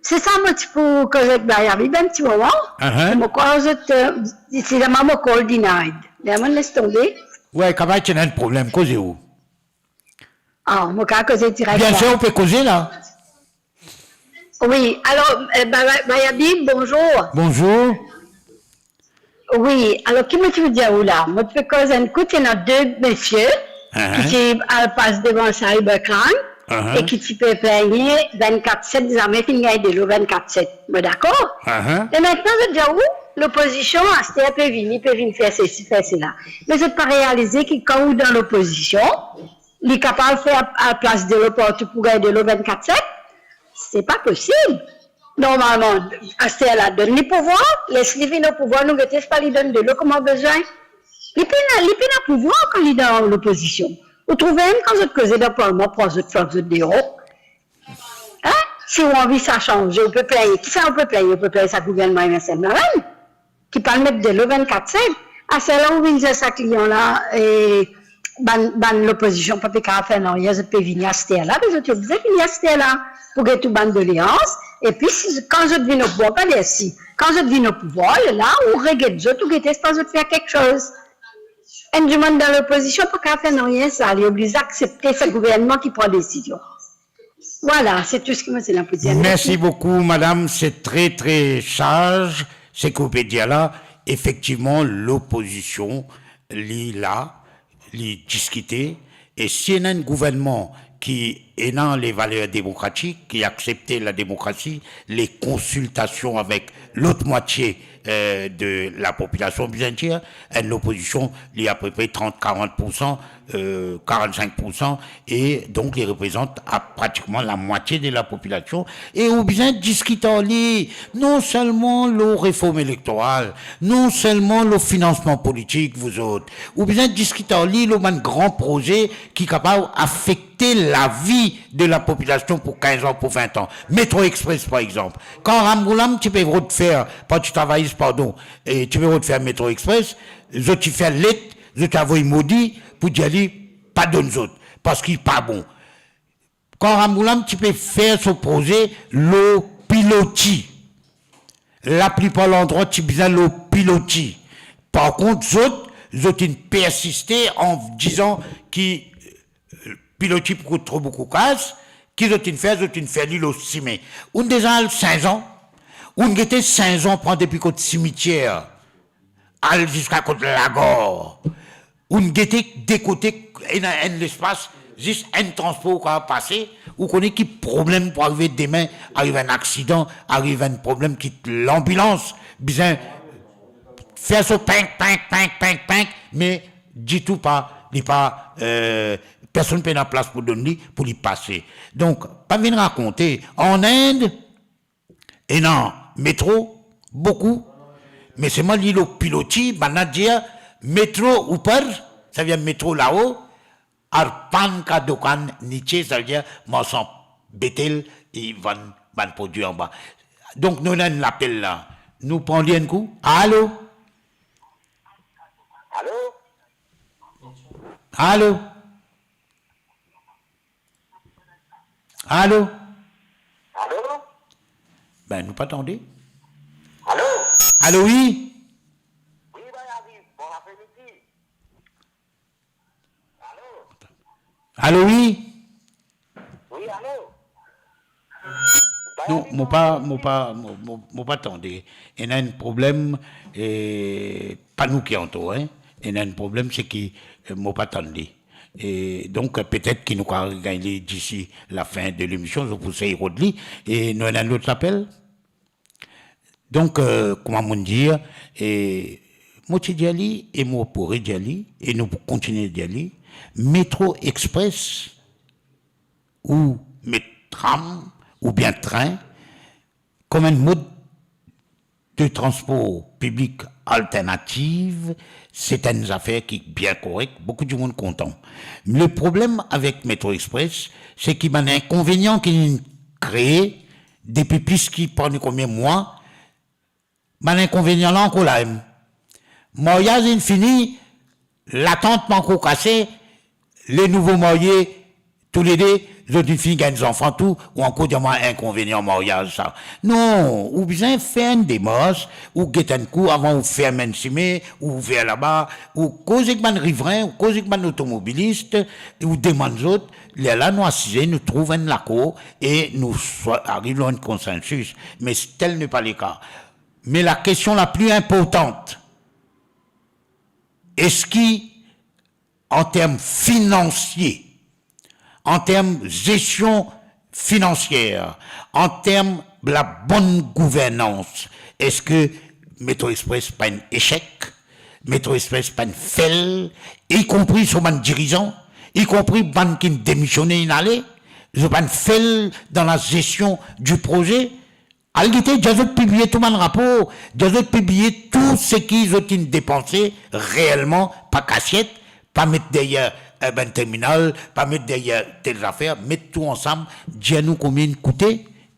Se sa, mo ti pou koz ek Bayabi, bann ti moman. Ahan. Mo krwar zot, eh, si zama mo call denied. Lerla mo les tonbe. Wi, kapav ti ena enn problem, koze ou. Ah, mo kapav koze direk la. Biensir, ou pe koze la. Wi, alor, eh, Ba-, Ba-, Bayabi, bonzour. Bonzour. Wi, alor ki mo ti pou dir ou la? Mo ti pe koz enn kout, ena de misie ki ti al pas devan Cybercrime e ki ti pe pligne vennkat set, zame finn gagn delo vennkat set. Mo dakor? E aster, zot dir ou, lopozision aster pe vini, pe vinn fer sesi, fer sela. Me zot pa realize ki kan ou dan lopozision, li kapav fer al pas delo partou pou gagn delo vennkat set. Se pa posib. Normalman, aster la, donn li pouvwar, les li vinn o pouvwar, nou gete si pa li donn delo kouma bizin. Li pena, li pena pouvwar kan li dan lopozision. Ou trouve mem kan zot koze dan parlman, pran zot, flank zot deor. Hein? Si ou anvi sa sanze, ou pe pligne. Kisa ou pe pligne? Ou pe pligne sa gouvernman M S M la mem? Ki pa met delo vennkat set. Aster la ou vinn dir sa klian la, eh, bann, bann lopozision pa pe kapav fer nanye, zot pe vini aster la, me zot oblize vini aster la pou get ou bann doleans. Epi si, kan zot vinn o pouvwar, pa dir si, kan zot vinn o pouvwar, lerla ou reget zot, ou gete si pa zot fer kiksoz. Enn dimoun dan lopozision pa kapav fer nanye sa, li oblize aksepte se gouvernman ki pran desizion. Vwala, se tou seki mo ti ena pou dir. Mersi boukou, madam. Se tre, tre saz, seki ou pe dir la. Efektivman, lopozision, li la, li diskite. E si ena enn gouvernman ki ena le valer demokratik, ki aksepte lademokrasi, le konsiltasion avek lot mwatie, eh, de lapopilasion, bizin dir, enn lopozision, li apepre trant, karant poursan, eh, karant-sink poursan, e donk li reprezant a pratikman lamwatie de lapopilasion, e ou bizin diskit ar li, non selman lor reform elektoral, non selman lor finansman politik, vouzot, ou bizin diskit ar li lor bann gran proze ki kapav afekte lavi de lapopilasion pou kinz an, pou vin an. Metro Express, par exanp. Kan Ramgoolam ti pe rod fer, Parti Travayis, pardon, e ti pe rod fer Metro Express, zot ti fer let, zot ti avoy modi pou dir li pa donn zot, parski pa bon. Kan Ramgoolam ti pe fer so proze lor piloti, laplipar landrwa ti bizin lor piloti. Par kont, zot, zot inn persiste an dizan ki, eh, piloti pou kout tro boukou kas, ki zot inn fer, zot inn fer li lor sime. Ou'nn deza al Sinzan, ou'nn gete Sinzan pran depi kot simitier, al ziska kot lagar. Ou'nn gete de kote, ena enn lespas, zis enn transpor kapav pase, ou kone ki problem pou arive demin, ariv enn aksidan, ariv enn problem ki lanbilans bizin fer so pink, pink, pink, pink, pink, me ditou pa, li pa, eh, personn pena plas pou donn li, pou li pase. Donk, pa vinn rakonte, an Inde, ena metro, boukou, me selman li lor piloti, bannla dir metro upar, savedir metro lao, aur pan ka dukan niche, savedir marsan betel, li vann bann prodwi anba. Donk, nou ena enn lapel la. Nou pran li enn kou. Alo? Alo? Alo? Alo? Alo? Ben, nou pa tande. Alo? Alo, wi? Wi, ben, Aziz, bon apremidi. Alo? Alo, wi? Wi, alo? Non, mo pa, mo pa, mo, mo, mo pa tande. Ena enn problem, eh, pa nou ki an tor, hein. Ena enn problem, se ki, eh, mo pa tann li. E donk, petet ki nou kapav gagn li disi lafin de lemision, zot pou sey rod li. E nou ena enn lot lapel. Donk, eh, kouma mo'nn dir, e mo ti dir li, e mo pou redir li, e nou pou kontinie dir li, Metro Express ou met tram oubien trin, kom enn mod de transpor piblik alternativ, se enn zafer ki bien korek, boukou dimoun kontan. Le problem avek Metro Express, se ki bann inkonvenian ki inn kree depi plis ki pa konn konbien mwa, bann inkonvenian la ankor la mem. Maryaz inn fini, latant pa ankor kase, le nouvo marye, toulede, zot inn fini gagn zanfan tou, ou ankor dir mwa inkonvenian maryaz sa. Non, ou bizin fer enn demars, ou get enn kou avan ou ferm enn sime, ou ouver laba, ou koz ek bann riverin, ou koz ek bann otomobilis, ou demann zot, lerla nou asize, nou trouv enn lakor e nou swa-, ariv lor enn konsensis. Me tel n'est pas le cas. Me la kestion la pli inportan, eski an term finansie, an term zestion finansier, an term la bonn gouvernans, eski Metro Express pa enn esek? Metro Express pa enn fel, ikonpri so bann dirizan, ikonpri bann ki demisione, inn ale, zot pa enn fel dan la zestion di proze? Al gete, dir zot pibliye tou bann rapor, dir zot pibliye tou seki zot inn depanse reelman, pa kasiet, pa met deryer, eh, bann terminal, pa met deryer tel zafer, met tou ansam, dir nou konbien inn koute,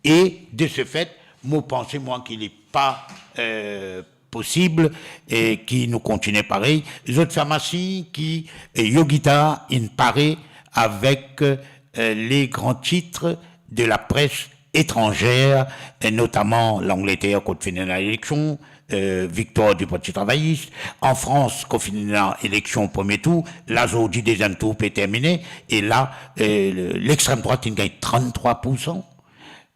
e de se fet, mo panse mwa ki li pa, eh, posib, e ki nou kontinie parey. Zot fer mwa siy ki, eh, Yogita inn pare avek, eh, le gran tit de la pres etranzer, e notaman Langleter kot finn ena eleksion, eh, viktwar di Parti Travayis, an Frans kot finn ena eleksion premie tour, la zordi deziem tour pe termine, e la, eh, le, lextrem drwat inn gagn tranntrwa poursan,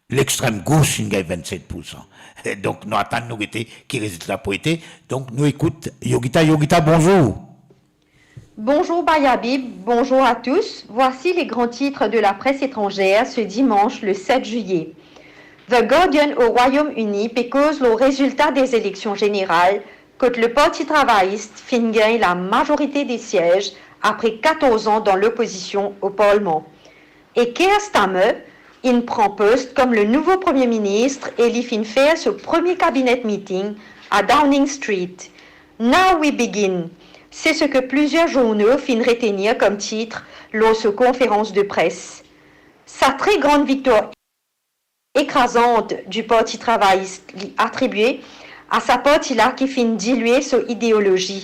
lextrem gos inn gagn vennset poursan. Eh, donk nou atann, nou gete ki rezilta pou ete. Donk nou ekout Yogita. Yogita, bonzour. Bonjour Bayabib, bonjour à tous. Voici les grands titres de la presse étrangère ce dimanche le sept juillet. The Guardian au Royaume-Uni pe koz lor rezilta de zeleksion zeneral, kot le Parti Travayis finn gagn la mazorite de siez apre katorz an dan lopozision o Parlman. E Keir Starmer inn pran post kom le nouvo Premie Minis e li finn fer so premie cabinet meeting a Downing Street. Now we begin, se seki plizier zourno finn retenir kom tit lor so konferans de pres. Sa tre gran viktwar ekrazant di Parti Travayis li atribie a sa parti la ki finn dilwe so ideolozi.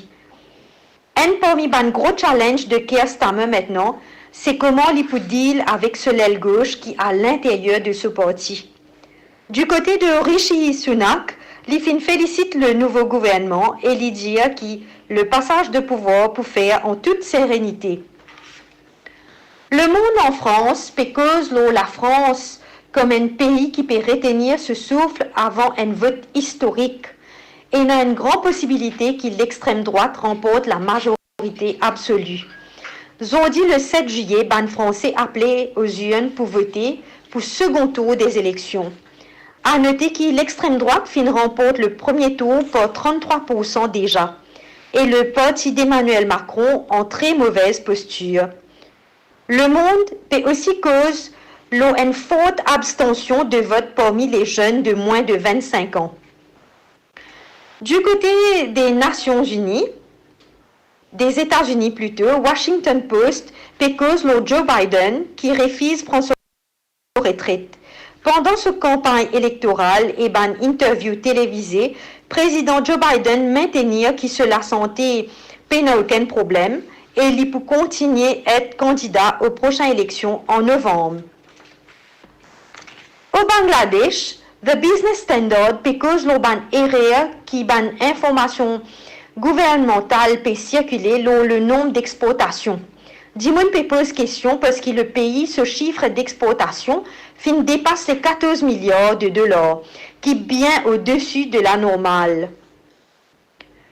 Enn parmi bann gro challenge de Keir Starmer mintnan, se kouma li pou deal avek so lel gos ki a linteryer de so parti. Du kote de Rishi Sunak, li finn felisit le nouvo gouvernman e li dir ki le pasaz de pouvwar pou fer an tout serenite. Lemond an Frans pe koz lor Lafrans kom enn pei ki pe retenir so souf avan enn vot istorik. Ena enn gran posibilite ki lextrem drwat ranport la mazorite absoli. Zordi le set zilie, bann Franse apel o zirn pou vote pou segon tour de zeleksion. A note ki lextrem drwat finn ranport le premie tour par tranntrwa poursan deza, e le parti d'Emmanuel Macron an tre movez postir. Lemond pe osi koz lor enn fort abstansion de vot parmi le zenn de mwin de vennsink an. Du kote de Nasion Ini, de Zetazini plito, Washington Post pe koz lor Joe Biden ki refiz pran so retret. Pandan so kanpagn elektoral e bann interview televize, Prezidan Joe Biden mintenir ki so lasante pena okenn problem e li pou kontinie et kandida o prosin eleksion an Novanm. O Bangladesh, The Business Standard pe koz lor bann erer ki bann informasion gouvernmantal pe sirkile lor le nonb dexportasion. Dimoun pe poz kestion parski le pei so sif dexportasion finn depas le katorz miliar de dolar, ki bien odesi de la normal.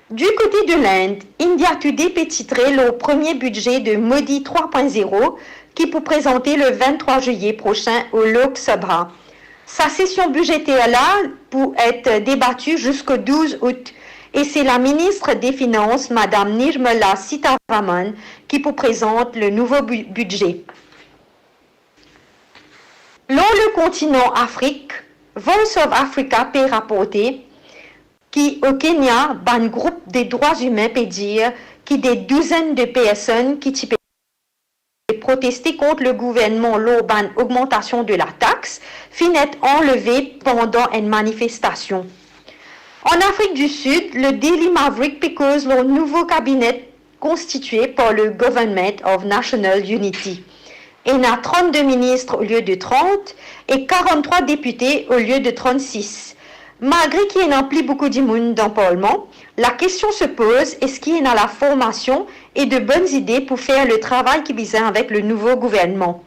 Du kote de Lind, India Today pe titre lor premie bidze de Modi trwa pwin zero ki pou prezante le vinn-trwa zilie prosin o Lok Sabha. Sa sesion bidzeter la pou et debati ziska douz out e se la minis de Finans, Madam Nirmala Sitharaman, ki pou prezant le nouvo bi-, bidze. Lor le kontinan Afrik, Voice of Africa pe raporte ki o Kenya, bann group de drwa imin pe dir ki de douzenn de personn ki ti pe proteste kont le gouvernman lor bann ogmantasion de latax finn et anleve pandan enn manifestasion. An Afrik di Sid, le Daily Maverick pe koz lor nouvo kabine konstitie par le Government of National Unity. Ena trannde minis olie de trant e karanntrwa depite olie de trannsis. Malgre ki ena pli boukou dimoun dan parlman, lakestion se poz, eski ena laformasion e de bonn zide pou fer le travay ki bizin avek le nouvo gouvernman?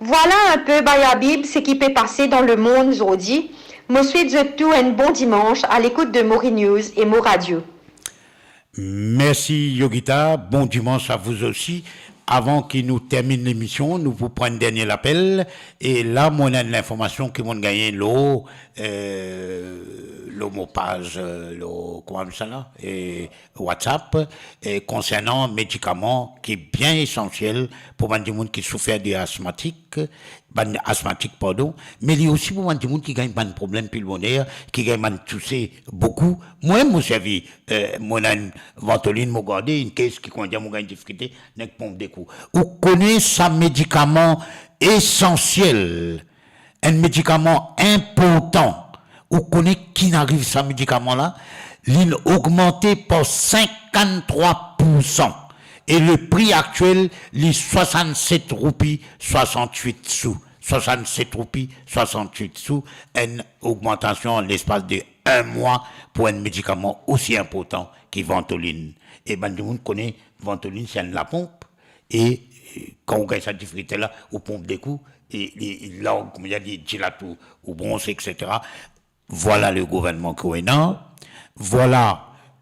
Vwala inpe, Bay Abib, seki pe pase dan lemond zordi. Mo swet zot tou enn bon dimans a lekout de Mori News e Mo Radio. Mersi, Yogita. Bon dimans a vous aussi. Avan ki nou terminn lemision, nou pou pran enn dernie lapel. E la, mo ena enn linformasion ki mo'nn gagne lor, eh, lor mo paz, eh, lor, kouma sa la, eh, WhatsApp, eh, konsernan medikaman ki bien esansiel pou bann dimoun ki soufer de asmatik, bann asmatik, pardon, me li osi pou bann dimoun ki gagn bann problem pilmoner, ki gagn bann touse boukou. Mwa, mo servi, eh, mo ena enn Ventolin, mo garde, in case ki kouma dir mo gagn difikilte, nek ponp de kou. Ou kone sa medikaman esansiel, enn medikaman inportan, ou kone ki'nn ariv sa medikaman la? Li'nn ogmante par sinkanntrwa poursan. E le pri aktiel, li swasannset roupi swasannwit sou. Swasannset roupi swasannwit sou, enn ogmantasion an lespas de enn mwa pou enn medikaman osi inportan ki Ventolin. E bann dimoun kone Ventolin se enn laponp. E, eh, kan ou gagn sa difikilte la, ou ponp de kou, e li, li larg, kouma dir, li dilat ou, ou brons, et cetera. Vwala le gouvernman ki ou ena. Vwala,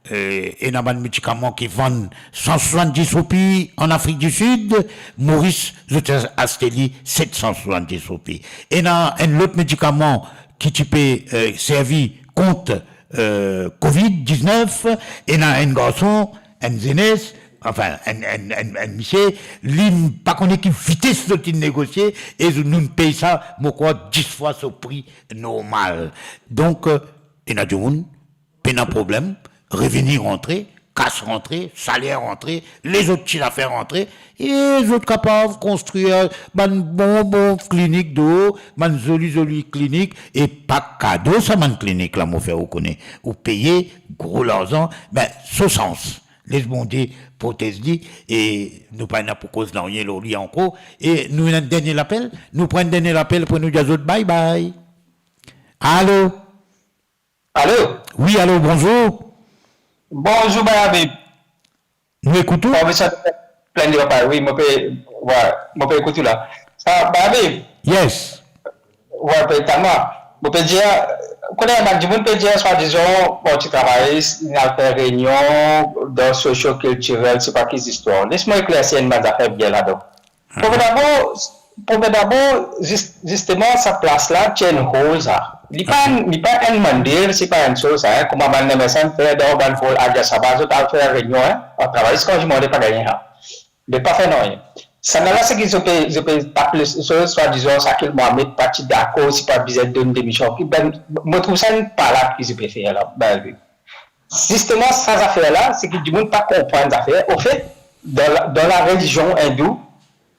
eh, ena bann medikaman ki vann san swasanndis roupi an Afrik di Sid, Moris, zot aste li set san swasanndis roupi. Ena enn lot medikaman ki ti pe, eh, servi kont, eh, covid diznef, ena enn garson, enn zenes, anfin, enn, enn, enn, enn misie, li pa kone ki vites zot inn negosie, e nou pey sa, mo krwar, dis fwa so pri normal. Donk, eh, ena dimoun pena problem, revini rantre, kas rantre, saler rantre, lezot ti zafer rantre, e zot kapav konstrir bann bon, bon klinik dor, bann zoli, zoli klinik, e pa kado sa bann klinik la, mo fer ou kone. Ou peye gro larzan, be, so sans. Les Bondie protez li, e nou pa ena pou koz nanye lor li ankor. E nou ena enn dernie lapel, nou pran enn dernie lapel pou nou dir zot bye bye. Alo? Alo? Wi, alo, bonzour. Bonzour, Bay Abib. Nou ekout ou. Profesor Plenn de Papay, wi, mo pe, wi, mo pe ekout ou la. Sa, Bay Abib? Yes. Wi, pe Talma. Mo pe dir, kone bann dimoun pe dir, swadizan, Parti Travayis, inn al fer reynion dan sosio-kiltirel, sepa ki zistwar. Les mwa eklersi enn bann zafer bien ladan. Premie dabor, premie dabor, zis-, zisteman, sa plas la, ti enn hol sa. Li pa enn, li pa enn mandir, se pa enn soz sa, hein, kouma bann M S N fer dan bann hol Agia Sabha, zot al fer reynion, hein, an travay, ziska dimande pa gagn sa. Me pa fer nanye. Sa la, seki zot pe, zot pe tap le, so, swadizan, Shakil Mohammed pa ti dakor, si pa bizin donn demision. Ki bann, mo trouv sa enn palad ki zot pe fer la, bann Zisteman, sa zafer la, seki dimoun pa konpran zafer. Anfet, dan la, dan la relizion indou,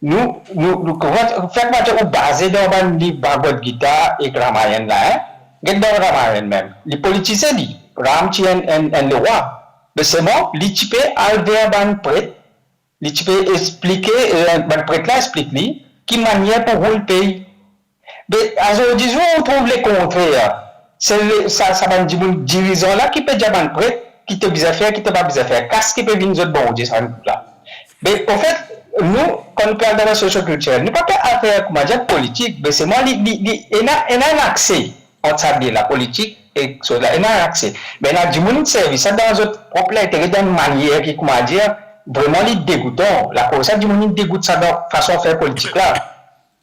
nou, nou, nou, fer koumadir ou baze dan bann liv Bhagavad Gita ek Ramayan la, hein? Get dan Ramayan mem. Li politize li. Ram ti enn, enn, enn lerwa. Me selman, li ti pe al ver bann pret, li ti pe explike, eh, bann pret la explik li, ki manier pou roul pei. Be, azordi zour, ou trouv lekontrer. Se le, sa, sa bann dimoun dirizan la ki pe dir bann pret ki to bizin fer, ki to pa bizin fer. Kas ki pe vinn zot Bondie, sa bann boug la. Be, anfet, nou, kan nou pe al dan la sosio-kiltirel, nou pa pe al fer, koumadir, politik. Be, selman li, li, li, ena, ena enn akse ant sa de la, politik ek so la, ena akse. Me ena dimoun inn servi sa dan zot prop lintere, dan enn manier ki, kouma dir, vreman li degoutan. Lakoz sa dimoun inn degout sa dan fason fer politik la.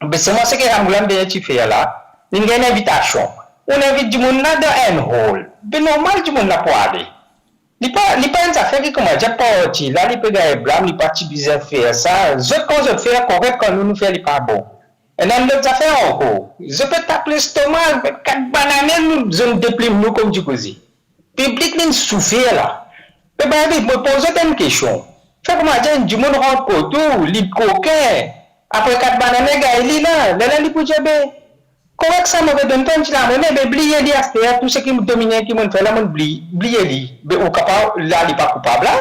Be selman seki Ramgoolam Denie ti fer la, li gagn enn invitasion. Ou invit dimoun la dan enn hall. Be normal dimoun la pou ale. Li pa, li pa enn zafer ki, kouma dir, parti la, li pe gagn blam, li pa ti bizin fer sa. Zot kan zot fer korek, kan nou, nou fer li pa bon. Ena enn lot zafer ankor. Zot pe tap lestoma, kat banane, nou, zot deplim nou kouma dir koze. Piblik linn soufer la. Be bann, mo poz zot enn kestion. Fer kouma dir enn dimoun rant kot ou, li kokin, apre kat banane gagn li la, lerla li pou dir, be, korek sa, mo pe donn twa enn ti lame, me, be, bliye li aster, tou seki dominen ki mo'nn fer la, mo'nn bli-, bliye li. Be, ou kapav, la, li pa koupab la.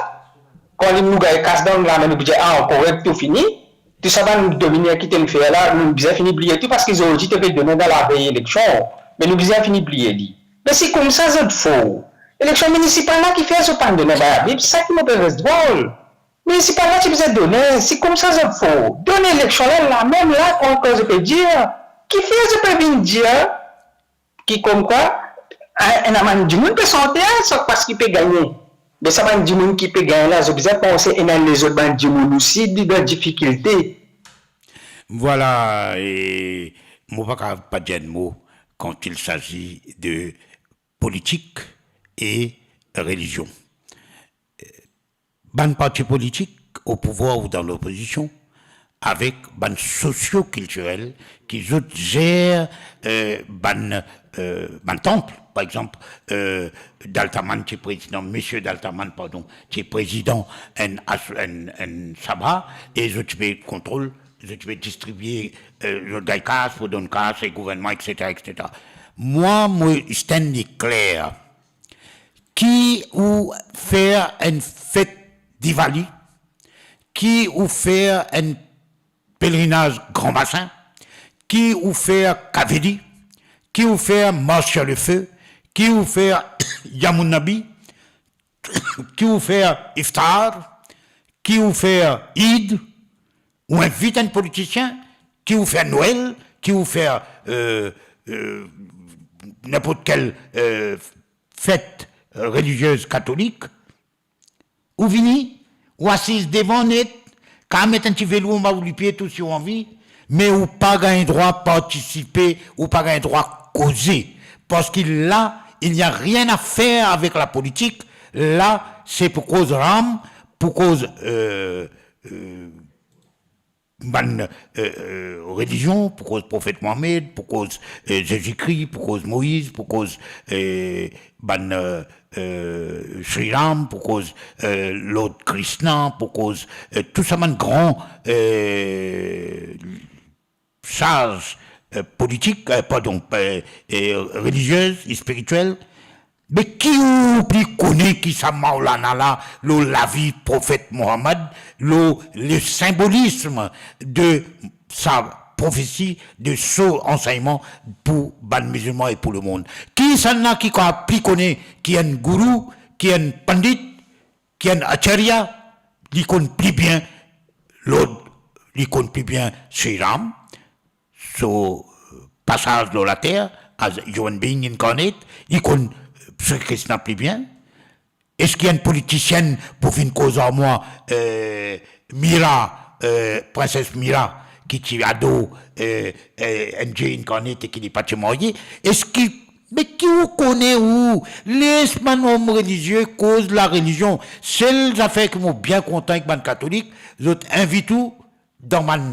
Kan li, nou gagn kas dan lame, nou pou dir, a, korek, tou fini. Tou sa bann dominen ki to'nn fer la, nou bizin fini bliye tou, parski zordi to pe donn dan lavey eleksion, me nou bizin fini bliye li. Me si koumsa zot for, eleksion minisipal la, kifer zot pa'nn donn bann Labib? Sa ki mo pe res drol. Minisipal la ti bizin done, si koumsa zot for, donn eleksion la, lamem la, kan, kan zot pe dir, kifer zot pe vinn dir ki komkwa, a, ena bann dimoun pe sante, a, sa parski pe gagne. Me sa bann dimoun ki pe gagne la, zot bizin panse ena lezot bann dimoun osi dan difikilte. Vwala, e mo pa kapav pa dir enn mo quand il s'agit de politik e relizion. Bann parti politik o pouvwar ou dan lopozision, avek bann sosio-kiltirel ki zot zer, eh, bann, eh, bann tanp. Par exanp, eh, Daltaman ti prezidan, Misie Daltaman, pardon, ti prezidan enn as-, enn, enn sabra, e zot ti pe kontrol, zot ti pe distribie, eh, zot gagn kas pou donn kas, e gouvernman, et cetera, et cetera. Mwa, mo stand li kler. Ki ou fer enn fet Diwali, ki ou fer enn pelerinaz Gran Basin, ki ou fer Kaveli, ki ou fer Marche sur le feu, ki ou fer Yamunnabi, ki ou fer Iftar, ki ou fer Eid, ou invit enn politisien, ki ou fer Nwel, ki ou fer, euh, euh, ninport kel, euh, fet reliziez katolik, ou vini, ou asiz devan net, kapav met enn ti velo anba ou lipie tou si ou anvi, me ou pa gagn drwa partisipe, ou pa gagn drwa koze. Parski la, il n'y a rien à faire avec la politique. La, se pou koz ram, pou koz, euh, euh, bann, euh, euh, relizion, pou koz Profet Mohamed, pou koz, euh, Zezi Kri, pou koz Moiz, pou koz, euh, bann, euh, euh, Sri Ram, pou koz, euh, Lord Krishna, pou koz, euh, tou sa bann gran, euh, saz, euh, politik, euh, pardon, euh, euh, reliziez, spiritiel, me ki ou pli kone ki sa Maulana la lor lavi Profet Mohammad, lor le symbolisme de sa profesi, de so ansegnman pou bann mizilman e pou lemond? Kisannla ki kapav pli kone ki enn gourou, ki enn pandit, ki enn acharya, li konn pli bien lord, li konn pli bien Sri Ram, so pasaz lor later, as human being incarnate, li konn Sri Krishna pli bien? Eski enn politisienn pou vinn koz ar mwa, euh, Mira, euh, Princess Mira, ki ti ador, euh, euh, enn die incarnate e ki li pa ti marye? Eski, me ki ou kone ou? Les bann om relizie koz larelizion. Sel zafer ki mo bien kontan ek bann katolik, zot invit ou dan bann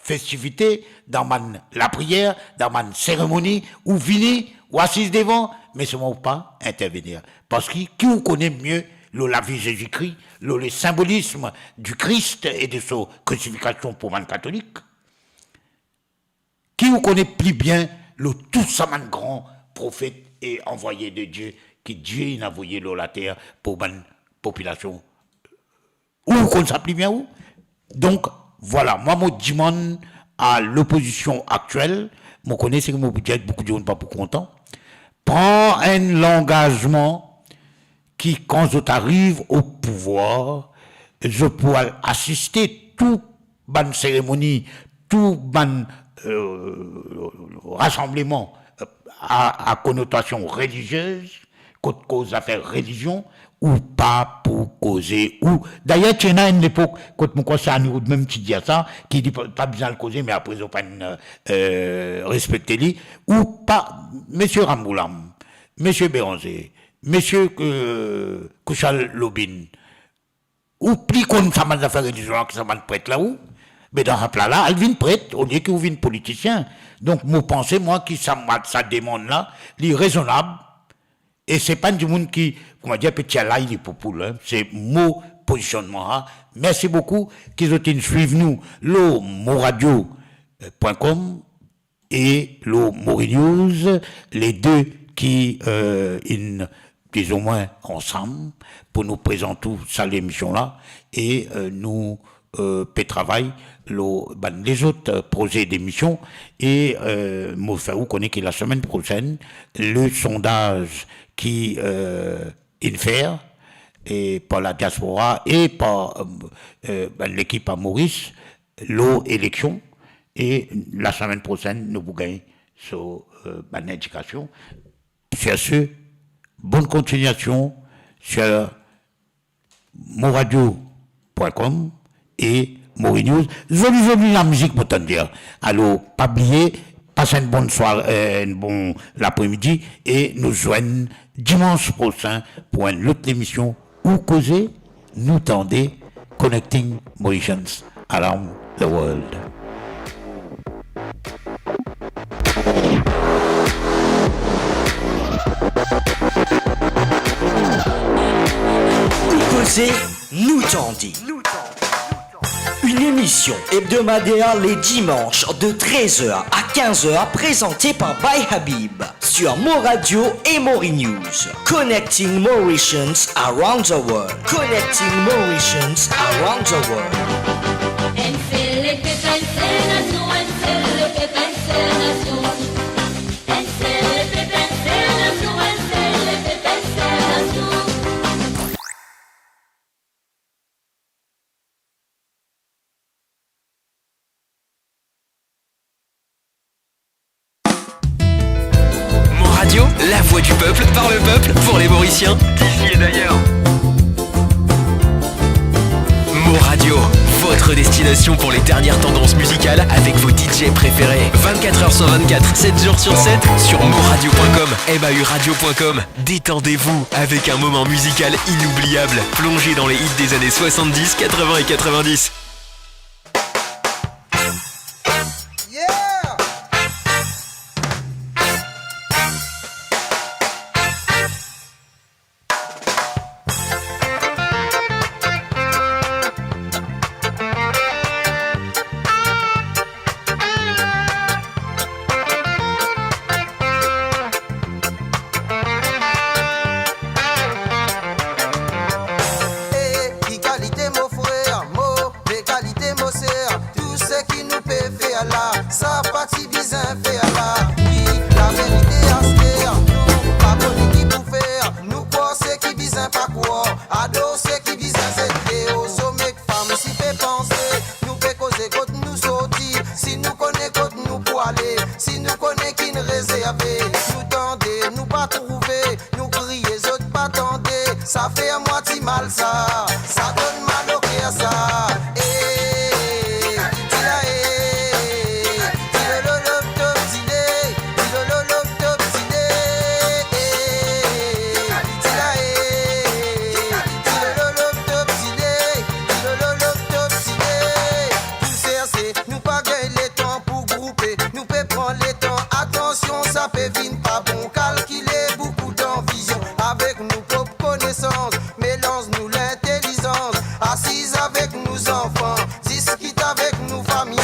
festivite, dan bann lapriyer, dan bann seremoni, ou vini, ou asiz devan, me selman ou pa intervenir. Parski ki ou kone mie lor lavi Zezi Kri, lor le symbolisme du Christ et de son crucifixion pou bann katolik? Ki ou kone pli bien lor tou sa bann gran profet e anvoye de Die ki Die inn avoye lor later pou bann popilasion? Ou konn sa pli bien ou? Donk, vwala, mwa mo dimann a lopozision aktiel, mo kone seki mo pou dir, boukou dimoun pa pou kontan, pran enn langazman ki kan zot ariv o pouvwar, zot pou al asiste tou bann seremoni, tou bann, euh, rasanbleman a, a konotasion reliziez, kot koz zafer relizion, ou pa pou koze, ou, dayer, ti ena enn lepok, kot mo krwar Sani Wood mem ti dir sa, ki li pa, pa bizin al koze, me apre zot pa'nn, eh, respekte li, ou pa, Misie Ramgoolam, Misie Beranze, Misie, eh, Kouchal Lobin, ou pli konn sa bann zafer relizion la ki sa bann pret la, ou? Me dan sa pla la, al vinn pret, olie ki ou vinn politisien. Donk, mo panse, mwa, ki sa, sa demann la, li rezonab, e se pa enn dimoun ki, kouma dir, pe tir lay li pou poul, hein. Se mo pozisionnman, hein. Mersi boukou ki zot inn swiv nou lor moradio pwin kom e lor Mori News, le de ki, eh, inn plizoumwin ansam pou nou prezant ou sa lemision la, e, eh, nou, eh, pe travay lor bann lezot, eh, proze demision, e, eh, mo fer ou kone ki lasemenn prosenn, le sondaz ki, eh, inn fer, e par ladiaspora e par, eh, eh, bann lekip a Moris, lor eleksion, e lasemenn prosenn, nou pou gagn so, eh, bann indikasion. Sur ce, bonne continuation sur moradio pwin kom e Mori News. Zoli, zoli lamizik, mo tann dir. Alor, pa bliye, pas enn bon sware, eh, enn bon lapremidi, e nou zwenn dimans prosin pou enn lot lemision Ou Koze, Nou Tande, Connecting Mauritians Around the World. Ou Koze, Nou Tande. Une émission hebdomadaire les dimanches de treize heures à quinze heures présentée par By Habib sur Mo Radio et Mori News. Connecting Mauritians around the world. Connecting Mauritians around the world. Enn sel lepep, enn sel nasion, enn sel lepep, enn sel nasion. Enn sel lepep, enn sel nasion, enn sel lepep, enn sel nasion. Mo Radio, la voix du peuple, par le peuple, pour les Mauriciens, d'ici et d'ailleurs. Mo Radio, votre destination pour les dernières tendances musicales avec vos D J préférés. Vingt-quatre heures sur vingt-quatre, sept jours sur sept, sur moradio point com, M A U radio point com. Détendez-vous avec un moment musical inoubliable. Plongez dans les hits des années soixante-dix, quatre-vingts et quatre-vingt-dix. Yeah! E ki kalite mo frer, mo Be kalite mo ser, tou seki nou pe fer la, sa pa ti bizin fer la. Wi, laverite aster, nou pa kone ki pou fer, nou krwar seki bizin pa krwar, ador seki bizin zete, ozo mek fam si pe panse, nou pe koze kot nou sorti, si nou kone kot nou pou ale, si nou kone ki'nn rezerve, nou tande, nou pa trouve, nou kriye, zot pa tande, sa fer mwa ti mal sa, sa donn mal o ker sa. Eh, ti la, eh, ti lo lo lo top ti le, ti lo lo lo top ti le, eh, ti la, eh, ti lo lo lo top ti le, ti lo lo lo top ti le. Pou serse, nou pa gagn letan pou groupe, nou pe pran letan, atansion, sa pe vinn pa bon, kalkile boukou dan vizion, avek nou prop konesans, melanz nou lintelizans, asiz avek nou zanfan, diskit avek nou fami,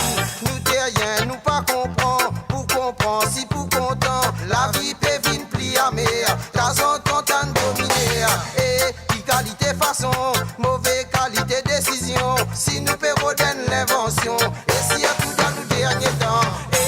nou teryen, nou pa konpran, pou konpran si pou kontan, lavi pe vinn pli amer, tazantan tann dominer, e ki kalite fason, move kalite desizion, si nou pe rod enn linvansion, e sirtou dan nou dernie tan, e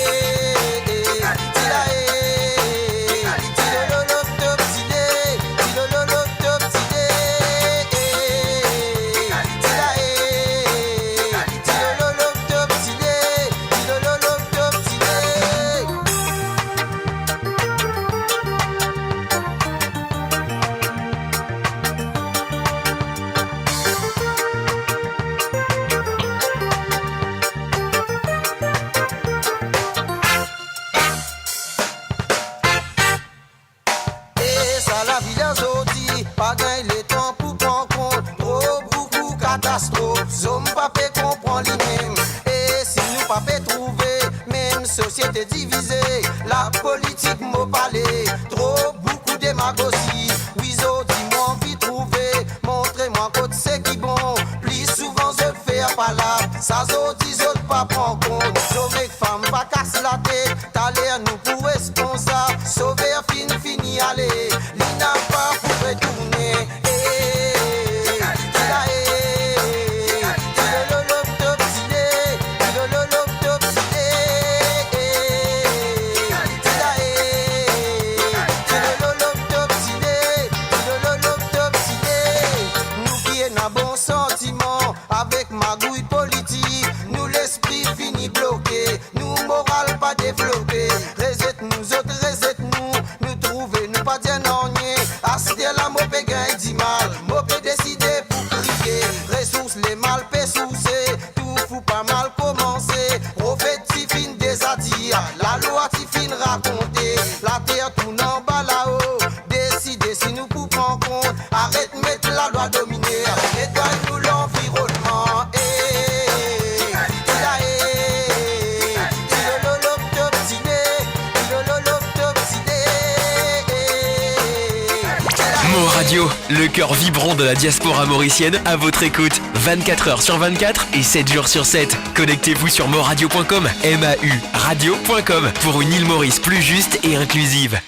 Sosiete divize, lapolitik mo pale, tro boukou demagozi. Wi, zordi mo anvi trouve, montre mwa kot seki bon. Pli souvan zot fer palab, sa zordi zot pa pran kont. Zom ek fam pa kas latet, taler nou pou responsab. Sover finn fini ale, li napa pou retourne. Eh, ti la, eh, ti lo lo lo top ti le, ti lo lo lo top ti le, eh, ti la, eh, ti lo lo lo top ti le, ti lo lo lo top ti le. Nou ki ena bon santiman, avek magouy politik, nou lespri fini bloke, nou moral pa devlope. Rezet nou, zot rezet nou, nou trouve nou pa dir nanye. Aster la mo pe gagn dimal, mo pe deside pou kriye. Resours lemal pe souse, tou fou pa mal komanse. Profet ti finn deza dir, lalwa ti finn rakonte. Later tourn anba lao, deside si nou pou pran kont. Aret met lalwa domine, netway nou lanvironnman. Eh, ti la, eh, ti lo lo lo top ti le, ti lo lo lo top ti le, eh, ti la, eh. Mo Radio, le cœur vibrant de la diaspora mauricienne, à votre écoute vingt-quatre heures sur vingt-quatre et sept jours sur sept. Connectez-vous sur moradio point com, M A U radio point com, pour une île Maurice plus juste et inclusive.